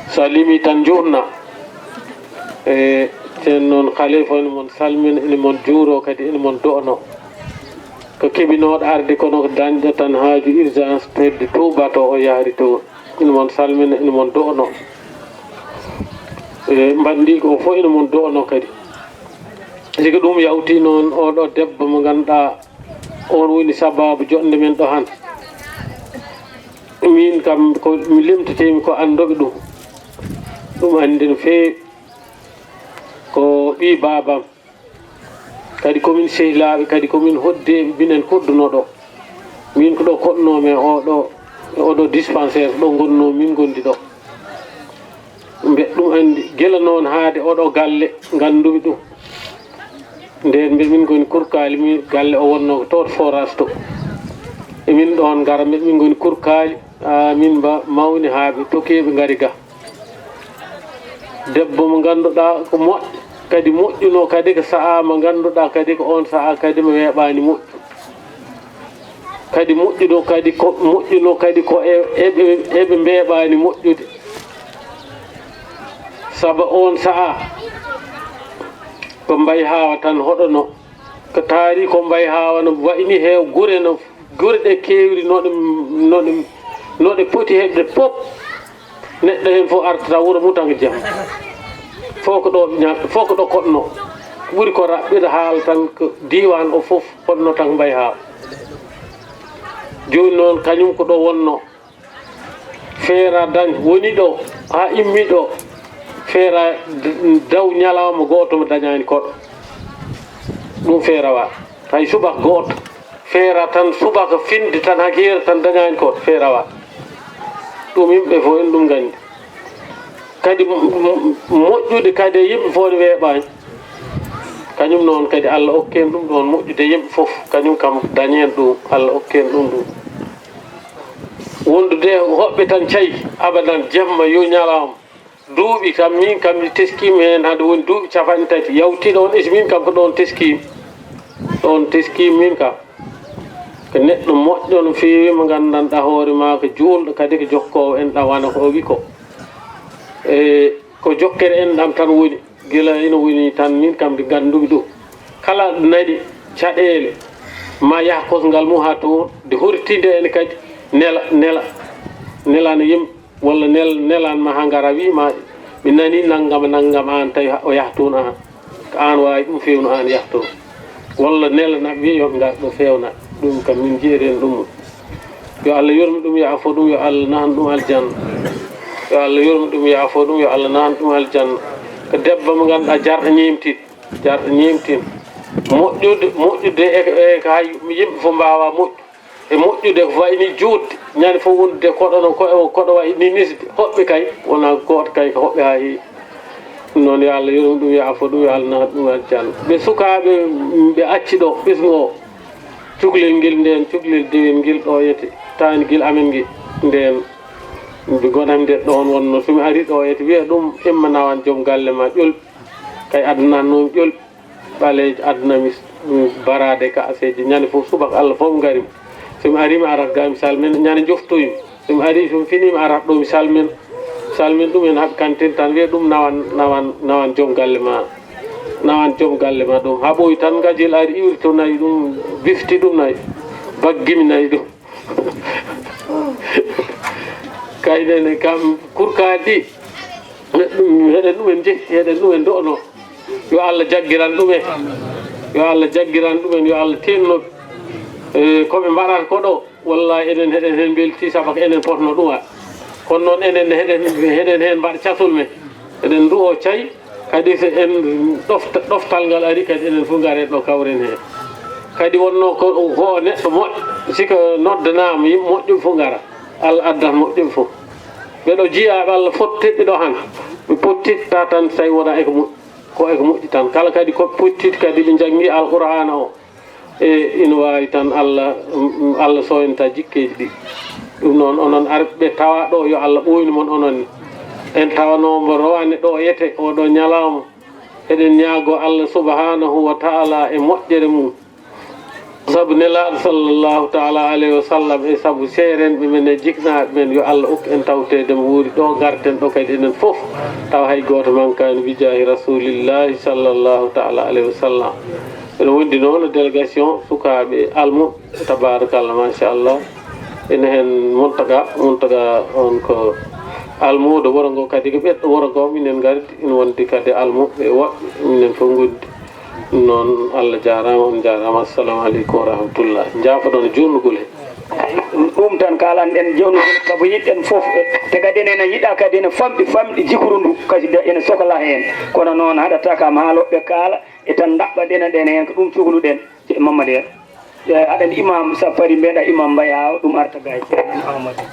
Sa limi tan njuutna. E sen noon, Khalifa, ene mon salmina, ene mon juuro, kadi ene mon do'no. Ko keɓinooɗo arde, kono ko dañɗo tan haaju urgence, hedde to bato o yahri to. Ene mon salmina, ene mon do'no. E mbandi ko fof ene mon do'no kadi. Sigo ɗum yawti noon, oɗo debbo mo ngannduɗaa, on woni sababu joɗnde men ɗo han. Min kam, ko mi limtotemi ko annduɓe ɗum. Ɗum anndi no feewi. Ko ɓii baabam. Kadi komin sehilaaɓe, kadi komin hoddeeɓe, minen kodduno ɗo. Min ko ɗo koɗnoomi e oɗo, e oɗo dispensaire, ɗo ngonnoo min ngondi ɗo. Mbe ɗum anndi, gila noon haade oɗo galle, ngannduɓe ɗum. Ndeen mbe min ngoni kurkaali, min galle o wonnoo ko toon forage to. E min ɗoon ngara, mbe min ngoni kurkaali, haa min mba mawni haa ɓe tokeeɓe ngari ga. Debbo mo ngannduɗaa ko moƴƴo, kadi moƴƴuno kadi ko sa'a mo ngannduɗaa kadi ko oon sa'a kadi mo weeɓaani moƴƴu. Kadi moƴƴuno kadi ko, moƴƴuno kadi ko e, eɓe, eɓe mbeeɓaani moƴƴude. Saba oon sa'a, Ko Mbaye Hawa tan hoɗono. Ko taari ko Mbaye Hawa no wayi ni he gure no, gure ɗe keewri no ɗe, no ɗe, no ɗe poti heɓde pop. Neɗɗo heen fof artata wuro mum tan ko jam. Fof ko ɗo ñal-, fof ko ɗo koɗno. Ko ɓuri ko raɓɓude haala tan ko diiwaan o fof koɗno tan ko Mbaye Hawa. Jooni noon kañum ko ɗo wonno. Feera dañ woni ɗo, haa immi ɗo. Feera d-, daw ñalawma gooto mo dañaani koɗo. Ɗum feera wa. Hay subaka gooto. Feera tan subaka finde tan haa keera tan dañaani koɗo. Feera wa. Ɗum yimɓe fof en ɗum nganndi. Kadi mo-, mo-, moƴƴude kadi e yimɓe fof ne weeɓaani. Kañum noon kadi Allah okki en ɗum ɗoon moƴƴude e yimɓe fof. Kañum kam dañi en ɗum, Allah okki en ɗum ɗum. Wondude e hoɓɓe tan cayi abadan, jemma yo ñalawma. Duuɓi kam, min kam mi teskiima heen hade woni duuɓi capanɗe tati. Yawti ɗoon esi min kam ko ɗoon teskiimi. Ɗoon teskiimi min kam. Ko neɗɗo moƴƴo no feewi mo nganndanɗaa hoore maa ko juulɗo kadi ko jokkoowo enɗam wano ko o wi ko. E ko jokkere enɗam tan woni. Gila ina woni tan min kam nde nganndumi ɗum. Kala nani caɗeele ma yah kosngal mum haa toon, nde hortinde ene kadi nela, nela, nelana yimɓe, walla nel-, nelan ma haa ngara wi ma mi nani nanngam, nanngam aan tawi o yah toon aan. Ko aan waawi ɗum feewnu aan yah toon. Walla nelana wi yo ngar ɗo feewna. Ɗum kam min njiyeten ɗum. Yo Allah yurmo ɗum, yo afo ɗum, yo Allah nahan ɗum aljanna. Yo Allah yurmo ɗum, yo afo ɗum, yo Allah nahan ɗum aljanna. Ko debbo mo ngannduɗaa jarɗo ñeemtin, jarɗo ñeemtin. Moƴƴude, moƴƴude e, e ko hay yimɓe fof mbaawaa moƴƴu. E moƴƴude ko wayi ni juutde, ñande fof wondude koɗo no, ko, koɗo wayi ni nisde. Hoɓɓe kay, wonaa gooto kay ko hoɓɓe haa heewi. Ɗum noon yo Allah yurmo ɗum, yo afo ɗum, yo Allah nahat ɗum aljanna. Ɓe sukaaɓe ɓe acci ɗo, ɓesngu o, cuklel ngel ndeen, cuklel dewel ngel ɗo yete, taani gila amen nge ndeen. Ɓe gonande ɗoon wonno, so mi ari ɗo yete, wiya ɗum, imma nawan joom galle ma ƴolɓi, kay addanat noon ƴolɓi. Ɓaleejo aduna mi, mi baraade ka aseejo. Ñande fof subaka Allah fof ngari. So mi ari mi arat ga mi salmin, ñande njoftoymi. So mi ari so mi fini mi arat ɗo mi salmin. Salmin ɗum en haɓi kantin tan wiya ɗum nawan, nawan, nawan joom galle ma. Nawan joom galle ma ɗum. Haɓoy tan ngajel ari iwri to nayi ɗum bifti ɗum nayi. Baggimi nayi ɗum. Kay nene kam kurkaaji ɗi. Ɗum heɗen ɗum en jehi, heɗen ɗum en do'no. Yo Allah jaggiran ɗum en. Yo Allah jaggiran ɗum en, yo Allah tinno. E, ko ɓe mbaɗata ko ɗo, wallahi enen heɗen heen mbelti, sabu ko enen potno ɗum waɗ. Kono noon enen ne heɗen, heɗen heen mbaɗa casol men. Eɗen nduwo cay, kadi so en ɗofta, ɗoftal ngal ari, kadi enen fof ngaren ɗo kawren heen. Kadi wonno ko, ko neɗɗo moƴƴo, si ko noddanaama yimɓe moƴƴuɓe fof ngara. Allah addat moƴƴuɓe fof. Ɓeɗo jiya Allah fottiɓe ɗo han. Ɓe pottitta tan tawi wona e ko moƴƴi. Ko e ko moƴƴi tan. Kala kadi ko pottiɗi kadi ɓe njanngi Alqur'aana o. E ina waawi tan Allah, mm, Allah sooynta jikkeeji ɗi. Ɗum noon onon arɓe tawa ɗo yo Allah ɓooynu mon onon ne. En tawanoo mbo rowane ɗo ete oɗo ñalawma. Eɗen ñaago Allah subhanahu wa ta'ala e moƴƴere mum. Sabu Nelaaɗo sallallahu ta'ala alayhi wa sallam e sabu seerenɓe men e jiknaaɓe men, yo Allah okku en tawteede mo wuuri ɗo, ngarten ɗo kadi enen fof, tawa hay gooto mankaani, bijaahi rasulillahi sallallahu ta'ala alayhi wa sallam. Ene wondi noon délégation sukaaɓe almuɓe, tabarakallah, machallah. Ene heen Montaga, Montaga on ko almuudo wuro ngo, kadi ko ɓiɗɗo wuro ngo, minen ngardi, ene wondi kadi almuɓe woɓɓe, minen fof ngondi. Ɗum noon, Allah jaaraama, on njaaraama. Assalamu aleykum wa rahmatullah. Njaafoɗon juutnugol he. Ɗum tan kaalanɗen jooni, sabu yiɗɗen fof, te kadi enen en yiɗa kadi ene famɗi, famɗi jikru ndu, kadi de ene sokla heen. Kono noon, haɗata kam haalooɓe kaala, e tan ndaɓɓa ɗena ɗen heen, ko ɗum cukluɗen, ce Mamadou en. E aɗa anndi imam, so fari mbeɗa imam mbaya, ɗum arta gay, Ceerno Amadou.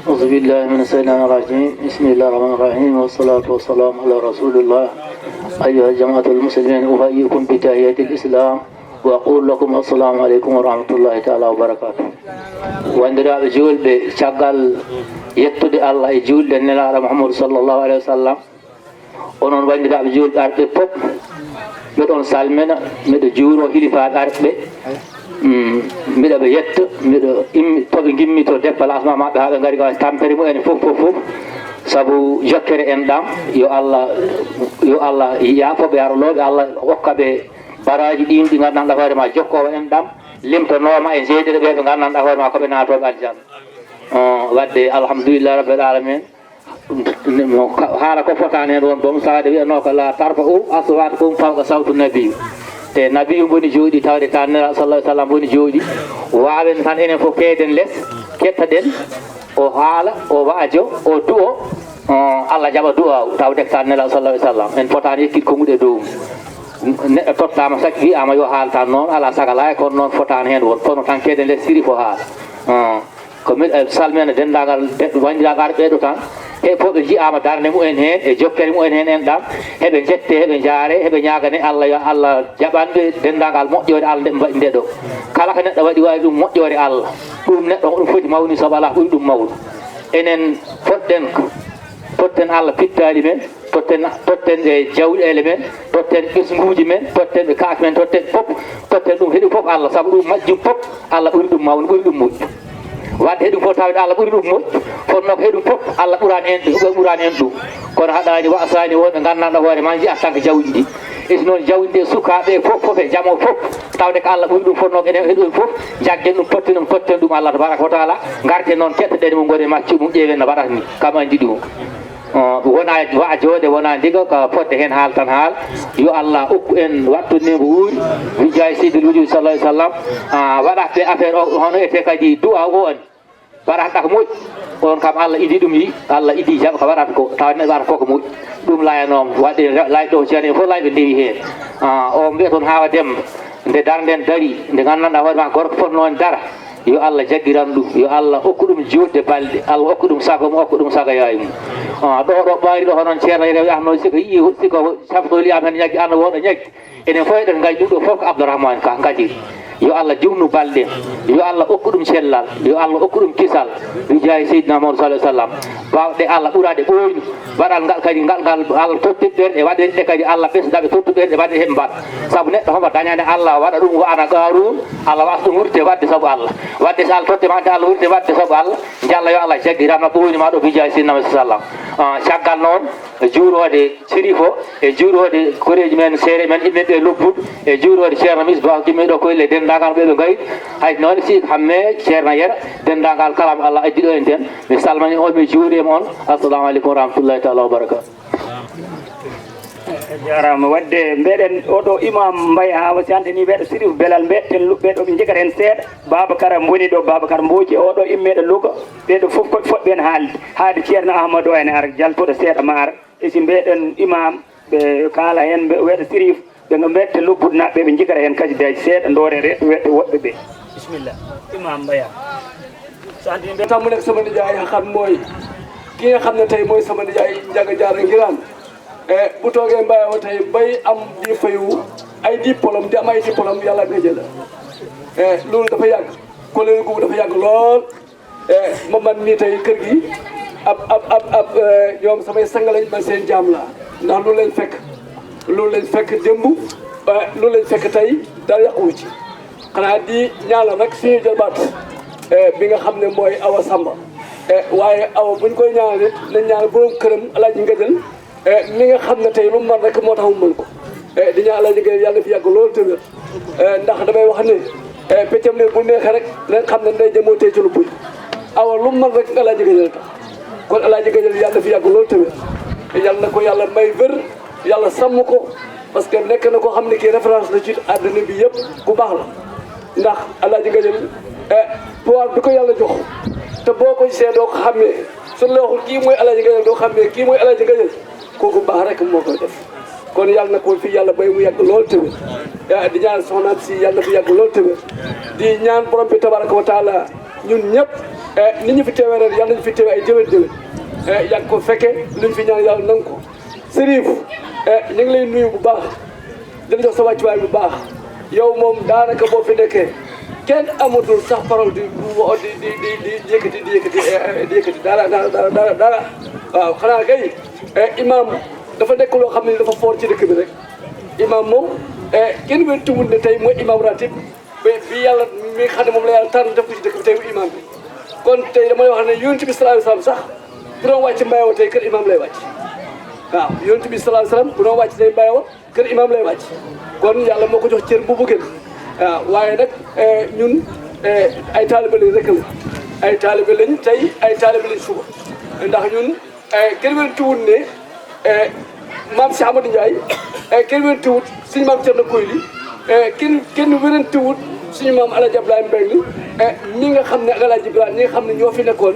أعوذ بالله من الشيطان الرجيم. بسم الله الرحمن الرحيم. والصلاة والسلام على رسول الله. أيها الجماعة المسلمين، أحييكم بتحية الإسلام وأقول لكم السلام عليكم ورحمة الله تعالى وبركاته. Wanndiraaɓe juulɓe, caggal yettude Allah e juulde Nelaaɗo Muhammadu sallallahu alayhi wa sallam, onon wanndiraaɓe juulɓe arɓe fof, mbeɗon salmina, mbeɗo juuro hilifaaɓe arɓe. Mm, mbiɗa ɓe yetta, mbiɗo immi, to ɓe ngimmi to déplacement maɓɓe haa ɓe ngari ga tampere mumen fof, fof, fof. Sabu jokkere en ɗam, yo Allah, yo Allah yaafo ɓe arlooɓe, Allah hokka ɓe baraaji ɗin ɗi nganndanɗaa hoore ma jokkoowo en ɗam, limtanooma e jeydere ɓe ɓe nganndanɗaa hoore ma ko ɓe naatooɓe aljanna. Wadde alhamdulillahi rabbil alamin. Mo ka-, haala ko fotaani heen won boom, saade wiyanoo ko la tarfa'u aswatakum fawqa sawtu nabi. Te nabiyu woni jooɗi tawde tan Nelaaɗo sallallahu alaihi wasallam woni jooɗi. Waawen tan enen fof keeden les, kettaɗen, o haala, o waajo, o du'o, o, Allah jaɓa du'aaw, tawde tan Nelaaɗo sallallahu alaihi wasallam. En potaani yettude konguɗi e dow mum. Neɗɗo tottaama saki wiyaama yo haal tan noon, alaa sagalaa e kono noon fotaani heen won. Kono tan keeden les siri fo haala. O. Ko min, eh, salmina denndaangal de-, wanndiraaɓe arɓe ɗo tan. He fof ɓe njiyaama darnde mumen heen e jokkere mumen heen en ɗam. Heɓe njettee, heɓe njaaree, heɓe ñaagane Allah, yo Allah jaɓan ɓe denndaangal moƴƴoore Allah nde ɓe mbaɗi nde ɗo. Kala ko neɗɗo waɗi waawi ɗum moƴƴoore Allah. Ɗum neɗɗo ko ɗum foti mawni sabu alaa ko ɓuri ɗum mawɗo. Enen potɗen ko, potɗen Allah pittaali men, totten, totten e jawɗeele men, totten ɓesnguuji men, totten ɓe kaake men, totten fof, totten ɗum heɗum fof Allah, sabu ɗum majjum fof Allah ɓuri ɗum mawni, ɓuri ɗum moƴƴu. Wadde heɗum fof tawde Allah ɓuri ɗum moƴƴu, fotnoo ko heɗum fof Allah ɓurani en ɗum, ɓe ɓurani en ɗum. Kono haɗaani, wasaani wonɓe nganndanɗo hoore ma njiya tan ko jawdi ndi. E si noon jawdi ndi e sukaaɓe fof, fof e jamo fof, tawde ko Allah ɓuri ɗum fotnoo ko enen heɗum fof, jaggen ɗum, potten ɗum, potten ɗum Allah tabaraka wa taala, ngarten noon kettoɗen mo ngoni maccu mum, ƴeewen no mbaɗata ni, kam anndi ɗum. O, wona wa joode, wona ndiga ko fodde heen haal tan haal. Yo Allah okku en wattu ni ko wuuri. Bijaahi Seydil Wujuud sallallahu alaihi wasallam. A, waɗat ɓe affaire o, hono ete kadi du'a o on. Waɗat ɗak moƴƴi. On kam Allah idi ɗum yi, Allah idi jaɓa ko waɗat ko. Tawa neɗɗo waɗat ko ko moƴƴi. Ɗum layanoom, waɗi lay ɗo ceerno fof lay ɓe ndewi heen. A, o mbiyata on Hawa Demba. Nde darnden dari, nde nganndanɗaa hoore ma gorko fotnoo en dara. Yo Allah jaggiran ɗum, yo Allah okku ɗum juutde balɗe, Allah okku ɗum sago mum, okku ɗum sago yaawi mum. Ah, ɗo, ɗo ɓaari ɗo, hono Ceerno Yero yahno, siko yi'i, siko Samsoli am hen ñaggi, an wooɗo ñaggi. Enen fof eɗen ngaji ɗum ɗo fof ko Abdourahmane Ka ngajiri. Yo Allah juutnu balɗe, yo Allah okku ɗum cellal, yo Allah okku ɗum kisal, bijaahi Seydina Muhammad sallallahu alaihi wasallam. Baawɗe Allah ɓuraɗe ɓooynu. Waɗal ngal kadi, ngal, ngal Allah totti ɓerɗe, waɗe ɗe kadi Allah ɓesda ɓe totti ɓerɗe, waɗe heɓe mbaɗa. Sabu neɗɗo homo dañani Allah, waɗa ɗum wa'ana Qaaruun, Allah wasa ɗum wuurde waɗde sabu Allah. Waɗde so Allah totti ma, Allah wuurde waɗde sabu Allah. Njalla yo Allah jaggiran ma, ɓooyni ma ɗo bijaahi Seydina Muhammad sallallahu alaihi wasallam. Ah, caggal noon, juuroode Sirif o, e juuroode koreeji men, seere men, immiiɓe Lobbudu, e juuroode Ceerno Misbah, immiiɗo ko e denndaangal ɓe ɓe ngayi. Hay noon si Hamme, Ceerno Yero, denndaangal kala mo Allah addi ɗo en ten. Mi salmini on, mi juuriima on. Assalamu alaikum wa rahmatullahi taala wa barakatuh. A jaaraama. Waɗde mbeɗen oɗo imam Mbaye Hawa, si hannde ni mbeɗo Sirif Belal, mbeɗen luɓɓe ɗo, ɓe njegata heen seeɗa. Babacar Mboni ɗo, Babacar Mbooji, oɗo immeeɗo Louga. Ɓeeɗo fof ko fotɓe heen haalde. Haade Ceerno Ahmadou en ara, jaltuɗo seeɗa maara. E si mbeɗen imam, ɓe kaala heen, mbe-, weɗa Sirif, ɓe nga mbeɗte Lobbudu naɓɓe, ɓe njigara heen kasidaaji seeɗa, ndoore re-, weɗte woɗɓe ɓe. Bisimilla, imam Mbaye Hawa. Tammu nekk sama nijaay xam mooy ki nga xam ne tey mooy sama nijaay Njaga Jaara Ngiraan. E bu toogee Mbaye Hawa tey bay am di fayu ay diplôme, di am ay diplôme, yàlla nga jël. E loolu dafa yàgg, kóllëre googu dafa yàgg lool. E ma man nii tey kër gi ab, ab, ab, ab, e, ñoom samay sang lañ, man seen jaam laa. Ndax loolu lañ fekk, loolu lañ fekk démb, e, loolu lañ fekk tey, dara yàquwu ci. Xanaa di ñaanal rek suñu jarbaat, e, bi nga xam ne mooy Awa Samba. E, waaye Awa buñ koy ñaanal it, nañ ñaanal borom këram, Alaaji Ngajal. E, mi nga xam ne tey lu mu mën rek moo tax mu mën ko. E, di ñaan Alaaji Ngajal yàlla na fi yàgg lool te wér. E, ndax damay wax ne, e, peccam ne bu neexee rek, nañ xam ne ndey jamoo tey ci lu buy. Awa lu mu mën rek Alaaji Ngajal tax. Kon Alaaji Ngajal yàlla na fi yàgg lool te wér. Yàlla na ko yàlla may wér, yàlla sàmm ko, parce que nekk na koo xam ne kii référence la ci àdduna bi yëpp, ku baax la. Ndax Alaaji Ngajal, e, pouvoir bi ko yàlla jox, te boo ko gisee doo ko xàmmee, su la waxul kii mooy Alaaji Ngajal, doo xàmmee kii mooy Alaaji Ngajal, kooku baax rek moo koy def. Kon yàlla na ko fi yàlla bay mu yàgg lool te wér. E, di ñaan soxnaam si yàlla na fi yàgg lool te wér. Di ñaan borom bi tabaraka wa taala ñun ñëpp, e, ni ñu fi teewee ren, yàlla nañu fi teewee ay déwén déwén. E, yàgg ko fekke, luñ fi ñaan yàlla nangu ko. Serif, e, ñu ngi lay nuyu bu baax, di la jox sa wàccuwaay bu baax. Yow moom daanaka boo fi nekkee kenn amatul sax parole di di di di di yëkkati, di yëkkati, e, e, di yëkkati dara, dara, dara, dara, dara. Waaw, xanaa kay, e, imam dafa nekk loo xam ne dafa fort ci dëkk bi rek. Imam moom, e, kenn wéntuwul ne tey mooy imam ratib bi, bi yàlla mi xam ne moom la yàlla tànn def ko ci dëkk bi tey mu imam bi. Kon tey damay wax ne yonent bi sallallahu alayhi wasallam sax Ku doon wàcc Mbaye wa tey kër imam lay wàcc. Waaw, yonent bi sallallahu alayhi wasallam, ku doon wàcc tey Mbaye wa kër imam lay wàcc. Kon yàlla moo ko jox cër boobu gën. Waaw, waaye nag, eh, ñun, eh, ay taalibe lañ rek la. Ay taalibe lañ tey, ay taalibe lañ suba. Ndax ñun, eh, kenn wérantuwul ne, eh, maam Cheikh Amadou Ndiaye, eh, kenn wérantuwul suñu maam Thierno Koyli, eh, kenn, kenn wérantuwul suñu maam El Hadj Abdoulaye Mbengue, eh, mi nga xam ne ak El Hadj Ibrahima ñi nga xam ne ñoo fi nekkoon,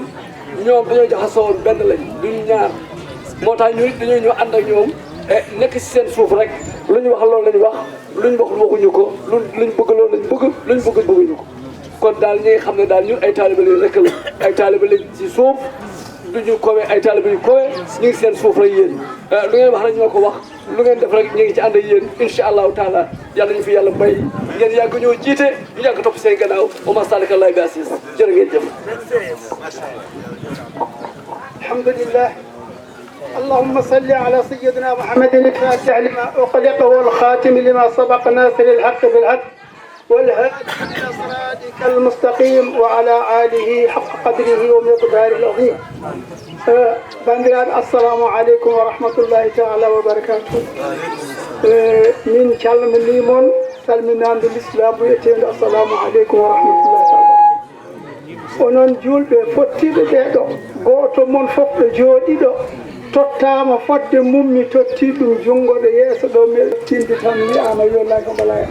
ñoom dañoo jaxasoo woon, benn lañ, duñ ñaar. Moo tax ñu it dañoo ñëw ànd ak ñoom, eh, nekk ci seen suuf rek. Lu ñu wax loolu lañ wax, lu ñu wax waxuñu ko, lu luñ bëgg loolu lañ bëgg, luñ bëgg bëgguñu ko. Kon daal ñi nga xam ne daal ñun ay taalibe lañ rek la, ay taalibe lañ ci suuf, duñu kowe, ay taalibe yu kowe, ñu ngi seen suuf rek yéen. Eh, lu ngeen wax rek ñoo ko wax, lu ngeen def rek ñu ngi ci ànd ak yéen, incha allahu taala. Yàlla ñu fi yàlla bay, ngeen yàgg ñoo jiite, ñu yàgg topp seen gannaaw. Wa ma salika Allahi bi aziz. Jërë ngeen jëf. الحمد لله. اللهم صل على سيدنا محمد الفاتح لما أغلق والخاتم لما سبق ناصر الحق بالحق والهادي إلى صراطك المستقيم وعلى آله حق قدره ومقداره العظيم. Eh, banndiraaɓe, assalamu aleykum wa rahmatullahi taala wa barakatuh. Eh, min calminii mon, salminaandu lislaamu wiyeteendo, assalamu aleykum wa rahmatullahi taala. Onon juulɓe fottiiɓe ɓee ɗo, gooto mon fof ɗo jooɗii ɗo, tottaama fodde mum, mi tottii ɗum junngo ɗo yeeso ɗo, mi tindi tan wiyaama yo lay ko balaya.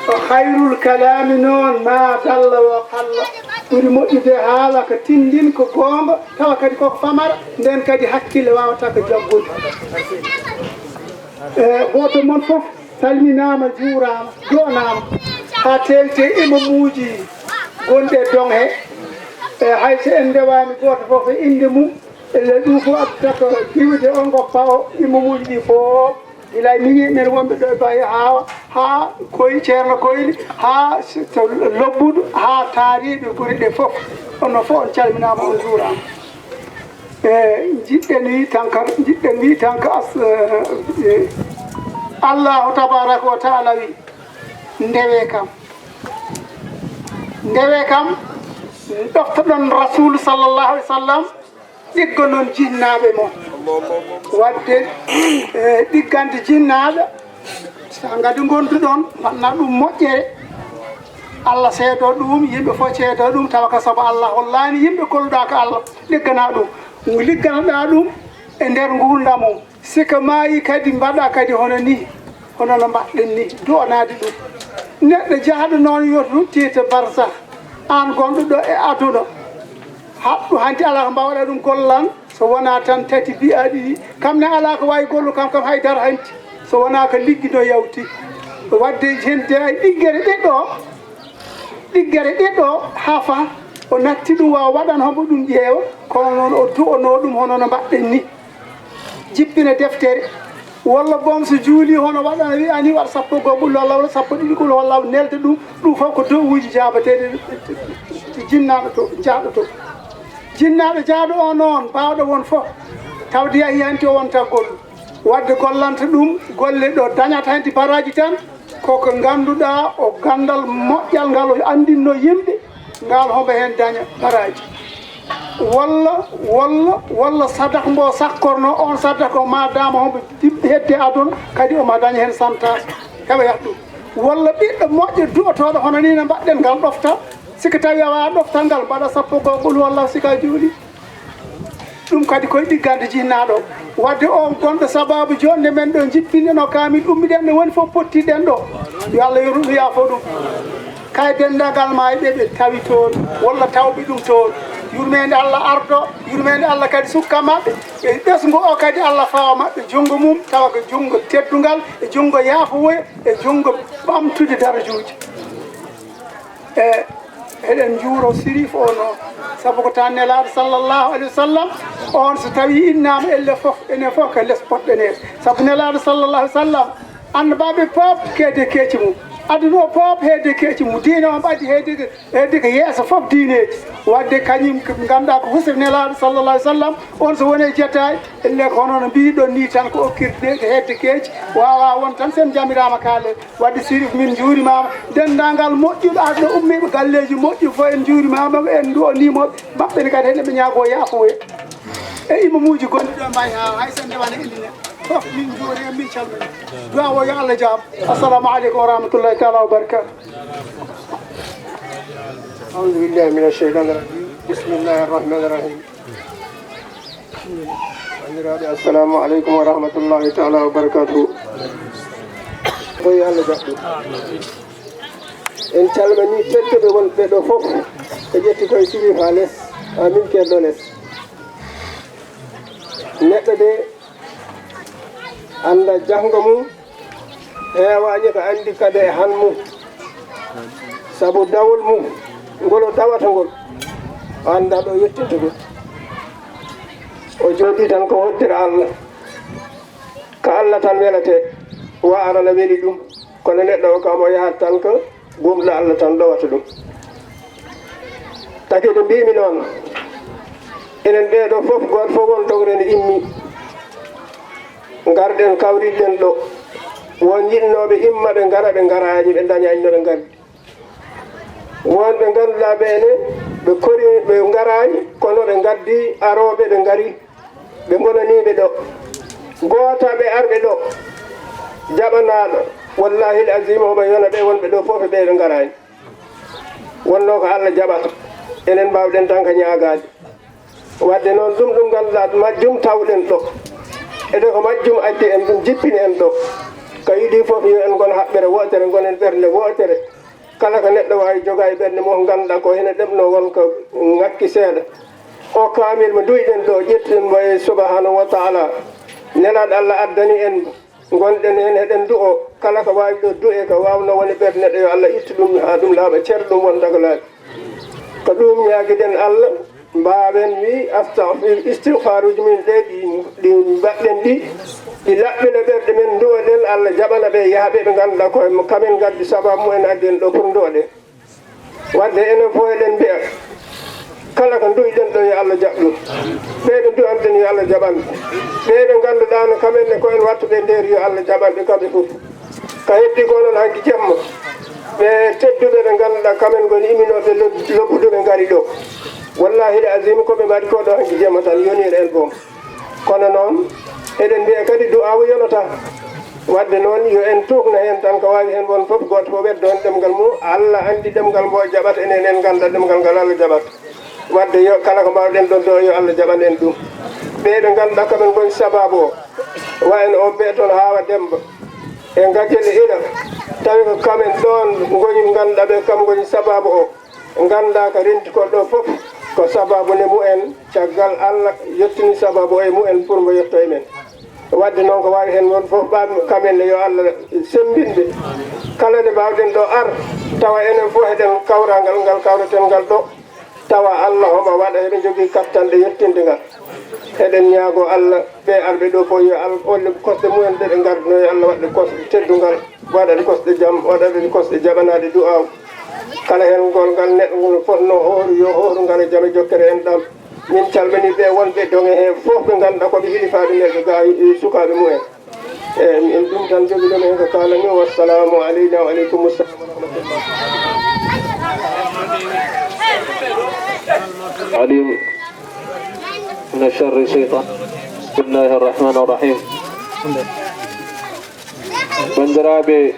Ko khayrul kalaami noon, ma dalla wa qalla. Ɓuri moƴƴude haala ko tindin, ko goonga, tawa kadi koko famara, nden kadi hakkille waawata ko jaggude. E, gooto mon fof salminaama, juuraama, joɗnaama, haa teeŋti e imamuuji gonɗi e doŋ he. E, hay so en ndewaani gooto fof e innde mum, ella ɗum fof addata ko diwde on ngoppa o imamuuji ɗi fof. Gila e miñi men wonɓe ɗo e Baye Hawa, haa Koy, Ceerno Koyli, haa s-, to Lobbudu, haa taariiɓe gure ɗe fof. Onon fof on calminaama, on njuuraama. E, njiɗɗen wi tan ka, njiɗɗen wi tan ka as-, e, e, Allahu tabaraka wa taala wi, ndewe kam. Ndewe kam, ɗoftoɗon Rasulu sallallahu alaihi wasallam, ɗiggo noon jinnaaɓe mon. Wadde, e, ɗiggande jinnaaɓe, so ngadi ngonduɗon, mbaɗna ɗum moƴƴere. Allah seedo ɗum, yimɓe fof ceedo ɗum, tawa ka sabu Allah hollaani yimɓe kolluɗaa ko Allah, ɗiggana ɗum. Ligganoɗaa ɗum e nder nguurndam mum. Si ko maayi kadi mbaɗa kadi hono ni, hono no mbaɗɗen ni, du'anaade ɗum. Neɗɗo jahɗo noon yo ruttiito barzah, aan gonɗo ɗo e aduna. Haɗɗu hanti alaa ko mbaawɗaa ɗum gollan, so wonaa tan tati mbiyaa ɗiɗi. Kam ne alaa ko waawi gollu kam, kam hay dara hanti, so wonaa ko liggi no yawti. Wadde hende ay ɗiggere ɗiɗɗo, ɗiggere ɗiɗɗo haa fa o natti ɗum waawa waɗan hombo ɗum ƴeewa, kono noon o du'onoo ɗum hono no mbaɗɗen ni. Jippina deftere, walla boom so juuli hono waɗana wiya ni waɗa sappo goo qul huwallahu, walla sappo ɗiɗi qul huwallahu, nelda ɗum, ɗum fof ko du'awuuji jaabateeɗi jinnaaɗo to, jaaɗo to. Jinnaaɗo jaaɗo o noon, baawɗo won fof, tawde yahi hanti o wonta gollu. Wadde gollanta ɗum golle ɗo dañata hanti baraaji tan, koko ngannduɗaa o ganndal moƴƴal ngal o anndinno yimɓe, ngal homo heen daña baraaji. Walla, walla, walla sadak mbo sakkorno on sadak o, ma dama homo diɓɓi hedde aduna, kadi omo daña heen santaas, heɓa yah ɗum. Walla ɓiɗɗo moƴƴo du'otooɗo hono ni no mbaɗɗen ngal ɗofta, sika tawi a waawaa ɗoftal ngal, mbaɗa sappo goo qul huwallahu sika juuli. Ɗum kadi koye ɗiggande jinnaaɗo. Wadde on gonɗo sababu jonde men ɗo jippinɗen o kamin ummiɗen ɗo woni fof pottiɗen ɗo. Yo Allah yurmo ɗum yaafo ɗum. Kay denndaangal maayɓe ɓe tawi toon, walla tawɓe ɗum toon. Yurmeende Allah ardo, yurmeende Allah kadi sukka maɓɓe. E ɓesngu o kadi Allah fawa maɓɓe junngo mum, tawa ko junngo teddungal, e junngo yaafowoye, e junngo ɓamtude darajuuji. E eɗen njuuro sirif o noon, sabu ko tan Nelaaɗo sallallahu alaihi wasallam, on so tawi innaama elle fof, enen fof ko les potɗen heen. Sabu Nelaaɗo sallallahu alaihi wasallam, annabaaɓe pop keede keeci mum, aduna o pop heede keeci mum, diine o mbaɗi heede, heede ko yeeso fof diineeji. Wadde kañum ko ngannduɗaa ko husre Nelaaɗo sallallahu alaihi wasallam, on so woni e jataay, elle ko hono no mbiɗon ni tan ko okkirde ko heedde keeci, waawa won tan sen jamiraama kaale. Wadde sirif min njuurimaama, denndaangal moƴƴuɓe arɓe ummiiɓe galleeji moƴƴi fof en njuurimaama, en nduwaniima maɓɓe ne kadi heen ɓe ñaagoo yaafoye. E imamuuji gonɗi ɗo e maayi haa hay so ndewana inde ne. Fof min njuuri e min calmini. Du'a o yo Allah jaab. Assalamu aleykum wa rahmatullahi taala wa barakatuh. A'udhu billahi minash shaitanir rajim. Bismillahir rahmanir rahim. Banndiraaɓe, assalamu aleykum wa rahmatullahi taala wa barakatuh. Ko yo Allah jaɓ ɗum. En calmini tedduɓe wonɓe ɗo fof, ko ƴetti koye suufi haa les, haa min keerɗo les. Neɗɗo de annda jahngo mum, heewaani ko anndi kadi e han mum, sabu dawol mum ngol o dawata ngol, o annda ɗo yettinta ngol. O jooɗii tan ko hoddira Allah. Ko Allah tan welate, wa arana weli ɗum, kono neɗɗo o kam o yahat tan ko gomɗo Allah tan ɗowata ɗum. Taki ɗo mbimi noon, enen ɓeeɗo fof, gooto fof won dogre nde immi. Ngarɗen kawriɗen ɗo, won yiɗnooɓe imma ɓe ngara, ɓe ngaraani, ɓe ndañaani no ɓe ngardi. Wonɓe ngannduɗaa ɓe ne, ɓe kori, ɓe ngaraani, kono ɓe ngaddi arooɓe, ɓe ngari, ɓe ngonaniiɓe ɗo. Gootaɓe arɓe ɗo, jaɓanaaɗo, wallahi l azim, omo yona ɓe wonɓe ɗo fof e ɓe ɓe ngaraani. Wonno ko Allah jaɓata, enen mbaawɗen tan ko ñaagaade. Wadde noon, ɗum ɗum ngannduɗaa majjum tawɗen ɗo. Ede ko majjum addi en ɗum, jippini en ɗo. Ko yiɗi fof yo en ngon haɓɓere wootere, ngonen ɓernde wootere. Kala ko neɗɗo waawi joga e ɓernde mum, ngannduɗaa ko hene ɗeɓno won ko ngakki seeɗa. O kaamil mo duwiɗen ɗo, ƴettiten mo e subhanahu wa taala. Nelaaɗo Allah addani en mo. Ngonɗen heen, eɗen du'o, kala ko waawi ɗo du'e, ko waawnoo woni ɓernde neɗɗo, yo Allah ittu ɗum haa ɗum laaɓa, cer ɗum wonda ko laaɓi. Ko ɗum ñaagiɗen Allah, mbaawen wi astahfir, istihfaruuji min ɗe ɗi, ɗi mbaɗɗen ɗi, ɗi laɓɓina ɓerɗe men, nduwoɗen Allah jaɓana ɓe, yaha ɓe ɓe ngannduɗaa ko kamen ngaddi sababu mumen addi en ɗo pour nduwoɗen. Wadde enen fof eɗen mbiya, kala ko duwiɗen ɗo yo Allah jaɓ ɗum. Ɓe ɓe duwanɗen yo Allah jaɓan ɓe. Ɓe ɓe ngannduɗaa no kamen ne ko en wattuɓe nder yo Allah jaɓan ɓe kamɓe fof. Ka heddi ko noon hanki jemma, ɓe tedduɓe ɓe ngannduɗaa kamen ngoni iminooɓe lobbuduɓe ngari ɗo. Wallahi l azim ko ɓe mbaɗi ko ɗo hanki jemma tan yonir en boom. Kono noon, eɗen mbiya kadi du'aawu yonataa. Wadde noon, yo en tuukno heen tan, ko waawi heen won fof, gooto fof weddo heen ɗemngal mum. Allah anndi ɗemngal mbo jaɓata, enen en ngannda ɗemngal ngal Allah jaɓata. Wadde yo kala ko mbaawɗen ɗon ɗo, yo Allah jaɓan en ɗum. Ɓee ɓe ngannduɗaa ko ɓen ngoni sabaabu o, wa en on ɓee toon Haawa Demmba, e Ngajel Ila, tawi ko kamen ɗoon ngoni ngannduɗaa ɓe kam ngoni sabaabu o. Nganndaa ko renti ko ɗo fof ko sabaabu ne mumen, caggal Allah yettini sabaabu o e mumen pour mbo yetto e men. Wadde noon ko waawi heen won fof ɓaam kamen ne yo Allah semmbin ɓe. Kala nde mbaawɗen ɗo ar, tawa enen fof eɗen kawra ngal, ngal kawreten ngal ɗo, tawa Allah homo waɗa, eɗen jogii kattanɗe yettinde ngal. Eɗen ñaagoo Allah, ɓe arɓe ɗo fof yo Allah olle kosɗe mumen, ɓe ɓe ngarduno yo Allah waɗ ɓe kosɗe teddungal, waɗa ɗe kosɗe jam, waɗa ɗe kosɗe jaɓanaaɗe du'aaw. Kala heen ngol ngal neɗɗo ngol fotno hooru, yo hooru ngal e jam e jokkere enɗam. Min calmini ɓe wonɓe doŋe he fof ɓe ngannduɗaa ko ɓe hilifaaɓe neɗɗo ga e sukaaɓe mumen. Eyi, min ɗum tan jogiɗon heen ko kaalami. Wassalamu aleyna wa aleykum salam wa rahmatullah. Alim min sharri shaytan. Bismillahi rahmani rahim. Banndiraaɓe,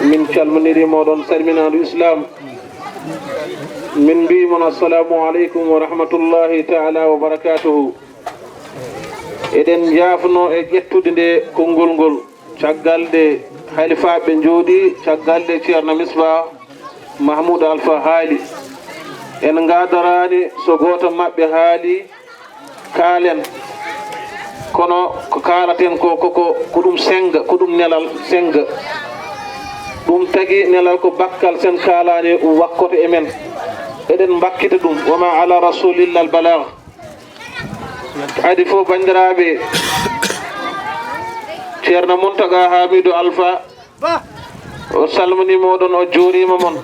min calminiri moɗon salminaandu Islam. Min mbii mon assalamu aleykum wa rahmatullahi taala wa barakatuhu. Eɗen njaafno e ƴettude nde konngol ngol, caggal nde halifaaɓe njooɗii, caggal nde Ceerno Misbah Mahmoud Alpha haali. En ngaadaraani so gooto maɓɓe haali, kaalen. Kono ko kaalaten ko, koko, ko ɗum sennga, ko ɗum nelal sennga. Ɗum tagi nelal ko bakkal, sen kaalaani wakkoto e men. Eɗen mbakkita ɗum. Wa ma ala rasulillah al balagh. Adi fof, banndiraaɓe, Ceerno Muntaga Hamidu Alpha, o salmini moɗon, o juurima mon.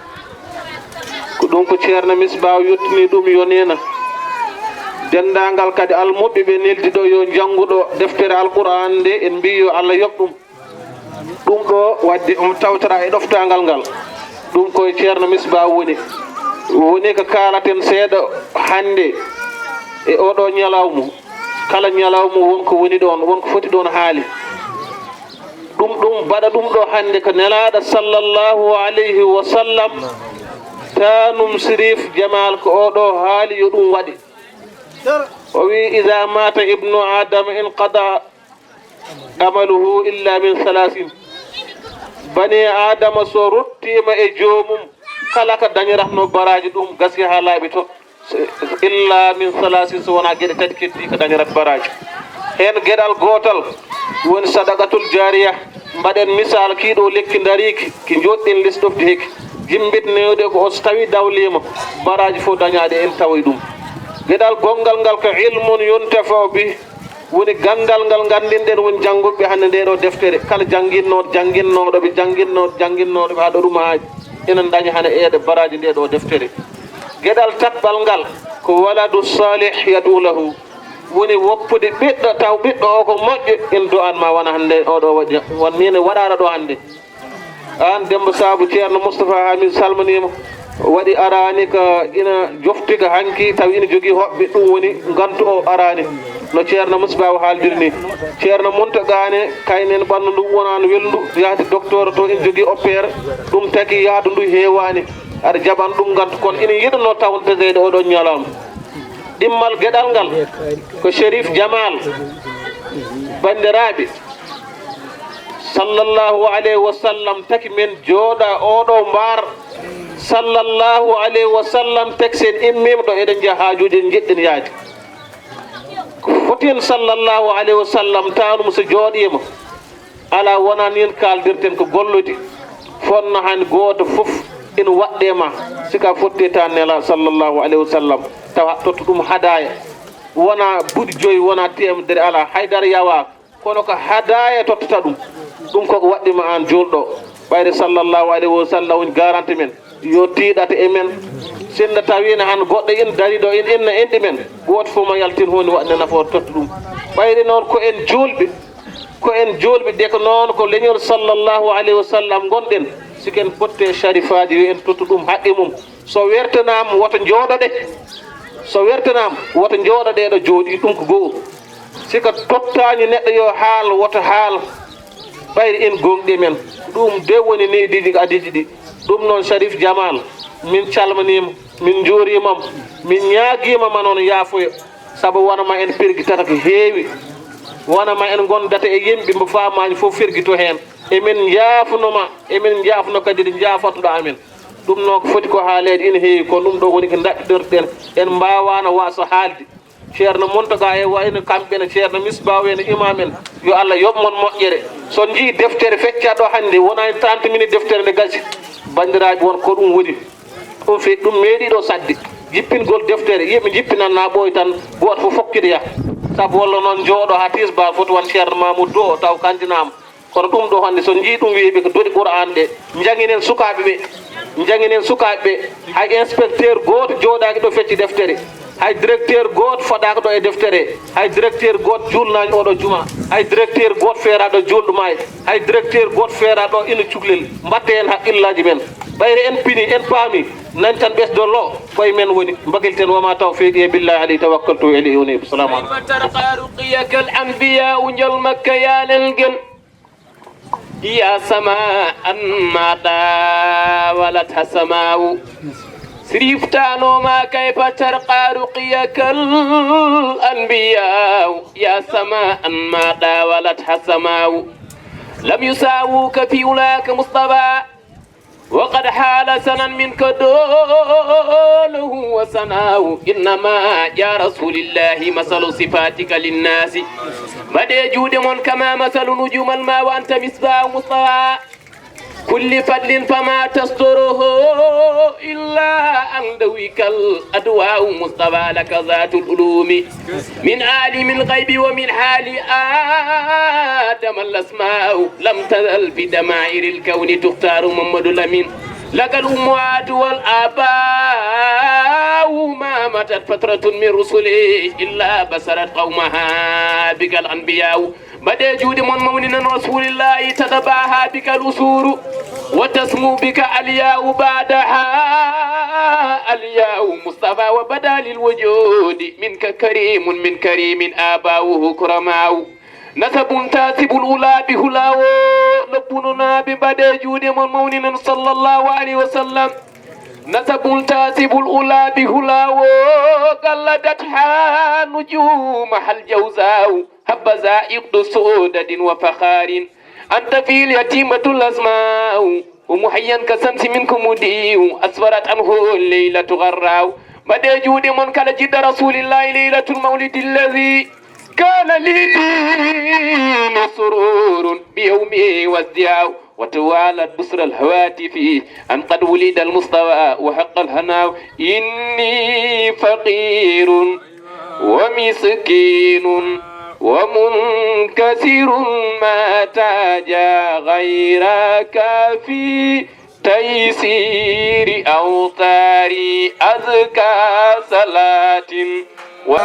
Ko ɗum ko Ceerno Misbah yettini ɗum, yonina. Denndaangal kadi almuɓɓe ɓe neldi ɗo, yo njanngu ɗo deftere Alquraan nde, en mbii yo Allah yoɓ ɗum. Ɗum ɗo wadde omo tawtora e ɗoftaangal ngal. Ɗum koye Ceerno Misbah woni. Woni ko kaalaten seeɗa hannde e oɗo ñalawma. Kala ñalawma won ko woni ɗoon, won ko foti ɗoon haali. Ɗum, ɗum mbaɗa ɗum ɗo hannde ko Nelaaɗo sallallahu alayhi wa sallam, tanum Sirif Jamal ko o ɗo haali yo ɗum waɗe. O wi: "Iza mata ibnu Adama inqada amaluhu illa min salasin." Bani Adama so ruttiima e joomum, kala ko dañiratno baraaji ɗum gasi haa laaɓi toon. "Illa min salasin", so wonaa geɗe tati keddi ko dañirat baraaji. Heen geɗal gootal woni sadaqatul jaariya. Mbaɗen misal, kii ɗo lekki ndariiki, ki njooɗɗen les ɗofdi heki. Jimbitnooɗe ko o so tawi dawliima, baraaji fof dañaaɗe en taway ɗum. Geɗal gonngal ngal ko ilmun yuntafa'u bih, woni ganndal ngal nganndinɗen woni jannguɓe hannde nde ɗo deftere. Kala jannginnooɗo, jannginnooɗo ɓe, jannginnooɗo, jannginnooɗo ɓe, haɗo ɗum haaji, ina dañi hana eeɗe baraaji nde ɗo deftere. Geɗal taɓɓal ngal ko waladu salih yadu lahu, woni woppude ɓiɗɗo, taw ɓiɗɗo o ko moƴƴo, en do'an ma wona hannde oɗo waɗi, won ni ne waɗaɗo ɗo hannde. Aan Demba Saabu, Ceerno Moustapha Hamid salmaniima, waɗi araani ka ina jofti ka hanki, tawi ina jogii hoɓɓe, ɗum woni ngantu o araani. No Ceerno Musbaahu haaldiri ni, Ceerno Muntaga ne, kaynen ɓanndu ndu wonano welndu, yahde docteur to ina jogii opère, ɗum taki yahdu ndu heewaani, aɗa jaɓan ɗum ngantu, kono ina yiɗanoo tawntedeede oɗo ñalawma. Ɗimmal geɗal ngal ko Sherif Jamal. Banndiraaɓe, sallallahu alayhi wa sallam taki men jooɗa oɗo mbaar. Sallallahu alayhi wa sallam taki sen immiima ɗo, eɗen njaha haajuuji, en njiɗɗen yaade. Ko foti en sallallahu alayhi wa sallam, taanum so jooɗiima, alaa wona nin kaaldirten ko gollodi. Fonno han gooto fof ina waɗɗe ma, sika fotte tan nela sallallahu alayhi wa sallam, tawa totta ɗum hadaya. Wona buɗi joyi, wona temedere, alaa haydara yawa. Kono ko hadaya tottata ɗum. Ɗum koko waɗɗima an julɗo. Ɓayde sallallahu alayhi wa sallam woni garanti men. Yo tiiɗata e men. Sinno tawino han goɗɗo ina dari ɗo, ina inna inɗi men, gooto fof ma yaltin huunde waɗde nafoore totta ɗum. Ɓayde noon ko en juulɓe, ko en juulɓe, de ko noon ko leñol sallallahu alayhi wa sallam ngonɗen. Si ken potte sharifaaji, yo en tottu ɗum haqqe mum. So wertanaama, woto njooɗoɗe. So wertanaama, woto njooɗoɗe ɗo jooɗi, ɗum ko goo. Si ko tottaani neɗɗo yo haal, woto haal. Ɓayri en gonɗi men. Ɗum de woni neediiji ko adiiji ɗi. Ɗum noon, Sharif Jamal, min calmaniima, min njuuriima, min ñaagiima ma noon yaafoyo. Sabu wona ma en pergitata ko heewi. Wona ma en ngondata e yimɓe mbo faamaani fof fergito heen. Emin njaafuno ma, emin njaafuno kadi nde njaafantuɗaa amen. Ɗum noon ko foti ko haaleede ina heewi, kono ɗum ɗo woni ko ndaɗɗinorɗen. En mbaawaano waaso haalde. Ceerno Mountaga e wayno kamɓe ne, Ceerno Misbaaw en, imam en, yo Allah yoɓ mon moƴƴere. So njii deftere fecca ɗo hannde, wonani trente minutes deftere nde gasi. Banndiraaɓe won ko ɗum woni. Ɗum fe-, ɗum meeɗi ɗo saɗde. Jippingol deftere, yimɓe jippinanna ɓooy tan, gooto fof fokkita yaha. Sabu walla noon njooɗo haa tisbaar foti won Ceerno Mamoudou Dow taw kandinaama. Kono ɗum ɗo hannde so njii ɗum wiiɓe ko doli Qur'an ɗe, njanginen sukaaɓe ɓe, njanginen sukaaɓe ɓe. Hay inspecteur gooto jooɗaaki ɗo fecci deftere. Hay directeur gooto fadaaka ɗo e deftere. Hay directeur gooto juulnaani oɗo juma. Hay directeur gooto feeraaɗo juulɗo maay. Hay directeur gooto feeraaɗo ina cuklel. Mbatte en haqqillaaji men. Ɓayre en pini, en paami, nan tan ɓesdollo, koye men woni. Mbagilten, wa ma tawfiqi billahi alayhi tawakkaltu wa ilayhi unib. Salamu aleykum. كيف ترقى رقيك الأنبياء njol Makka yalen gen. يا سماء ما طاولتها السماء. سريفتانوما كيف ترقى رقيك الأنبياء. يا سماء ما طاولتها السماء. لم يساووك في علاك مصطفى. وقد حال سنا منك دوله وسناه. إنما يا رسول الله مثل صفاتك للناس. Mbaɗe juuɗe mon كما مثل نجوم الماء وأنت مصباح مصطفى. كل فضل فما تصدره إلا عن ذويك الأضواء مصطفى لك ذات العلوم. من عالم الغيب ومن حال آدم الأسماء. لم تزل في دمائر الكون تختار محمد الأمين. لك الأمهات والآباء ما مضت فترة من رسله إلا بشرت قومها بك الأنبياء. Mbaɗe juuɗe mon mawninon Rasulillahi تتباهى بك الأسور وتسمو بك الألياء بعدها. الياء مصطفى وبدا للوجود منك كريم من كريم آباؤه كرماء. نسب تاسب الأولى بهلاو. Lobbununa ɓe mbaɗe juuɗe mon mawninen sallallahu alayhi wa sallam. نسب تاسب الأولى بهلاو. قلدتها نجومها الجوزاء. حبذا عقد سؤدد وفخار. أنت في اليتيمة الأسماء. ومحيا كشمس منك مضيء. أسفرت عنه الليلة غراء. Mbaɗe juuɗe mon kala jiɗɗo Rasulillahi ليلة المولد الذي كان للدين سرور بيومه وازدياء. وتوالت بشرى الهواتف أن قد ولد المصطفى وحق الهناء. إني فقير ومسكين ومنكسر ما تاجا غيرك في تيسير أوطاري. أزكى صلاة و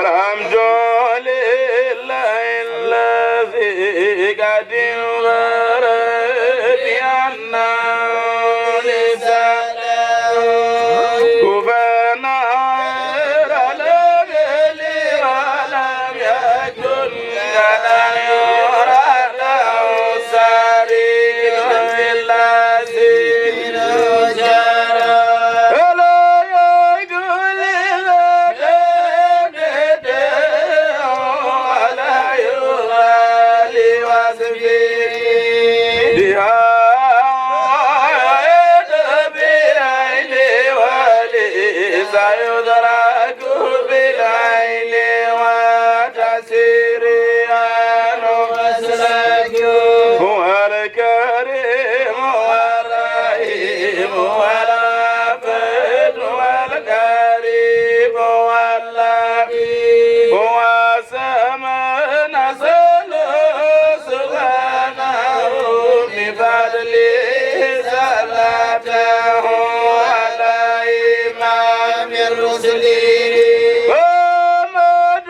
الحمد لله الذي قد انفرد عنا لسانه. كفانا غير الذي ولم يكن قد يرى له سرير في الذي جرى. ولا يقول سيدرك بالعين والتسير مسلك. هو الكريم والرحيم والعبد والغريب واللطيف. هو السميع نسأل سبحانه بفضله صلاته على إمام المرسلين. محمد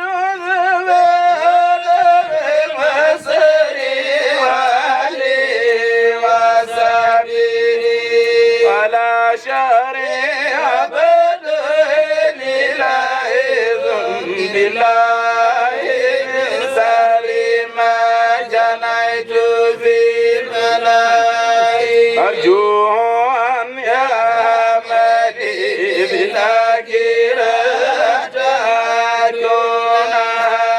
المصري وآله وصحبه ولا شريك بدر لاحظ بالله من سر ما جنيت في ملائي. أرجو أن يا أحمد بذاكرة أكون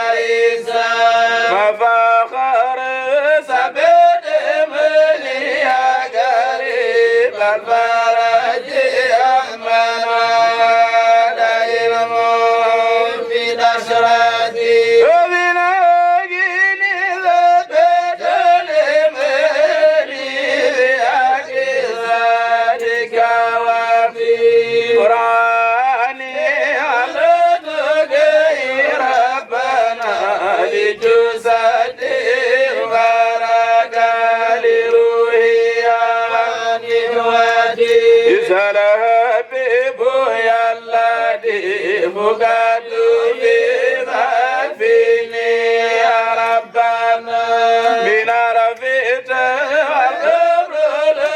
عيسى. مفاخر سبت مليا قريب الفرج أمنا دائم في نشرتي. وبناجيني ذبت لمني بأكسادك وفي قرآني على تقي ربنا لجسدي وبركة لروحي ونفوتي. إذا الحبيب يا اللطيف قد في فيني يا ربنا من عرفت والقبر لا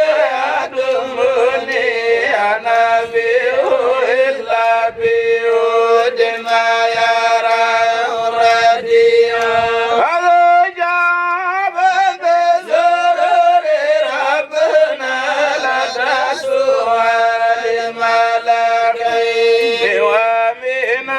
يضمني أنا فيه إلا بيوت ما يرى الرديء. هذا جاب بسرور ربنا لدى سوى الملكين ومن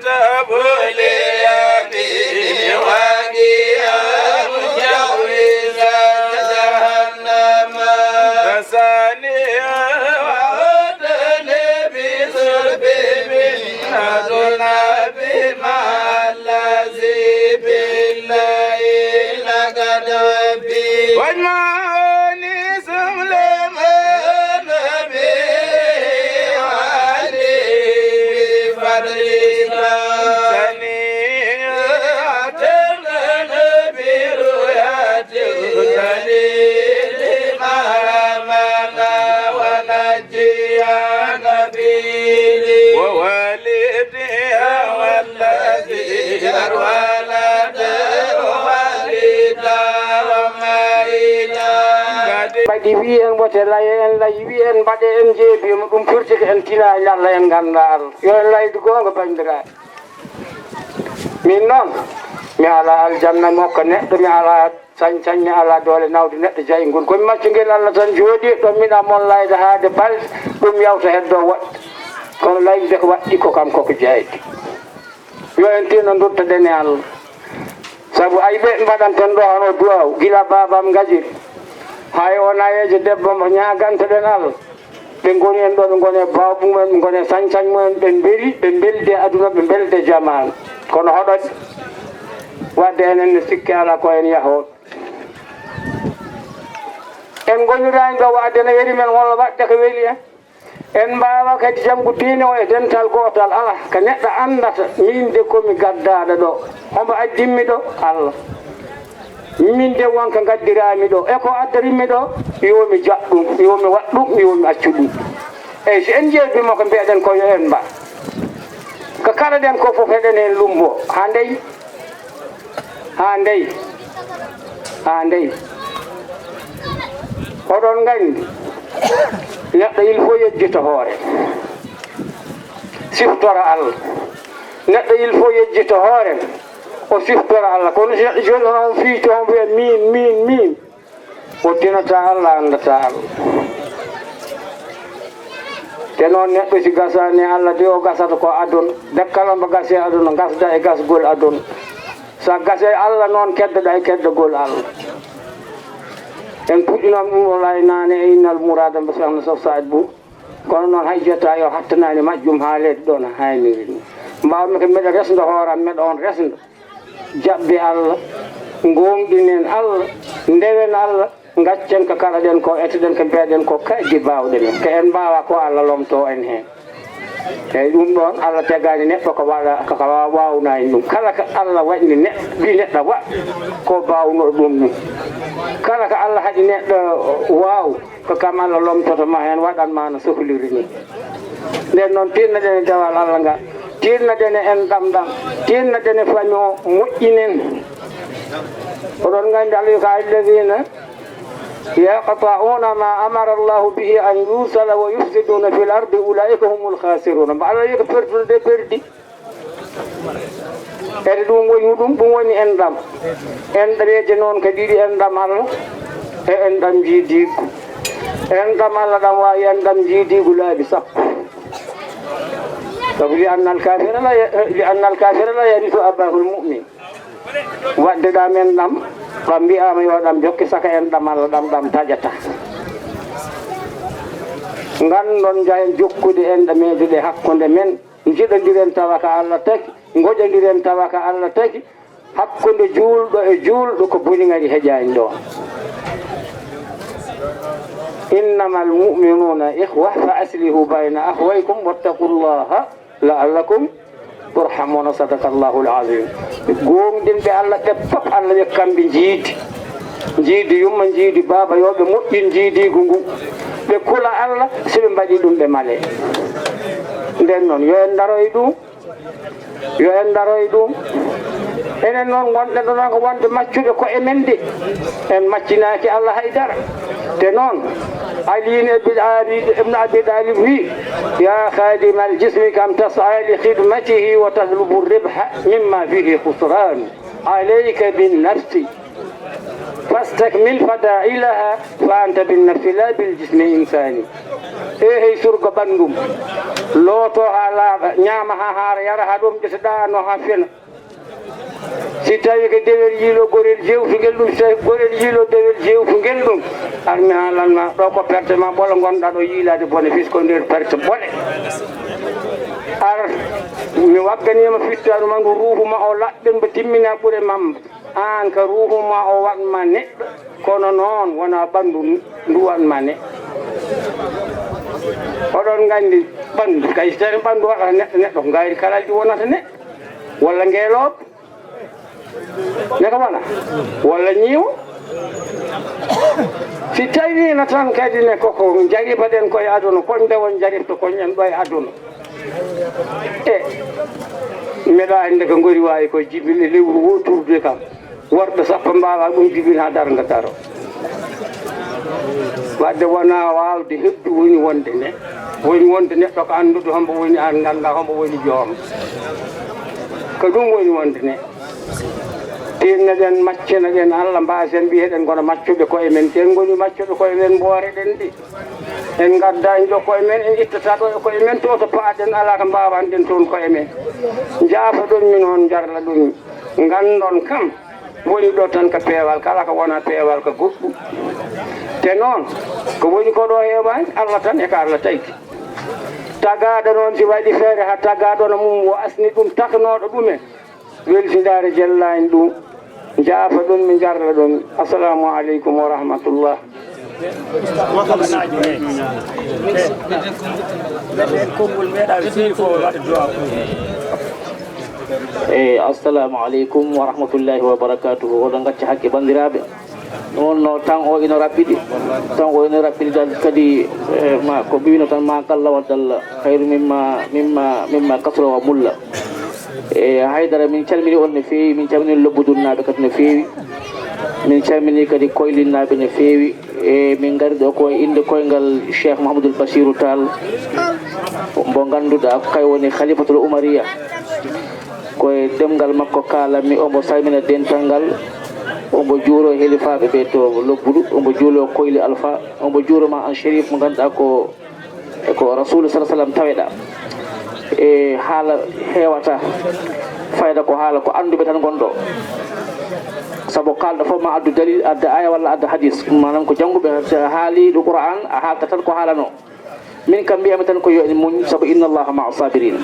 تبليغي وقيا مجاوزا جهنم. ثانيا وعدني بشرب من أدنى بما الذي بالله لقد ربي. واجمعني سليمان بي وعلي بفضلك. سنية النبي رؤيا تهتدي لمرامنا ونجي يا نبي ووالدي والذي يروى لدى والدى وما إلى. Mbaɗi wi en wote laye en layi wi en mbaɗe en jeebi mo ɗum firti ko en tinaani Allah en ngannda Allah yo en laydu goonga banndiraaɓe. Min noon mi alaa aljanna mokka neɗɗo mi alaa sañ-sañ mi alaa doole nawde neɗɗo jayngol ko mi maccungel Allah tan jooɗi ɗo miɗa mollayde haade balɗe ɗum yawta heddo woɗɗe kono layde ko waɗɗi ko kam koko jayde yo en tino duttoɗen e Allah sabu ay ɓe mbaɗanten ɗo hano duwaw gila babam ngajir hay o nayeejo debbo mo ñaagantoɗen Allah ɓe ngoni en ɗo ɓe ngone bawɓe mumen ɓe ngone sañsañ mumen ɓe mbeli ɓe mbelde aduna ɓe mbelde jamaanu kono hoɗoɓe wadde enen ne sikke ala ko en yahooɓe en ngonirani ɗo wadde no weli men walla wadde ko weli en en mbawa kadi janngu diine o e dental gootal ala ko neɗɗo anndata min de komi gaddaɗo ɗo homo addimmi ɗo Allah min de wonko ngaddirami ɗo e ko addarimmi ɗo yomi jaɓ ɗum yomi waɗ ɗum yomi accu ɗum eyyi so en jeebima ko mbiyaɗen ko yo en mba ko kalaɗen ko fof eɗen hen lumbo ha ndey ha ndey ha ndey oɗon gandi neɗɗo il faut yejjito hoore siftora Allah neɗɗo il faut yejjito hoore o siftora Allah kono si neɗɗo joni on on fiito on wiya min min min o tinata Allah andata Allah te noon neɗɗo si gasani Allah de o gasata ko aduna dakkala mbo gasi aduna gasda e gasgol aduna sa gasi e Allah noon keddoɗa e keddogol Allah en puɗɗinoma ɗum o laynani e innal mourada mbo sehno sof saad bou kono noon hay jetta yo hattanani majjum haalede ɗon hayniri ni mbawmi ko mbeɗa resdo hooram mbeɗa on resdo jaɓɓe Allah gomɗinen Allah ndewen Allah gaccen ko kalaɗen ko eteɗen ko mbiyaɗen ko kadi bawɗe men ko en mbawa ko Allah lomto en hen eyyi ɗum ɗon Allah tagani neɗɗo ko waɗa ko wawnani ɗum kala ko Allah waɗni neɗɗo mbi neɗɗo wa ko bawno ɗum ɗum kala ko Allah haɗi neɗɗo waw ko kam Allah lomtoto ma hen waɗan ma no sohliri ni nden noon tinnoɗen e dewal Allah ngal tinnoɗen e enɗam ɗam tinnoɗen e famille o moƴƴinen oɗon gandi Allah wi ko alladina yaqta'una ma amara Allahu bihi an yusala wa yufsiduna fil ardi ulaika humul khasiruna mbo Allah wi ko perdude ɓe perdi ede ɗum woni ɗum ɗum woni enɗam enɗameeje noon ko ɗiɗi enɗam Allah e enɗam jiidiigu enɗam Allah ɗam wawi enɗam jiidiigu laabi sappo sabu li annal kafira la li annal kafira la yarisu abahul mumin wadde ɗam enɗam ɗam mbiyama yo ɗam jokke saka enɗam Allah ɗam ɗam taƴata ngandon jahen jokkude enɗameeje ɗe hakkunde men Njiɗondiren tawa ko Allah tagi, ngoƴondiren tawa ko Allah tagi, hakkunde juulɗo e juulɗo ko boni ngari heƴaani ɗoon. إنما المؤمنون إخوة فأصلحوا بين أخويكم واتقوا الله لعلكم ترحمون. صدق الله العظيم. Gooŋɗinɓe Allah ɓe fof Allah wi kamɓe njiidi. Njiidi yumma, njiidi baaba, yo ɓe moƴƴin njiidiigu ngu. Ɓe kula Allah, si ɓe mbaɗii ɗum ɓe malee. Nden noon, yo en ndaroy ɗum, yo en ndaroy ɗum. Enen noon ngonɗen ɗo noon ko wonde maccuɓe koye men de, en maccinaaki Allah hay dara. Te noon, Aliin ibn Abi, ibn Abi Talib wi, يا خادم الجسم كم تسعى لخدمته وتطلب الربح مما فيه خسران. عليك بالنفس فاستكمل فضائلها فأنت بالنفس لا بالجسم إنسان. Eehey surga ɓanndum, Looto haa laaɓa, ñaama haa haara, yara haa ɗomɗita, ɗaano haa fena. Si tawi ko dewel yiilo gorel jewtungel ɗum, si tawi gorel yiilo dewel jewtungel ɗum, ar mi haalan ma, ɗo ko perte ma ɓolo ngonɗa ɗo yiilaade bone, fis ko nder perte bone. Ar mi wagganima fittaandu ma ndu, ruuhu ma o laɓɓen mbo timmina ɓure mam. Aan ka ruuhu ma o waɗ ma neɗɗo, kono noon wona ɓanndu ndu waɗ ma neɗɗo. Oɗon nganndi ɓanndu, kay so tawi ɓanndu waɗata neɗɗo, neɗɗo ko ngayri kalaldi wonata neɗɗo, walla ngeelooba, ne ko wona, walla ñiiwo. Si tawiino tan kadi ne koko njaribaɗen koye aduna, koñ nde won njaribto koñ en ɗo e aduna. E mbeɗa anndi ko ngori waawi ko jibin e lewru woo turde kam. Worɓe sappo mbaawa ɗum jibin haa darnga daro. Wadde wona waawde heɓdu woni wonde ne. Woni wonde neɗɗo ko anndude hombo woni an, ngannda hombo woni joom. Ko ɗum woni wonde ne. Tinnoɗen, maccinoɗen Allah, mbaasen mbiyeɗen kono maccuɓe koye men. Ten ngoni maccuɓe koye men, mbooreɗen ɗi. En ngaddaani ɗo koye men, en ittata ɗo e koye men, to to paaɗen, alaa ko mbaawanɗen toon koye men. Njaafoɗon min on, njarlaɗon min. Nganndon kam, woni ɗo tan ko peewal, kala ko wona peewal ko goɗɗum. Te noon, ko woni ko ɗo heewaani, Allah tan e ko Allah tagi. Tagaaɗo noon, si waɗi feere haa tagaaɗo no mum, o asni ɗum taknooɗo ɗumen. Welsindaare jellaani ɗum. Njaafoɗon min, njarlaɗon. Assalamu aleykum wa rahmatullah. Konngol meeɗa fii ko waɗa du'a. Eyi, assalamu aleykum wa rahmatullahi wa barakatuhu. Oɗon ngacca hakke, banndiraaɓe. Ɗum wonno tan o ina raɓɓiɗi, tan o ina raɓɓiɗi dal kadi, eh, ma ko ɓiwino tan, ma kalla waddal hayru mimma, mimma, mimma kasura wa mulla. E haydara, min calmini on no feewi, min calmini lobbudunnaaɓe kadi no feewi, min calmini kadi koylinnaaɓe no feewi. E min ngari ɗo ko e innde koyngal Cheikh Mouhamadoul Bachirou Tall, mbo ngannduɗaa ko kay woni khalifatul umariya. Ko e ɗemngal makko kaalanmi, omo salmina dental ngal, omo juuro helifaaɓe ɓe to Lobbudu, omo juulo Koyli Alfa, omo juuroma an Sherif mo ngannduɗaa ko, e ko Rasulu sala sallam taweɗa. E haala heewata fayda, ko haala ko annduɓe tan ngonɗo. Sabu kaalɗo fof ma addu dalil, adda aya walla adda hadis, maanaam ko jannguɓe haali ɗo Qur'an, a haalta tan ko haalano. Min kam mbiyami tan ko yo en muñ, sabu inna Allaha ma'a sabirin.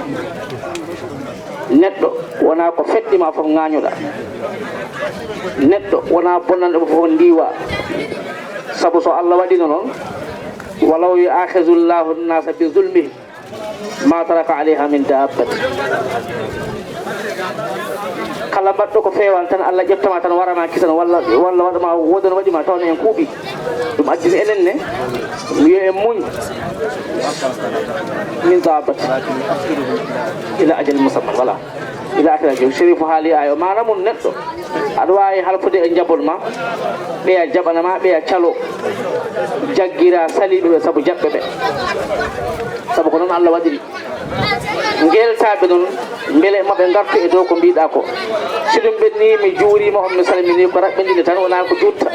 Neɗɗo wona ko feɗɗima fof ŋaañoɗa. Neɗɗo wona bonnanɗo mo fof ndiwa. Sabu so Allah waɗino noon, walaw yu'akhidhu Allahu an-nasa bi zulmihim ma taraka alayha min dabbat. Kala mbaɗɗo ko feewal tan, Allah ƴettama tan, warama kisan, walla, walla waɗama wodan waɗima, tawno en kuuɓi. Ɗum addini enen ne, yo en muñ. Min dabbat ila ajal musamman, voilà. Ila akhira. Jom Sherif haali ayo, maanaam neɗɗo aɗa waawi halfude e njabol ma, ɓeya jaɓana ma, ɓeya calo, jaggira saliiɓe ɓe sabu jaɓɓe ɓe. Sabu ko noon Allah waɗiri. Ngeltaaɓe noon, mbele maɓe ngartu e dow ko mbiɗa ko. Si ɗum ɓenni, mi juurima on, mi salmini, ko raɓɓinɗinde tan, wonaa ko juutta.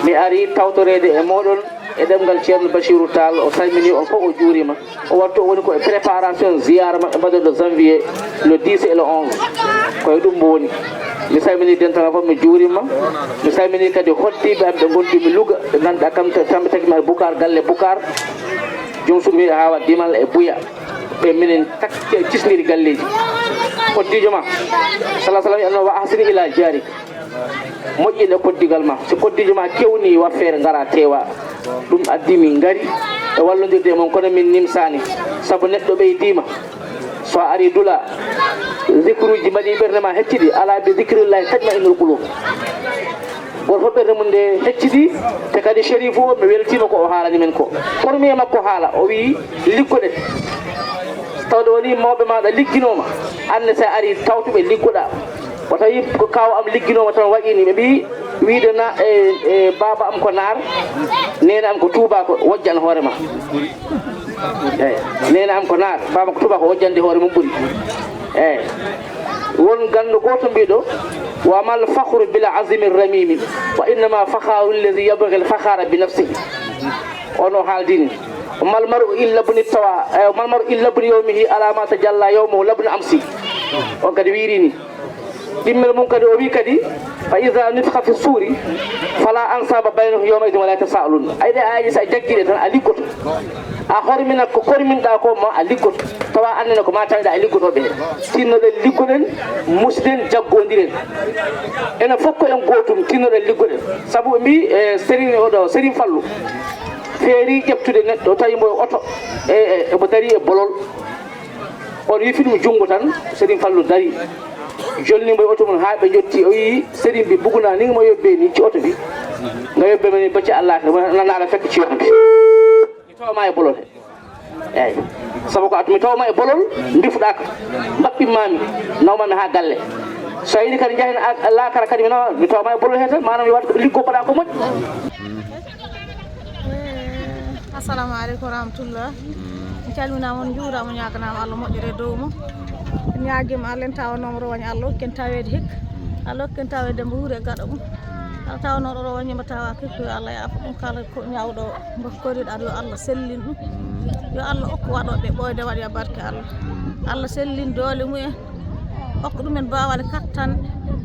Mi ari tawtoreede e mooɗon e ɗemngal Ceerno Bachirou Tall, o salmini on fof, o juurima. O wattu o woni ko e préparation ziyaara maɓɓe mbaɗoɗo janvier, le dix et le onze. Ko e ɗum mbo woni. Mi salmini dental fof, mi juurima. Mi salmini kadi hoddiiɓe am ɓe ngondumi Louga, ɓe ngannduɗaa kam, kamɓe tagi ma Boucar, galle Boucar. Joom suudu wiyeɗo Hawa Dimal e Bouya. Ɓe minen tak-, cisndiri galleeji. Hoddiijo ma, sala sallam, wiyanno: "Wa ahsin ila jaarik." Moƴƴin e koddigal ma. So koddiijo ma kewni, wa feere, ngara teewa. Ɗum addi min ngari e wallondirde e mon, kono min nimsaani. Sabu neɗɗo ɓeydiima. So a ari dula, zikruuji mbaɗi ɓernde ma hecciɗi, ala bi zikrillahi tatma'innul qulub. Gooto fof ɓernde mum nde hecciɗi, te kadi Sherif o, mi weltiima ko o haalani min ko. Premier makko haala, o wiyi: "Liggoɗen." Tawde woni mawɓe maaɗa ligginooma, aan ne so a ari tawtuɓe liggoɗaa. O tawi ko kaaw am ligginooma tan waɗi ni, ɓe mbiyi, wiyde na e, e baaba am ko naar, neene am ko tuubaako, wojjan hoore ma. Eeyi, neene am ko naar, baaba am ko tuubaako, wojjande hoore mum ɓuri. Eeyi. Won ganndo gooto mbiɗo: "Wa mal fakhru bil azmi ramimi, wa innama fakharu allazi yabghi al fakhara bi nafsihi." Ono haaldini. Mal mar'u illa bni tawa, eh, mal mar'u illa bni yawmihi ala ma tajalla yawmuhu labni amsi. On kadi wiiri ni. Ɗimmel mum kadi o wi kadi, fa iza nufikha fi suri fala ansaba baynahum yawma idin wala tasaalun. Ay ɗe aji sa jaggiɗe tan a liggoto. A hormina ko korminɗa ko ma a liggoto. Tawa annene ko ma tawiɗa e liggotoɓe he. Tinnoɗen liggoɗen, musden, jaggodiren. Enen fof ko en gotum, tinnoɗen liggoɗen. Sabu ɓe mbi, eh, Serigne oɗo, Serigne Fallou. Feeri ƴeftude neɗɗo, tawi mbo e oto, e, e, ebo dari e bolol. On wi film junngo tan, Serigne Fallou dari. Jolni mbo e oto mum haa ɓe njotti, o wi Serigne bi buguna ni mo yobbe ni ci oto bi. Nga yobbe mani bacci Allah ka, na nara fekk ci yoto bi. Mi tawa ma e bolol he. Eyyi. Sabu ko at mi tawa ma e bolol, mbifuɗaka. Mbaɓɓi mami, nawma mi haa galle. So a yiɗi kadi njahen a, a laakara kadi mi nawa, mi tawa ma e bolol he tan, manam yo wat ko liggo mbaɗa ko moƴƴi. Assalamu aleykum wa rahmatullah. Mi calminama on, juurama, ñaganama Allah moƴƴere e dow mo. En ñaguima Allah en tawa nomro wañi Allah hokki en tawede hikka. Allah hokki en tawede mbo wuuri e gaɗa mum. Kala tawa noɗo ɗo wañi mbo tawa hikka, yo Allah yaafo ɗum. Kala ko ñawɗo mbo koriɗa yo Allah sellin ɗum. Yo Allah hokku waɗoɓe ɓoyde waɗa barke Allah. Allah sellin doole mumen. Hokku ɗumen bawal kattan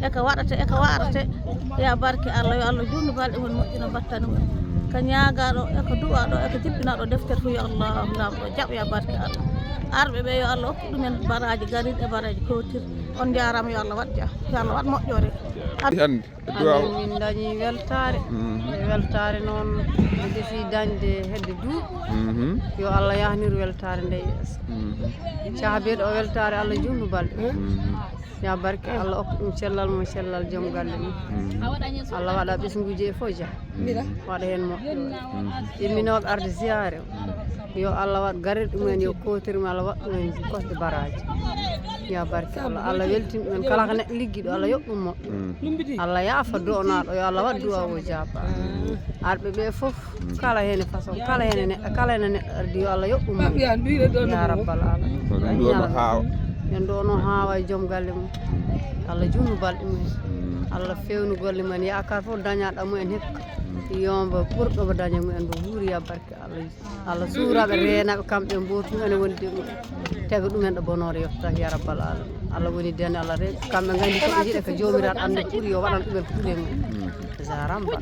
e ko waɗata e ko warata. Ya barke Allah, yo Allah junnu balɗe mum, moƴƴina battane mum. Ka ñaagaɗo e ko du'aɗo e ko jippinaɗo deftere fu, yo Allah lamɗo jaɓ ya barke Allah. Arɓe ɓe yo Allah hokku ɗumen baraji gariɗe baraji kowtir. On jarama, yo Allah waɗ ja, yo Allah waɗ moƴƴore. Hannde e duwaw. Amin, min dañi weltare. E weltare noon mi desi dañde hedde duuɓi. Yo Allah yahnir weltare nde yeeso. Cahbeɗo o weltare Allah junnu balɗe. Ya barke Allah okka ɗum cellal mo cellal joom galle mum. Allah waɗa ɓesnguji e fof ja. Waɗa heen moƴƴo. Imminoɓe arde ziyaare o. Yo Allah waɗ garir ɗumen, yo kotir ɗum, Allah waɗ ɗumen kosɗe baraji. Ya barke Allah, Allah weltin ɗumen kala ko neɗɗo liggiɗo, Allah yoɓ ɗum moƴƴo. Allah yaafa donaɗo, yo Allah waɗ du'a o jaaba. Arɓe ɓe fof kala hene façon kala hene neɗɗo kala hene neɗɗo ardi yo Allah yoɓ ɗum moƴƴo. Ya rabbal alamin. Ko ɗum ɗo no haawa. Ɓen ɗo no haawa e joom galle mum. Allah junnu balɗe mum. Allah fewnu golle mum en yaakaar fof dañaɗo mum en hikka. Yomba ɓurɗo mo daña mum en ɗo wuuri ya barke Allah. Allah suuraɓe reenaɓe kamɓe mbootu ene wondi e mumen. Tawi ɗumen ɗo bonoore yottata ya rabbal alamin. Allah woni dene Allah reeɓe kamɓe gandi ko ɓe yiɗa ko joomiraaɗo annda ɓuri yo waɗan ɗumen ko ɓuri e mumen. Jarama.